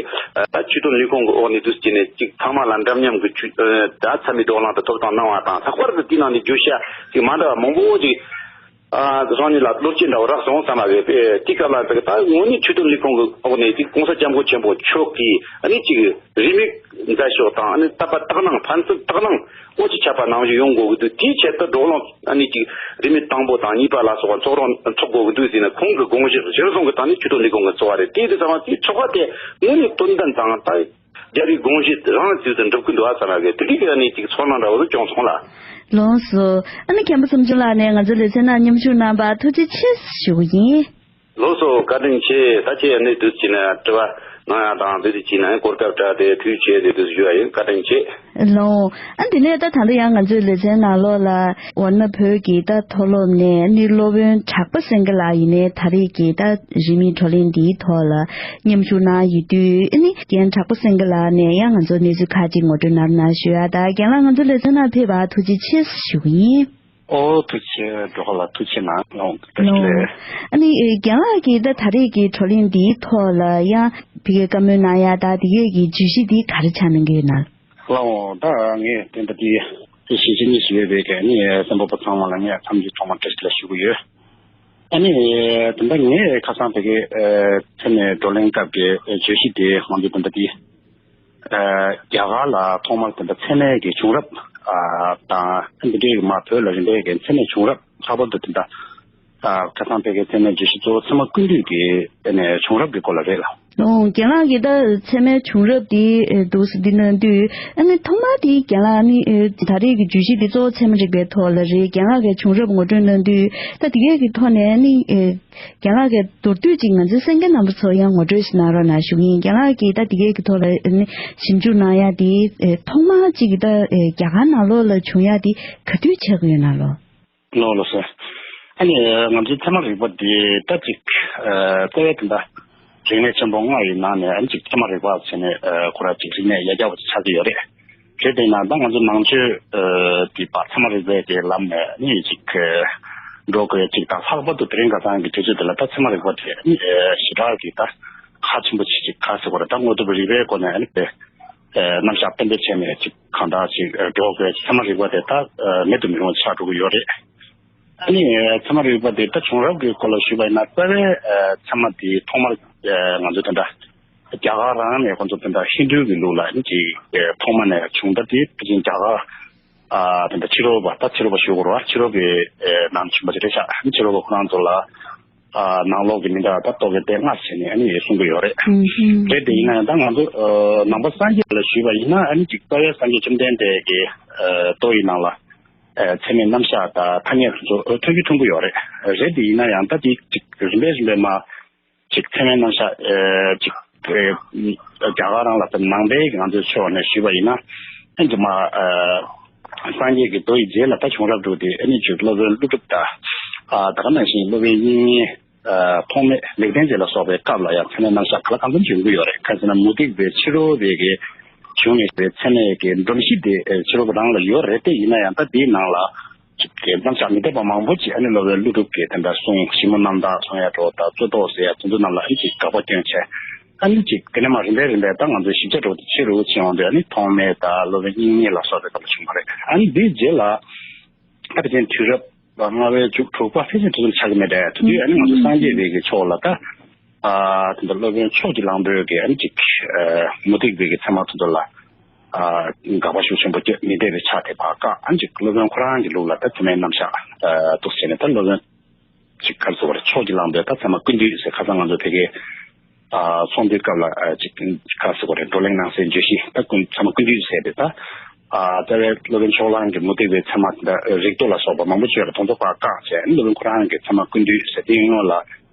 ད་ཆོས་དོན་ལས་ཁུངས་ཀྱི་འོག་ནས་དུས་ཟེར་ནས་ཅིག་ཚང་མ་ལ་འདྲ་མཉམ་གྱི་ཆོས་ད་ཚད་མའི་བགྲོ་གླེང་དེ་ཐོབ་ཐང་གནང་བ་དང་། ལྷག་པར་དུ་དེའི་ནང་ནས་བརྗོད་བྱ་ཅིག་མ་འདྲ་བ་མང་པོ་ཅིག་ཨ་སོང་ནས་ལ་བློ་སྐྱེད་འདྲ་བོ་རག་སོང་བསམ་པ་རེད། དེའི་སྐབས་ལ་ཟེར་གི་ད་དངོས་གནས་ཆོས་དོན་ལས་ཁུངས་ཀྱི་འོག་ནས་ཅིག་༸གོང་ས་༸སྐྱབས་མགོན་ཆེན་པོ་མཆོག་གིས་ཨ་ནི་ཅིག་རིས་མེད་མཛད་ཕྱོགས་དང་ཨ་ནི་དད་པ་དག་སྣང་ཕན་ཚུན་དག་སྣང་ཨོ་ཅི་ཁྱབ་པ་ནང་བཞིན་ཡོང་དགོས་ཀྱི་འདུག་དེའི་ཆེད་དུ་བགྲོ་གླེང་ཨ་ནི་ཅིག་རིས་མེད་དང་པོ་དང་གཉིས་པ་ལ་སོགས་པ་ཚོགས་རོགས་འཚོགས་དགོས་ཀྱི་འདུག་ཟེར་ནས་ཁོང་གི་དགོངས་གཞི་གཞིར་བཟུང་གི་སྟེང་ནས་ཆོས་དོན་ལས་ཁུངས་ཀྱིས་བཙུགས་པ་རེད། དེའི་དུས་ཚང་མ་དེའི་ཚོགས་པ་དེ་དངོས་གནས་དོན་ལྡན་དང་ད་རྒྱལ་བའི་དགོངས་གཞི་རང་ཚུལ་དུ་འགྲུབ་ཀྱི་འདུག་ཨ་བསམ་ཡག་གི་དེ་འདྲའི་གི་ཨ་ནི་ཅིག་ཚོར་སྣང་འདྲ་བོ་ཞིག་བྱུང་སོང་ལ། ལགས་སོ། ཨ་ནི་མཁན་པོ་བསམ་འབྱོར་ལགས་ནས་ང་ཚོའི་ལེ་ཚན་ནང་མཉམ་ཞུགས་གནང་བར་ཐུགས་རྗེ་ཆེ་ཞུ་གི་ཡིན། ལགས་སོ། བཀའ་དྲིན་ཆེ། ད་ཁྱེད་ཨ་ནི་དུས་ཀྱི་ནས་དྲི་བ་ ང་ཡང་དང་དེ་དུས་ཅི་ན་གོ་སྐབས་བྲལ་ཏེ་དུས་བྱས་ཏེ་དུས་སུ་ཞུ་ཡ་ཡིན། བཀའ་དྲིན་ཆེ། ལོ། ཨ་འདི་ནས་ད་ད་ལྟ་ཡང་ང་ཚོའི་ལེ་ཚན་ནང་ལོགས་ལ་ཝར་ན་བོད་ཀྱི་ད་མཐོ་སློབ་ནས་ནི་སློབ་དཔོན་གྲགས་པ་སེང་གེ་ལགས་ཡིན་ནའི་ད་རེས་ཀྱི་ད་རིས་མེད་བགྲོ་གླེང་འདིའི་ཐོག་ལ་མཉམ་ཞུགས་གནང་ཡོད་དུས། ཨ་ནི་རྒན་གྲགས་པ་སེང་གེ་ལགས་ནས་ཡང་ང་ཚོ་གནས་ཚུལ་ཁག་ཅིག་ངོ་སྤྲོད་གནང་རོགས་གནང་ཞུ་ཡ། ད་རྒན་ལགས་ང་ཚོ་ལེ་ཚན་ནང་ཕེབས་པར་ཐུགས་རྗེ་ཆེ་ཞུ་གི་ཡིན། ཨོ་ཐུགས་རྗེ་ཆེ། འགྲོ་ཁ་ལ་ཐུགས་རྗེ་གནང་། ལོང་བཀྲ་ཤིས་བདེ་ལེགས། ཨ་ནི་ཨེ་རྒན་ལགས་ཀྱིས་ད་ད་རེས་ཀྱི་བགྲོ་གླེང་འདིའི་ཐོག་ལ་ཡང་ཕ་གིར་བཀའ་མོལ་གནང་ཡ་ད་དེ་གས་ཀྱི་བརྗོད་གཞི་འདི་ག་རེ་ཆགས་གནང་གི་ཡོད་ན། ལོང་། ད་ངས་དེ་འདྲ་དེ་གཞིས་བྱེས་གཉིས་སུ་ཡོད་པའི་གི་ནི་སེམས་པ་པོ་ཚང་མ་ལ་ངས་འཚམས་འདྲི་ཐོག་མར་བཀྲ་ཤིས་བདེ་ལེགས་ཞུ་གི་ཡོད། ཨ་ནི་དེ་འདྲ་ངས་ཁ་སང་ཕ་གིར་ཨེ་ཚེ་ནས་བགྲོ་གླེང་སྐབས་ཀྱི་བརྗོད་གཞི་དེ་ང་ཚོ་དེ་འདྲ་དེ། ཨ་རྒྱ་གར་ལ་ཐོག་མར་དེ་འདྲ་ཚད་མའི་གི་བྱུང་རབས། ཨ་དང་འདི་འདྲའི་མ་བོད་ལ་རིམ་པས་ཀྱི་ཚད་མའི་བྱུང་རབས། ལྷག་པར་དུ་དེ་འདྲ་ཨ་ཁ་སང་ཕ་གིའི་ཚད་མའི་བརྗོད་གཞི་གཙོ་བོ་ཚད་མ་ཀུན་བཏུས་ཀྱི་ཨ་ནི་བྱུང་རབས་ཀྱི་སྐོར་ལ་རེད་ལ། ཨོ་རྒན་ལགས་ཀྱིས་ད་ཚད་མའི་བྱུང་རབས་དེ་ཨེ་འདུག་སེ་འདི་གནང་དུས། ཨ་ནི་ཐོག་མར་དེ་རྒན་ལགས་ནི་ཨེ་ད་རེས་ཀྱི་བརྗོད་གཞི་འདི་གཙོ་བོ་ཚད་མ་རིག་པའི་ཐོག་ལ་རེད། རྒན་ལགས་ཀྱིས་བྱུང་རབས་ངོ་སྤྲོད་གནང་དུས་ད་དེ་གས་ཀྱི་ཐོག་ནས་ནི་ཨེ། རྒན་ལགས་ཀྱིས་མདོར་བསྡུས་ཅིག་ང་ཚོའི་གསན་མཁན་རྣམ་པ་ཚོར་ཡང་ངོ་སྤྲོད་ཞིག་གནང་རོགས་གནང་ཞུ་གི་ཡིན། རྒན་ལགས་ཀྱིས་ད་འདི་གའི་གི་ཐོག་ལ་ཨ་ནི་ཞིབ་འཇུག་གནང་ཡ་དེ་ཨེ་ཐོག་མར་ཅིག་ད་ཨེ་རྒྱ་གར་ནང་ལོགས་ལ་བྱུང་ཡ་དེ་ག་དུས་ཆགས་ཀྱི་ཡོད་ན་ལོ། ལོ་ལོ་སོ། ཨ་ནི་ང་ཚོའི་ཚད་མ་རིག་པ་འདི་ད་ཅིག་ཨེ་རྩ་བའི་དེ་འདྲ་རིག་གནས་ཆེན་པོ་ལྔ་ཡི་ནང་ནས་ཨ་ནི་ཅིག་ཚད་མ་རིག་པ་ཟེར་ནས་ཨེ་ཁོ་ར་ཅིག་རིག་གནས་ཡ་རྒྱ་བོ་ཆགས་ཀྱི་ཡོད་རེད། རེད། དེ་ཡིན་ན་ད་ང་ཚོ་ནང་ཆོས་ཨ་དེ་བར་ཚད་མ་རིག་པའི་དེ་ལམ་ནས་ནི་ཅིག་ཨ་འགྲོ་དགོས་ཅིག་དང་། ལྷག་པར་དུ་དེ་རིང་ཁ་སང་གི་དུས་ཚོད་འདི་ལ་ད་ཚད་མ་རིག་པ་དེ་ནི་ཨ་ཞེ་དྲག་གི་ད་ཁག་ཆེན་པོ་ཅིག་ཅིག་ག་ཟེར་དགོས་རེད། ད་དངོས་སྟོབས་རིག་པའི་སྒོ་ནས་ཨ་ནི་དེ་ཨ་རྣམ་གཞག་གཏན་འབེབས་བྱས་ནས་ཅིག་གང་ལྟར་ཅིག་ཨ་འགྲོ་དགོས་ཅིག་ཚད་མ་རིག་པ་དེ་ད་ཨ་མེད་དུ་མི་རུང་བ་ཆགས་འགྲོ་གི་ཡོད་རེད། ཨ་ནི་ཨ་ཚད་མ་རིག་པ་དེ་ད་བྱུང་རབས་ཀྱི་སྐོར་ལ་ཞུས་པ་ཡིན་ན། རྩ་བའི་ཨ་ཚད་མ་དེ་ཐོག་མར་ཨ་ང་ཚོ་དེ་འདྲ་རྒྱ་གར་རང་ནས་ཁོང་ཚོ་དེ་འདྲ་ཧིན་རྡུ་གི་ལུགས་ལ་ཨ་ནི་ཅིག་ཨ་ཐོག་མ་ནས་བྱུང་། ད་དེ་ཕལ་ཆེར་རྒྱ་གར་ཨ་དེ་འདྲ་ཕྱི་རོལ་པ། ད་ཕྱི་རོལ་པ་ཞུ་དགོས་རེད་བ། ཕྱི་རོལ་པའི་ཨ་ནང་བྱུང་བ་ཅིག་རེད་ཤག་ཨ་ནི་ཕྱི་རོལ་པ་ཁོ་རང་ཚོ་ལ་ཨ་ནང་ལོགས་ཀྱི་མི་འདྲ་བ་ད་རྟོག་གེ་དེ་སྔར་བྱས་ནས་ཨ་ནི་གསུང་གི་ཡོད་རེད། ཨུམ་ཧུམ། རེད། དེ་ཡིན་ན་ཡང་ད་ང་ཚོ་ཨ་ནང་པ་སངས་རྒྱས་ལ་ཞུས་པ་ཡིན་ན། ཨ་ནི་ཅིག་རྩ་བའི་སངས་རྒྱས་བཅོམ་ལྡན་འདས་ཀྱི་ཨ་མདོ་ཡི་ནང་ལ་ཨ་ཚད་མའི་རྣམ་གཞག་དང་ཐ་སྙད་དེ་ཚོ་ཨ་ཐོན་གྱི་ཐོན་གྱི་ཡོད་རེད། རེད། དེ་ཡིན་ན་ཡང་ད་དེ་ཅིག་རིམ་པས་རིམ་པས་མ་ཅིག་ཚད་མའི་རྣམ་གཞག་ཨ་ཅིག་ཨ་རྒྱ་གར་རང་ལ་ད་ནང་པའི་གི་ང་ཚོའི་ཕྱོགས་ནས་ཞུས་པ་ཡིན་ན། ཨ་ནི་ཅིག་མ་ཨ་སངས་རྒྱས་ཀྱི་མདོ་ཡི་རྗེས་ལ་ད་བྱུང་རབས་དྲུག་དེ་ཨ་ནི་ཅིག་སློབ་དཔོན་ཀླུ་སྒྲུབ་དང་། ཨ་ད་ག་ནང་བཞིན་སློབ་དཔོན་དབྱིག་གཉེན་ཨ་ཐོགས་མེད་ལེགས་ལྡན་འབྱེད་ལ་སོགས་པའི་སྐབས་ལ་ཡང་ཚད་མའི་རྣམ་གཞག་གང་ལ་གང་འཚམ་ཅིག་ཡོང་གི་ཡོད་རེད། གང་ཟེར་ན་མུ་སྟེགས་པའི་ཕྱི་རོལ་པའི་གི་བྱུང་ནས་པའི་ཚད་མའི་གི་སྒྲོམ་གཞི་དེ་ཨ་ཕྱི་རོལ་པ་རང་ལ་ཡོད་རེད། དེ་ཡིན་ན་ཡང་ད་དེའི་ནང་ལ་ཅིག་གི་རྣམ་གཞག་མི་འཐད་པ་མང་པོ་ཅིག་ཨ་ནི་སློབ་དཔོན་ཀླུ་སྒྲུབ་ཀྱིས་དེ་འདྲ་གསུངས། ཞིབ་མོ་རྣམ་དག་གསུང་ཡ་འགྲོ་དང་རྩོད་ཟློག་ཟེར་ཡ་དེ་ཚོ་རྣམས་ལ་ཨ་ནི་ཅིག་དགག་པ་སྐྱོན་བྱས། ཨ་ནི་ཅིག་དེ་ནས་མར་རིམ་པས་རིམ་པས་ད་ང་ཚོའི་ཞིབ་ཆ་འགྲོ་དེ་ཆེ་རུ་ཕྱིན་འོང་དུས་ཨ་ནི་ཐོགས་མེད་དང་སློབ་དཔོན་དབྱིག་གཉེན་ལ་སོགས་པའི་སྐབས་ལ་བྱུང་བ་རེད། ཨ་ནི་དེའི་རྗེས་ལ་ད་ཕལ་ཆེར་དུས་རབས་ལྔ་པའི་མཇུག་དྲུག་པ་ཕལ་ཆེར་དེ་ཚོ་ཆགས་ཀྱི་མེད་དྲ། དེ་དུས་ཨ་ནི་ང་ཚོ་སངས་རྒྱས་པའི་གི་ཕྱོགས་ལ་ད་ཨ་དེ་འདྲ་སློབ་དཔོན་ཕྱོགས་ཀྱི་གླང་པོའི་གི་ཨ་ནི་ཅིག་ཨ་མུ་སྟེགས་པའི་གི་ཚད་མ་དེ་ཚོ་ལ་ཨ་དགག་པ་ཤུགས་ཆེན་པོ་བསྐྱོན། མི་འཐད་པའི་ཆ་དེ་ཕར་བཀག་ཨ་ནི་ཅིག་སློབ་དཔོན་ཁོ་རང་གི་ལུགས་ལ་ད་ཚད་མའི་རྣམ་གཞག་ཨ་འདུག་སེ་བྱས་ནས་ད་སློབ་དཔོན་ཅིག་ག་རེ་ཟེར་བ་རེད། ཕྱོགས་ཀྱི་གླང་པོའི་ད་ཚད་མ་ཀུན་བཏུས་ཟེར། ཁ་སང་ང་ཚོ་ཕ་གིའི་ཨ་ཚོགས་འདུའི་སྐབས་ལ་ཨ་ཅིག་ག་རེ་ཟེར་བ་རེད། བགྲོ་གླེང་གནང་སའི་བརྗོད་གཞི་ད་ཀུན་ཚད་མ་ཀུན་བཏུས་ཟེར་ཏེ། ད་ཨ་རྩ་བའི་སློབ་དཔོན་ཕྱོགས་གླང་གི་མུ་སྟེགས་པའི་ཚད་མ་ད་རིགས་ལྡོག་ལ་སོགས་པ་མང་པོ་ཅིག་ཡོད་རེད། དེ་ཚོ་ཕར་བཀག་བྱས་ཨ་ནི་སློབ་དཔོན་ཁོ་རང་གི་ཚད་མ་ཀུན་བཏུས་ཟེར་དེའི་སྔོན་ལ་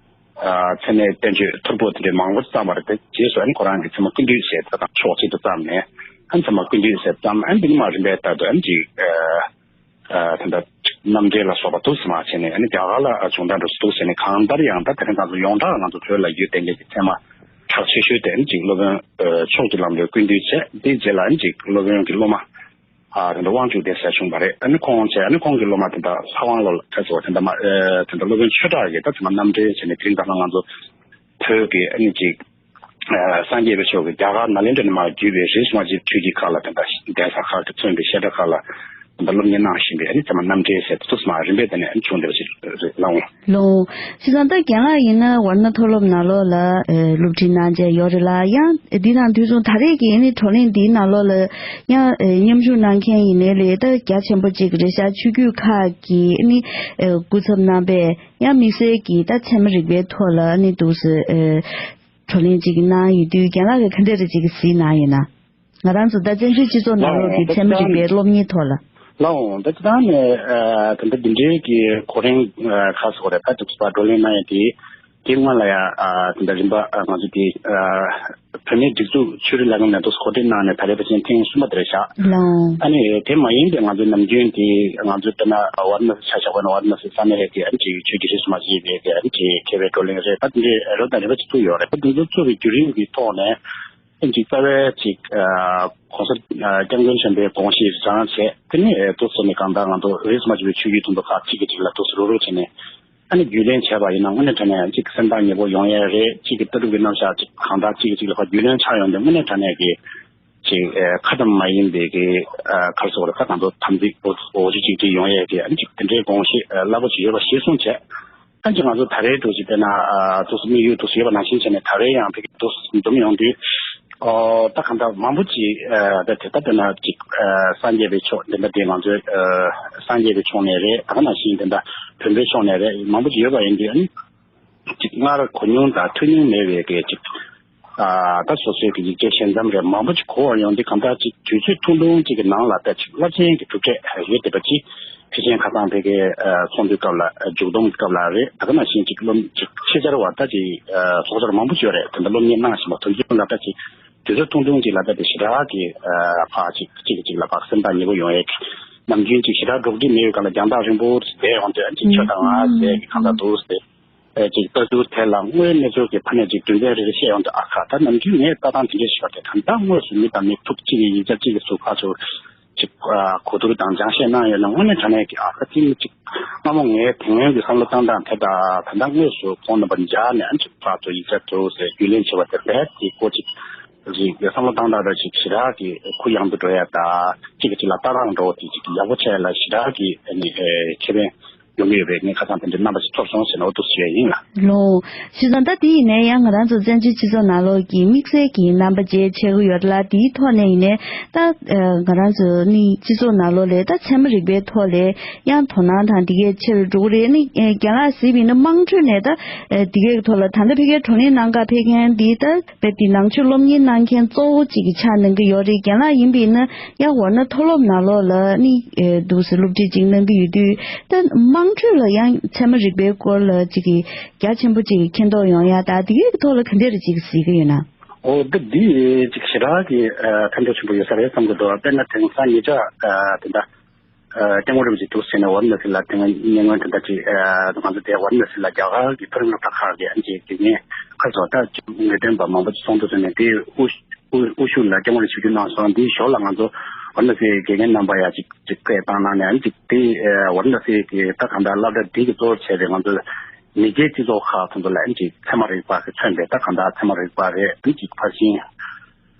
ཨ་ཚད་མའི་བསྟན་བཅོས་ཐོར་བུ་དེ་འདྲའི་མང་པོ་བརྩམས་པ་རེད། དེ་རྗེས་སུ་ཨ་ནི་ཁོ་རང་གི་ཚད་མ་ཀུན་བཏུས་ཟེར་ད་དང་ཕྱོགས་གཅིག་ཏུ་བརྩམས་ནས་ཨ་ནི་ཚད་མ་ཀུན་བཏུས་ཟེར་བརྩམས། ཨ་ནི་འདི་ནི་མ་རིམ་པས་ལྟར་དུ་ཨ་ནི་ཅིག་ཨ། ཨ་དེ་འདྲ་རྣམ་འགྲེལ་ལ་སོགས་པ་འདུག་སེ་མ་བྱས་ནས་ཨ་ནི་རྒྱ་གར་ལ་བྱུང་དང་འགྲོ་སེ་འདུག་ཟེར་ནས། གང་ལྟར་ཡང་ད་དེ་རིང་ང་ཚོ་ཡོངས་གྲགས་ང་ཚོ་བོད་ལ་ཡོད་བསྡད་མཁན་གྱི་ཚད་མ་གྲགས་ཆེ་ཤོས་དེ་ཨ་ནི་ཅིག་སློབ་དཔོན་ཨ་ཕྱོགས་ཀྱི་ལམ་ལུགས་ཀུན་བཏུས་བྱས། དེའི་རྗེས་ལ་ཨ་ནི་ཅིག་སློབ་དཔོན་གྱི་སློབ་མ་ཨ་དེ་འདྲ་དབང་ཕྱུག་སྡེ་ཟེར་བྱུང་བ་རེད། ཨ་ནི་ཁོང་བྱས། ཨ་ནི་ཁོང་གི་སློབ་མ་དེ་འདྲ་ལྷ་དབང་ལོ་ལ་ཁ་ཟེར་བ་དེ་འདྲ་མ་ཨ་དེ་འདྲ་སློབ་དཔོན་ཆོས་གྲགས་ཀྱིས་ད་ཚད་མ་རྣམ་འགྲེལ་བྱས་ནས། དེ་རིང་ད་ལྟ་ང་ཚོ་བོད་ཀྱི་ཨ་ནི་ཅིག་ཨ་སངས་རྒྱས་པའི་ཕྱོགས་ཀྱི་རྒྱ་གར་ནཱ་ལེནྡྲ་ནས་མར་བརྒྱུད་པའི་རིས་སུ་མ་ཆད་པའི་ཆོས་བརྒྱུད་ཁག་ལ་དེ་འདྲ་གདན་ས་ཁག་གིས་མཚོན་པའི་བཤད་གྲྭ་ཁག་ལ་དེ་འདྲ་སློབ་གཉེར་གནང་བཞིན་པའི་ཨ་ནི་ཚད་མ་རྣམ་འགྲེལ་ཟེར་དེ་ཚོ་ཚང་མ་རིམ་པས་དེ་ནས་ཨ་ནི་བྱུང་བསྡད་པ་ཞིག་རེད་ལགས། ལགས། བྱས་ཙང་ད་རྒན་ལགས་ཡིན་ན་ཝར་ན་མཐོ་སློབ་ནང་ལོགས་ལ་ཨ་སློབ་ཁྲིད་གནང་བྱས་ཡོད་རེད་ལ། ཡང་འདི་དང་དུས་མཚུངས་ད་རེས་ཀྱི་ཨ་ནི་བགྲོ་གླེང་འདིའི་ནང་ལོགས་ལ་ཡང་ཨ་མཉམ་ཞུགས་གནང་མཁན་ཡིན་ནའི་ལས་ད་རྒྱ་ཆེན་པོ་ཅིག་རེད་ཤག་ཆོས་བརྒྱུད་ཁག་གི་ཨ་ནི་ཨ་སྐུ་ཚབ་རྣམ་པས་ཡང་དམིགས་བསལ་གྱིས་ད་ཚད་མ་རིག་པའི་ཐོག་ལ་ཨ་ནི་འདུག་སེ་ཨ། བགྲོ་གླེང་ཅིག་གནང་ཡོད་དུས་རྒན་ལགས་ཀྱིས་ག་འདྲ་རེ་ཅིག་གཟིགས་གནང་ཡོད་ན། ང་རང་ཚོ་ད་བཙན་བྱོལ་སྤྱི་ཚོགས་ནང་ལོགས་ཀྱི་ཚད་མ་རིག་པའི་སློབ་གཉེར་ཐོག་ལ། ལགས་འོང་། ད་ཅི་ད་ནས་ཨ་ད་ལྟ་འདི་འདྲའི་གི་གོ་རིམ་ཨ་ཁ་སོ་རེ་ད་ཅིག་པ་བགྲོ་གླེང་གནང་ཡ་དེ་ དེ་སྔོན་ལ་ཡང་ཨ་དེ་འདྲ་རིམ་པ་ཨ་ང་ཚོ་དེ་ཨ་བོད་མིའི་སྒྲིག་འཛུགས་ཆོས་རིག་ལས་ཁུངས་ནས་དུ་གོ་སྒྲིག་གནང་ནས་ད་རེས་ཕལ་ཆེར་ཐེངས་གསུམ་པ་དེ་རེད་ཤག་ལོ། ཨ་ནི་དེ་མ་ཡིན་པའི་ང་ཚོའི་ནམ་རྒྱུན་དེ་ང་ཚོའི་ལྟ་ན་ཝཱ་ར་ཎ་སི་ཆ་བཞག་པ་ན་ཝཱ་ར་ཎ་སི་ས་གནས་དེ་ཨ་ནི་ཅིག་ཆོས་ཀྱི་རིས་སུ་མ་ཆད་པའི་དེ་ཨ་ནི་ཅིག་མཁས་པའི་བགྲོ་གླེང་རེད། ད་དེ་འདྲའི་རོ་དང་རིམ་པ་ཅིག་ཚུགས་ཡོད་རེད། ད་དེ་ཚོ་ཚུགས་པའི་བརྒྱུད་རིམ་གྱི་ཐོག་ནས། ཨ་ཅིག་རྩ་བའི་ཅིག་ཨ་༸གོང་ས་༸སྐྱབས་མགོན་ཆེན་པོའི་དགོངས་གཞི་རང་བྱས། དེ་ནས་ཨ་འདུག་ཟེར་ནས་གང་ལྟར་ང་ཚོ་རིས་མ་ཆད་པའི་ཆོས་བརྒྱུད་དེ་ཚོ་ཁག་གཅིག་གིས་གཅིག་ལ་འདུག་སེ་རུག་རུག་བྱས་ནས་ཨ་ནི་རྒྱུས་ལོན་བྱས་པ་ཡིན་ན། དངོས་གནས་དྲང་གནས་ཅིག་སེམས་ཐག་ཉེ་པོ་ཡོང་ཡས་རེད། གཅིག་གི་ལྟ་གྲུབ་ཀྱི་རྣམ་གཞག་ཅིག་གང་ལྟར་གཅིག་གིས་གཅིག་ལ་ཕར་རྒྱུས་ལོན་ཆགས་ཡོང་དུས། དངོས་གནས་དྲང་གནས་ཀྱི་ཅིག་ཨ་ཁ་ཙམ་མ་ཡིན་པའི་གི་ཨ་ག་རེ་ཟེར་དགོས་རེད། ཁ་དང་པོ་དམ་ཚིག་འོ་འོ་ཅིག་ཅིག་ཅིག་ཡོང་ཡས་ཀྱི་ཨ་ནི་ཅིག་དེ་འདྲའི་དགོངས་གཞི་ཨ་རླབས་པོ་ཅིག་ཡོད་པ་གཞིར་བཟུང་བྱས། ཨ་ཅེ་ང་ཚོ་ད་རེས་འདྲ་ཞིག་བལྟས་ན་ཨ་འདུག་སེ་དམིགས་ཡུལ་འདུག་སེ་ཡོད་པ་ནང་བཞིན་བྱས་ནས། ད་རེས་ཡང་ཕ་གི་འདུག་སེ་འཛོམས་ཡོང་དུས། ཨོ་ད་གང་ལྟར་མང་པོ་ཅིག་ཨ་ད་དེ་ལྟ་བལྟས་ན་ཅིག་ཨ་སངས་རྒྱས་པའི་ཕྱོགས་འདི་འདྲ་དེ་ང་ཚོའི་ཨ་སངས་རྒྱས་པའི་ཕྱོགས་ནས་རེད། ད་ག་ནང་བཞིན་དེ་འདྲ་བོན་པོའི་ཕྱོགས་ནས་རེད། མང་པོ་ཅིག་ཡོད་པ་ཡིན་དུས། ཨ་ནི་ཅིག་སྔར་གོ་མྱོང་དང་ཐོས་མྱོང་མེད་པའི་གི་ཅིག་ཨ་ད་སོ་སོའི་གི་ཡིག་ཆ་ཞལ་འཛོམས་རེད། མང་པོ་ཅིག་གོ་བར་ཡོང་དུས། གང་ལྟར་ཅིག་དུས་ཚོད་ཐུང་ཐུང་ཅིག་གི་ནང་ལ་ད་ཅིག་རླབས་ཆེན་གྱི་གྲུབ་འབྲས་ཡོད་བསྡད་པ་ཅིག་ཕལ་ཆེར་ཁ་སང་ཕ་གིའི་ཨ་ཚོགས་འདུའི་སྐབས་ལ་མཇུག་བསྡོམས་ཀྱི་སྐབས་ལ་རེད། ད་ག་ནང་བཞིན་ཅིག་སློབ་ཅིག་ཆེད་བཅར་བ་ད་ཅིག་ཨ་ཚོགས་བཅར་མང་པོ་ཅིག་ཡོད་རེད། དེ་འདྲ་སློབ་གཉེར་གནང་བཞིན་པ་དེ་ཚོའི་ལ་ད་ཅིག་དུས་ཚོད་ཐུང་ཐུང་ཅིག་ལ་ད་དེ་ཞེ་དྲག་གི་ཨ་ཕར་ཅིག་གཅིག་གིས་གཅིག་ལ་ཕར་སེམས་ཐག་ཉེ་པོ་ཡོང་ཡས་ཀྱི། ནམ་རྒྱུན་ཅིག་ཞེ་དྲག་འགྲོགས་འདྲིས་མེད་པའི་སྒང་ལ་རྒྱང་ཐག་རིང་པོ་བསྡད་ཡོང་དུས། ཨ་ཅིག་ཁྱོད་དང་ང་ཟེར་གི་གང་ལྟར་འདུག་ཟེར། ཨེ་ཅིག་ལྟ་ཚུལ་དེ་ལ་དངོས་གནས་ཚུལ་གྱི་ཕ་ནས་ཅིག་རྒྱུ་མཚན་རེ་རེ་བཤད་ཡོང་དུས། ཨ་ཁ་ད་ནམ་རྒྱུན་ངས་ལྟ་སྟངས་དེ་འདྲ་ཞིག་ཡོད་དེ། ད་ལྟ་དངོས་སུ་མི་དང་མི་ཐུག་གཅིག་གི་ཡིག་ཆ་གཅིག་གི་ཟུར་ཁ་ཚུར་ཅིག་ཨ་གོ་བསྡུར་དང་སྦྱང་བཤད་གནང་ཡོད་ན། དངོས་གནས་དྲང་གནས་ཀྱི་ཨ་ཁ་ཅིག་ཅིག་སྔ་མོ་ངས་དེ་སྔོན་གྱི་བསམ་བློ་བཏང་སྟངས་དེ་དང་ད་ལྟ་དངོས་སུ་ཁོང་རྣམ་པ་མཇལ་ནས། ཨ་ཅིག་ཕར་ཚུར་ཡིག་ཆ་ཚུར་ཟེར་རྒྱུས་ལོན་བྱེད་པ་དེ་རྦད་དེ་ཀོ་ཅིག་ཅིག་བསམ་བློ་བཏང་སྟངས་ར་ཅིག་ཞེ་དྲག་གི་གུ་ཡངས་དུ་འགྲོ་ཡ་དང་། གཅིག་གིས་གཅིག་ལ་ལྟ་སྟངས་འདྲ་བོ་དེ་ཅིག་ཡག་པོ་ཆགས་ཡ་ལ་ཞེ་དྲག་གི་ཨ་ནི་ཨེ་ཁེ་ཕན་ཡོང་གི་ཡོད་པའི་ངས་ཁ་སང་དེ་འདྲའི་རྣམ་པ་ཞིག་ཐོབ་སོང་ཟེར་ནས་འོ་འདུག་ཞུ་ཡ་ཡིན་ལ། ལོ། བྱས་ཙང་ད་དེ་ཡིན་ནའི་ཡང་ང་རང་ཚོ་བཙན་བྱོལ་སྤྱི་ཚོགས་ནང་ལོགས་ཀྱི་དམིགས་བསལ་གྱི་རྣམ་པ་ཅིག་ཆགས་ཀྱི་ཡོད་ལ། དེའི་ཐོག་ནས་ཡིན་ནའི་ད་ཨ་ང་རང་ཚོ་ནི་སྤྱི་ཚོགས་ནང་ལོགས་ལ་ད་ཚད་མ་རིག་པའི་ཐོག་ལ་ཡང་དོ་སྣང་དང་དེ་གས་ཆེ་རུ་འགྲོ་གི་རེད། ནི་ཨེ་རྒན་ལགས་གཟིགས་པ་ཡིན་ན་དམངས་ཁྲོད་ནས་ད་ཨེ་དེ་གས་ཐོག་ལ་ད་ལྟ་ཕ་གིར་བགྲོ་གླེང་གནང་ག་ཕེབས་མཁན་འདི་ད་དཔེ་དེ་ནང་ཆོས་སློབ་གཉེར་གནང་མཁན་གཙོ་བོ་གཅིག་གི་ཆ་གནང་གི་ཡོད་རེད། རྒན་ལགས་ཡིན་པ་ཡིན་ན་ཡང་ཝཱ་ར་ཎ་མཐོ་སློབ་ནང་ལོགས་ལ་ནི་ཨེ་འདུག་སེ་སློབ་ཁྲིད་ཅིག་གནང་གི་ཡོད་དུས། ད་དམངས་ཁྲོད་ལ་ཡང་ཚད་མ་རིག་པའི་སྐོར་ལ་ཅིག་གི་རྒྱ་ཆེན་པོ་ཅིག་གི་མཁྱེན་རྟོགས་ཡོང་ཡ་ད་དེ་གའི་ཐོག་ལ་ག་འདྲ་རེ་ཅིག་གཟིགས་ཀྱི་ཡོད་ན། འོ་ད་འདི་ཅིག་ཞེ་དྲག་གི་ཨ་ཕན་ཐོགས་ཆེན་པོ་ཡོད་ས་རེད་བསམ་གྱི་འདུག་དཔེར་ན་དེང་སང་ཉེ་ཆར་ཨ་དེ་འདྲ། ཨ་སྐྱབས་མགོན་རིན་པོ་ཆེ་འདུག་ཟེར་ནས་ཝཱ་ར་ཎ་སི་ལ་དེ་སྔ་ཉེ་སྔོན་དེ་འདྲ་ཅིག་ཨ་ང་ཚོ་དེ་ཝཱ་ར་ཎ་སི་ལ་རྒྱ་གར་གྱི་མཐོ་རིམ་སློབ་གྲྭ་ཁག་གི་ཨ་ཅིག་དགེ་རྒན་ཁ་སོ་ད་ཅིག་ངེས་སྟོན་པ་མང་པོ་ཅིག་སོང་འདུག་ཟེར་ནས། དེའི་དབུ་དབུ་དབུ་བཞུགས་ལ་སྐྱབས་མགོན་ལ་ཆིབས་བསྒྱུར་གནང་སོང་། དེའི་ཞོར་ལ་ང་ཚོ་ཝཱ་ར་ཎ་སིའི་དགེ་རྒན་རྣམ་པ་ཡ་ཅིག་ཅིག་སྐད་བཏང་གནང་ནས། ཨ་ཅིག་དེ་ཨ་ཝཱ་ར་ཎ་སི་གི་ད་གང་ལྟར་སློབ་གྲྭ་འདི་གི་གཙོ་བོར་བྱས་པའི་ང་ཚོ་མི་སྒེར་སྤྱི་ཚོགས་ཁག་དེ་ཚོ་ལ་ཨ་ཅིག་ཚད་མ་རིག་པ་གི་མཚོན་པའི་ད་གང་ལྟར་ཚད་མ་རིག་པ་རེད། ཨ་ཅིག་ཕར་ཕྱིན།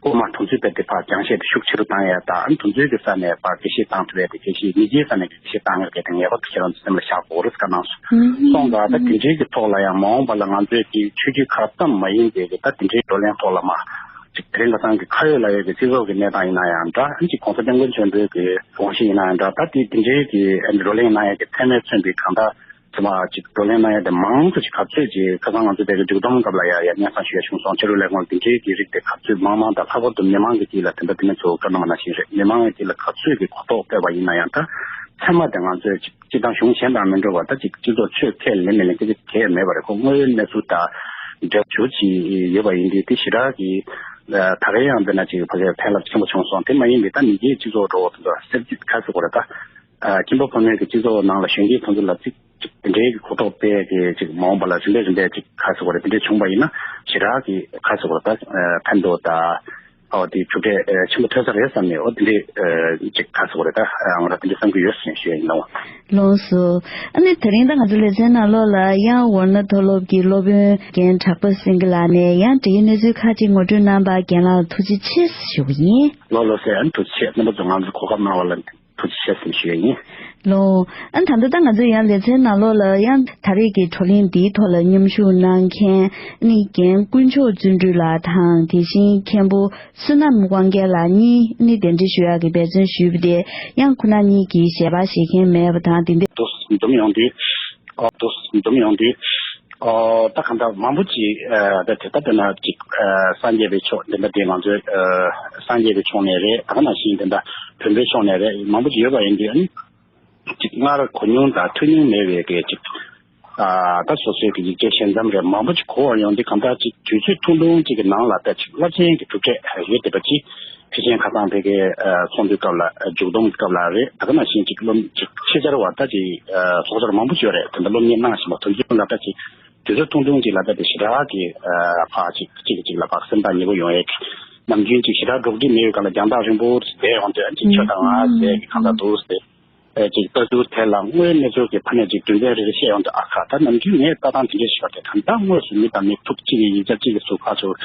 དབུ་མ་དོན་ཚན་དཔེ་དེ་ཕར་སྦྱང་བཤད་དེ་ཤུགས་ཆེ་རུ་བཏང་ཡ་དང་། དོན་ཚན་གྱི་ས་ནས་ཕར་དགེ་བཤེས་བཏང་ཐུབ་ཡ་དེ། དགེ་བཤེས་མི་སྐྱའི་ས་ནས་དགེ་བཤེས་བཏང་ཡ་གལ་ཏེ་ངེས་པར་དུ་ཁྱེད་རང་ཚོ་སེམས་ལ་བཞག་དགོས་རེད་བཀའ་གནང་སོང་། སོང་ཙང་ད་དེ་འདྲའི་གི་ཐོག་ལ་ཡང་མ་འོངས་པ་ལ་ང་ཚོས་ཀྱི་ཆོས་བརྒྱུད་ཁག་ཙམ་མ་ཡིན་པའི་གི་ད་དེ་འདྲའི་བགྲོ་གླེང་ཐོག་ལ་མ་ཅིག་དེ་རིང་ཁ་སང་གི་ཁ་ཡོད་ལག་ཡོད་ཀྱི་སྤྱི་ཚོགས་ཀྱི་གནས་སྟངས་ཡིན་ན་ཡང་འདྲ། ཅིག་གོང་ས་སྐྱབས་མགོན་ཆེན་པོའི་གི་དགོངས་གཞི་ཡིན་ན་ཡང་འདྲ། ད་དེ་དེ་འདྲའི་གི་བགྲོ་གླེང་གནང་ཡ་གི་ཚད་མས་མཚོན་པའི་གང་ལྟར། ཚང་མ་ཅིག་བགྲོ་གླེང་གནང་ཡ་དེ་མང་ཙམ་ཞིག་ག་ཚོད་ཅིག་ཁ་སང་ང་ཚོ་དེ་གི་མཇུག་བསྡོམས་སྐབས་ལ་ཡ་ཡ་སྙན་སེང་ཞུ་ཡ་བྱུང་སོང་། ཕྱི་རོལ་ལས་ཁུངས་དེ་འདྲའི་གི་རིགས་དེ་ག་ཚོད་མང་མང་དང་། ལྷག་པར་དུ་མི་མང་གི་དཀྱིལ་ལ་དེ་འདྲ་དེ་ནས་ཚོ་བཀའ་གནང་བ་ནང་བཞིན་རེད། མི་མང་གི་དཀྱིལ་ལ་ག་ཚོད་ཀྱི་གོ་རྟོགས་སྤེལ་བ་ཡིན་ན་ཡང་། ད་ཚད་མ་དེ་ང་ཚོས་ཅིག་སྤྱི་དང་གཞུང་གཞན་དང་མི་འདྲ་བ། ད་ཅིག་སྤྱི་ཚོགས་ཆོས་ཁས་ལེན་མི་ལེན་སྐད་ཆ་གལ་མེད་པ་རེད། ཁོ་དངོས་ཡོད་གནས་ཚུལ་དང་འབྲེལ་བ་ཞེ་པོ་ཅིག་ཡོད་པ་ཡིན་དུས། དེ་ཞེ་དྲག་གི་ད་ག་ཡང་དཔེར་ན་ཅིག་ཕ་གིར་ཕན་རླབས་ཆེན་པོ་བྱུང་སོང་། དེ་མ་ཡིན་པའི་ད་མི་སྒེར་སྤྱི་ཚོགས་འགྲོ་བ་དེ་ཚོ་སེར་སྐྱ་ག་ཚོད་དགོས་རེད། ད་ཨ་ཁྱིམ་པ་ཕ་མའི་གི་སྤྱི་ཚོགས་ནང་ལ་གཞོན་སྐྱེས་ཁོང་ཚོ་ལ་ཅིག་ཅིག་དེ་འདྲའི་གི་གོ་རྟོགས་སྤེལ་གི་ཅིག་མ་འོངས་པ་ལ་རིམ་པས་རིམ་པས་ཅིག་ག་ཚོད་དགོས་རེད། དེ་འདྲའི་བྱུང་བ་ཡིན་ན་ཞེ་དྲག་གི་ག་ཚོད་དགོས་རེད། ད་ཨ་ཕན་ཐོགས་ད་ཨོ་དེ་གྲུབ་འབྲས་ཨ་ཆེན་པོ་ཐོན་ས་རེད་བསམ་ནས། ཨོ་དེ་འདྲའི་ཨ་ཅིག་ག་ཚོད་དགོས་རེད། ད་ཨ་ང་རང་དེ་འདྲ་བསམ་གི་ཡོད་ཟེར་ནས་ཞུ་ཡ་ཡིན་ནོ། ལགས་སོ། ཨ་ནི་དེ་རིང་ད་ང་ཚོ་ལེ་ཚན་ནང་ལོགས་ལ་ཡང་ཝཱ་ར་ཎ་མཐོ་སློབ་ཀྱི་སློབ་དཔོན་རྒན་གྲགས་པ་སེང་གེ་ལགས་ནས་ཡང་འབྲེལ་ཡོད་གནས་ཚུལ་ཁག་ཅིག་ངོ་སྤྲོད་གནང་བར་རྒན་ལགས་ལ་ཐུགས་རྗེ་ཆེ་ཞུ་གི་ཡིན། ལགས་ལགས་སེ། ཨ་ནི་ཐུགས་རྗེ་ཆེ། རྣམ་པ་ཚོ་ང་ཚོ་གོ་སྐབས་གནང་བ་ལ་ཐུགས་རྗེ་ཆེ་ཟེར་ཞུ་ཡ་ཡིན། ལགས། ཨ་ནི་ད་ལྟ་ད་ང་ཚོ་ཡང་ལེ་ཚན་ནང་ལོགས་ལ་ཡང་ད་རེས་ཀྱི་བགྲོ་གླེང་འདིའི་ཐོག་ལ་མཉམ་ཞུགས་གནང་མཁན་ནི་རྒན་དཀོན་མཆོག་བརྩོན་འགྲུས་ལགས་དང་། དེ་བཞིན་མཁན་པོ་བསོད་ནམས་དབང་རྒྱལ་ལགས་གཉིས་ནི་གདན་འདྲེན་ཞུ་ཡག་གི་འབད་བརྩོན་ཞུས་པ་དེ། ཡང་ཁོ་ན་གཉིས་ཀྱིས་ཞལ་པར་བཞེས་མཁན་མེད་པ་དང་། དེ་འདྲ་དུ་འཛོམས་ཡོང་དུས། ཨོ་དུ་འཛོམས་ཡོང་དུས། ཨོ་ད་གང་ལྟར་མང་པོ་ཅིག་ཨ་ད་དེ་ལྟ་བལྟས་ན་ཅིག་ཨ་སངས་རྒྱས་པའི་ཕྱོགས་འདི་འདྲ་དེ་ང་ཚོའི་ཨ་སངས་རྒྱས་པའི་ཕྱོགས་ནས་རེད། ད་ག་ནང་བཞིན་དེ་འདྲ་བོན་པོའི་ཕྱོགས་ནས་རེད། མང་པོ་ཅིག་ཡོད་པ་ཡིན་དུས། ཨ་ནི་ཅིག་སྔར་གོ་མྱོང་དང་ཐོས་མྱོང་མེད་པའི་གི་ཅིག་ ཨ་ད་སོ་སོའི་གི་ཡིག་ཆའི་ཞལ་འཛོམས་རེད། མང་པོ་ཅིག་གོ་བར་ཡོང་དུས་གང་ལྟར་ཅིག་དུས་ཚོད་ཐུང་ཐུང་ཅིག་གི་ནང་ལ་ད་ཅིག་རླབས་ཆེན་གྱི་གྲུབ་འབྲས་ཡོད་བསྡད་པ་ཅིག་ཕལ་ཆེར་ཁ་སང་ཕ་གིའི་ཚོགས་འདུའི་སྐབས་ལ་མཇུག་བསྡོམས་སྐབས་ལ་རེད། ད་ག་ནང་བཞིན་ཅིག་སློབ་ཅིག་ཆེད་བཅར་བ་ད་ཅིག་ཚོགས་བཅར་མང་པོ་ཅིག་ཡོད་རེད། དེ་འདྲ་སློབ་གཉེར་གནང་བཞིན་པ་དེ་ཚོའི་ལ་ད་ཅིག་དུས་ཚོད་ཐུང་ཐུང་ཅིག་ལ་ད་དེ་ཞེ་དྲག་གི་ཕར་ཅིག་གཅིག་གིས་གཅིག་ལ་ཕར་སེམས་ཐག་ཉེ་པོ་ཡོང་ཡས་ཀྱི། ནམ་རྒྱུན་ཅིག་ཞེ་དྲག་འགྲོ་གི་མེད་པའི་སྒང་ལ་རྒྱང་ཐག་རིང་པོ་བསྡད་ཡོང་དུས་ཅིག་ཁྱོད་དང་ང་ཟེར་གི་གང་ལྟར་འདུག་ཟེར། ཨེ་ཅིག་ལྟ་ཚུལ་དེ་ལ་དངོས་གནས་ཚུལ་གྱི་ཕ་ནས་ཅིག་རྒྱུ་མཚན་རེ་རེ་བཤད་ཡོང་དུས་ཨ་ཁ་ད་ནམ་རྒྱུན་ངས་ལྟ་སྟངས་དེ་འདྲ་ཞིག་ཡོད་དེ་ད་ལྟ་དངོས་སུ་མི་དང་མི་ཐུག་གཅིག་གིས་ཡིག་ཆ་གཅིག་གི་ཟུར་ཕར་ཚུར་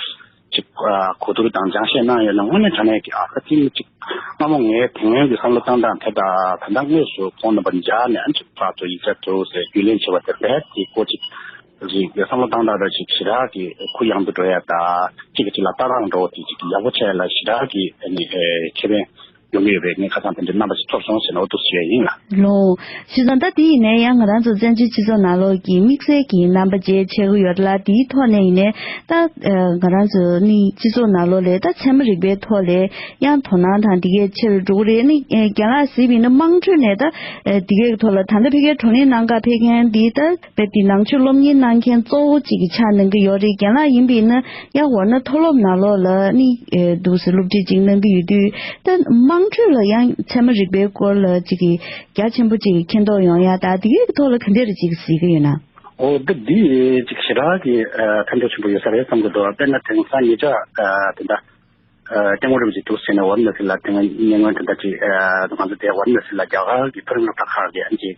ཅིག་ཨ་གོ་བསྡུར་དང་སྦྱང་བཤད་གནང་ཡོད་ན་དངོས་གནས་དྲང་གནས་ཀྱི་ཨ་ཁ་ཅིག་ཅིག་སྔ་མོ་ངའི་དེ་སྔོན་གྱི་བསམ་བློ་བཏང་སྟངས་དེ་དང་ད་ལྟ་དངོས་སུ་ཁོང་རྣམ་པ་མཇལ་ནས་ཨ་ཅིག་ཕར་ཚུར་ཡིག་ཆ་ཚུར་ཟེར་རྒྱུས་ལོན་བྱེད་པ་དེ་རྦད་དེ་ཀོ་ཅིག་ཅིག་བསམ་བློ་བཏང་སྟངས་ར་ཅིག་ཞེ་དྲག་གི་གུ་ཡངས་དུ་འགྲོ་ཡ་ད་ཅིག་གི་ཅིག་ལ་ལྟ་སྟངས་འགྲོ་དེ་ཅིག་ཡག་པོ་བྱས་ལ་ཞེ་དྲག་གི་ཨ་ནི་ཨེ་ཁེ་ཕན་ཡོང་གི་ཡོད་པའི་ངས་ཁ་སང་དེ་འདྲའི་རྣམ་པ་ཞིག་ཐོབ་སོང་ཟེར་ནས་འོ་འདུག་ཞུ་ཡ་ཡིན་ལ། ལོ། བྱས་ཙང་ད་དེ་ཡིན་ནའི་ཡང་ང་རང་ཚོ་བཙན་བྱོལ་སྤྱི་ཚོགས་ནང་ལོགས་ཀྱི་དམིགས་བསལ་གྱི་རྣམ་པ་བཅས་ཆགས་ཀྱི་ཡོད་ལ། དེའི་ཐོག་ནས་ཡིན་ནའི་ད་ང་རང་ཚོ་ནི་སྤྱི་ཚོགས་ནང་ལོགས་ལས་ད་ཚད་མ་རིག་པའི་ཐོག་ལས་ཡང་དོ་སྣང་དང་དེ་གས་ཆེ་རུ་འགྲོ་གི་རེད། ནི་རྒན་ལགས་གཟིགས་པ་ཡིན་ན་དམངས་ཁྲོད་ནས་ད་དེ་གས་ཐོག་ལ་ད་ལྟ་ཕ་གིར་བགྲོ་གླེང་གནང་ག་ཕེབས་མཁན་འདི་ད་དཔེ་དེ་ནང་ཆོས་སློབ་གཉེར་གནང་མཁན་གཙོ་བོ་གཅིག་གི་ཆགས་གནང་གི་ཡོད་རེད། རྒན་ལགས་ཡིན་པ་ཡིན་ན་ཡང་འོ་ན་མཐོ་སློབ་ནང་ལོགས་ལ་ནི་འདུག་སེ་སློབ་ཁྲིད་ཅིག་གནང་གི་ཡོད་དུས་ད་དམངས་ཁྲོད་ལ་ཡང་ཚད་མ་རིག་པའི་སྐོར་ལ་ཅིག་གི་རྒྱ་ཆེན་པོ་ཅིག་མཁྱེན་རྟོགས་ཡོང་ཡ་ད་དེ་གའི་ཐོག་ལ་ག་འདྲ་རེ་ཅིག་གཟིགས་ཀྱི་ཡོད་ན། འོ་ད་འདི་ཅིག་ཞེ་དྲག་གི་ཕན་ཐོགས་ཆེན་པོ་ཡོད་ས་རེད་བསམ་གྱི་འདུག་དཔེར་ན་དེང་སང་ཉེ་ཆར་དེ་འདྲ་སྐྱབས་མགོན་རིན་པོ་ཆེ་འདུག་ཟེར་ནས་འོ་ན་ཟེར་ལ་དེ་སྔ་ཉེ་སྔོན་དེ་འདྲ་ཅིག་ང་ཚོ་དེ་འོ་ན་ཟེར་ལ་རྒྱ་གར་གྱི་མཐོ་རིམ་སློབ་གྲྭ་ཁག་གི་ཨ་ཅིག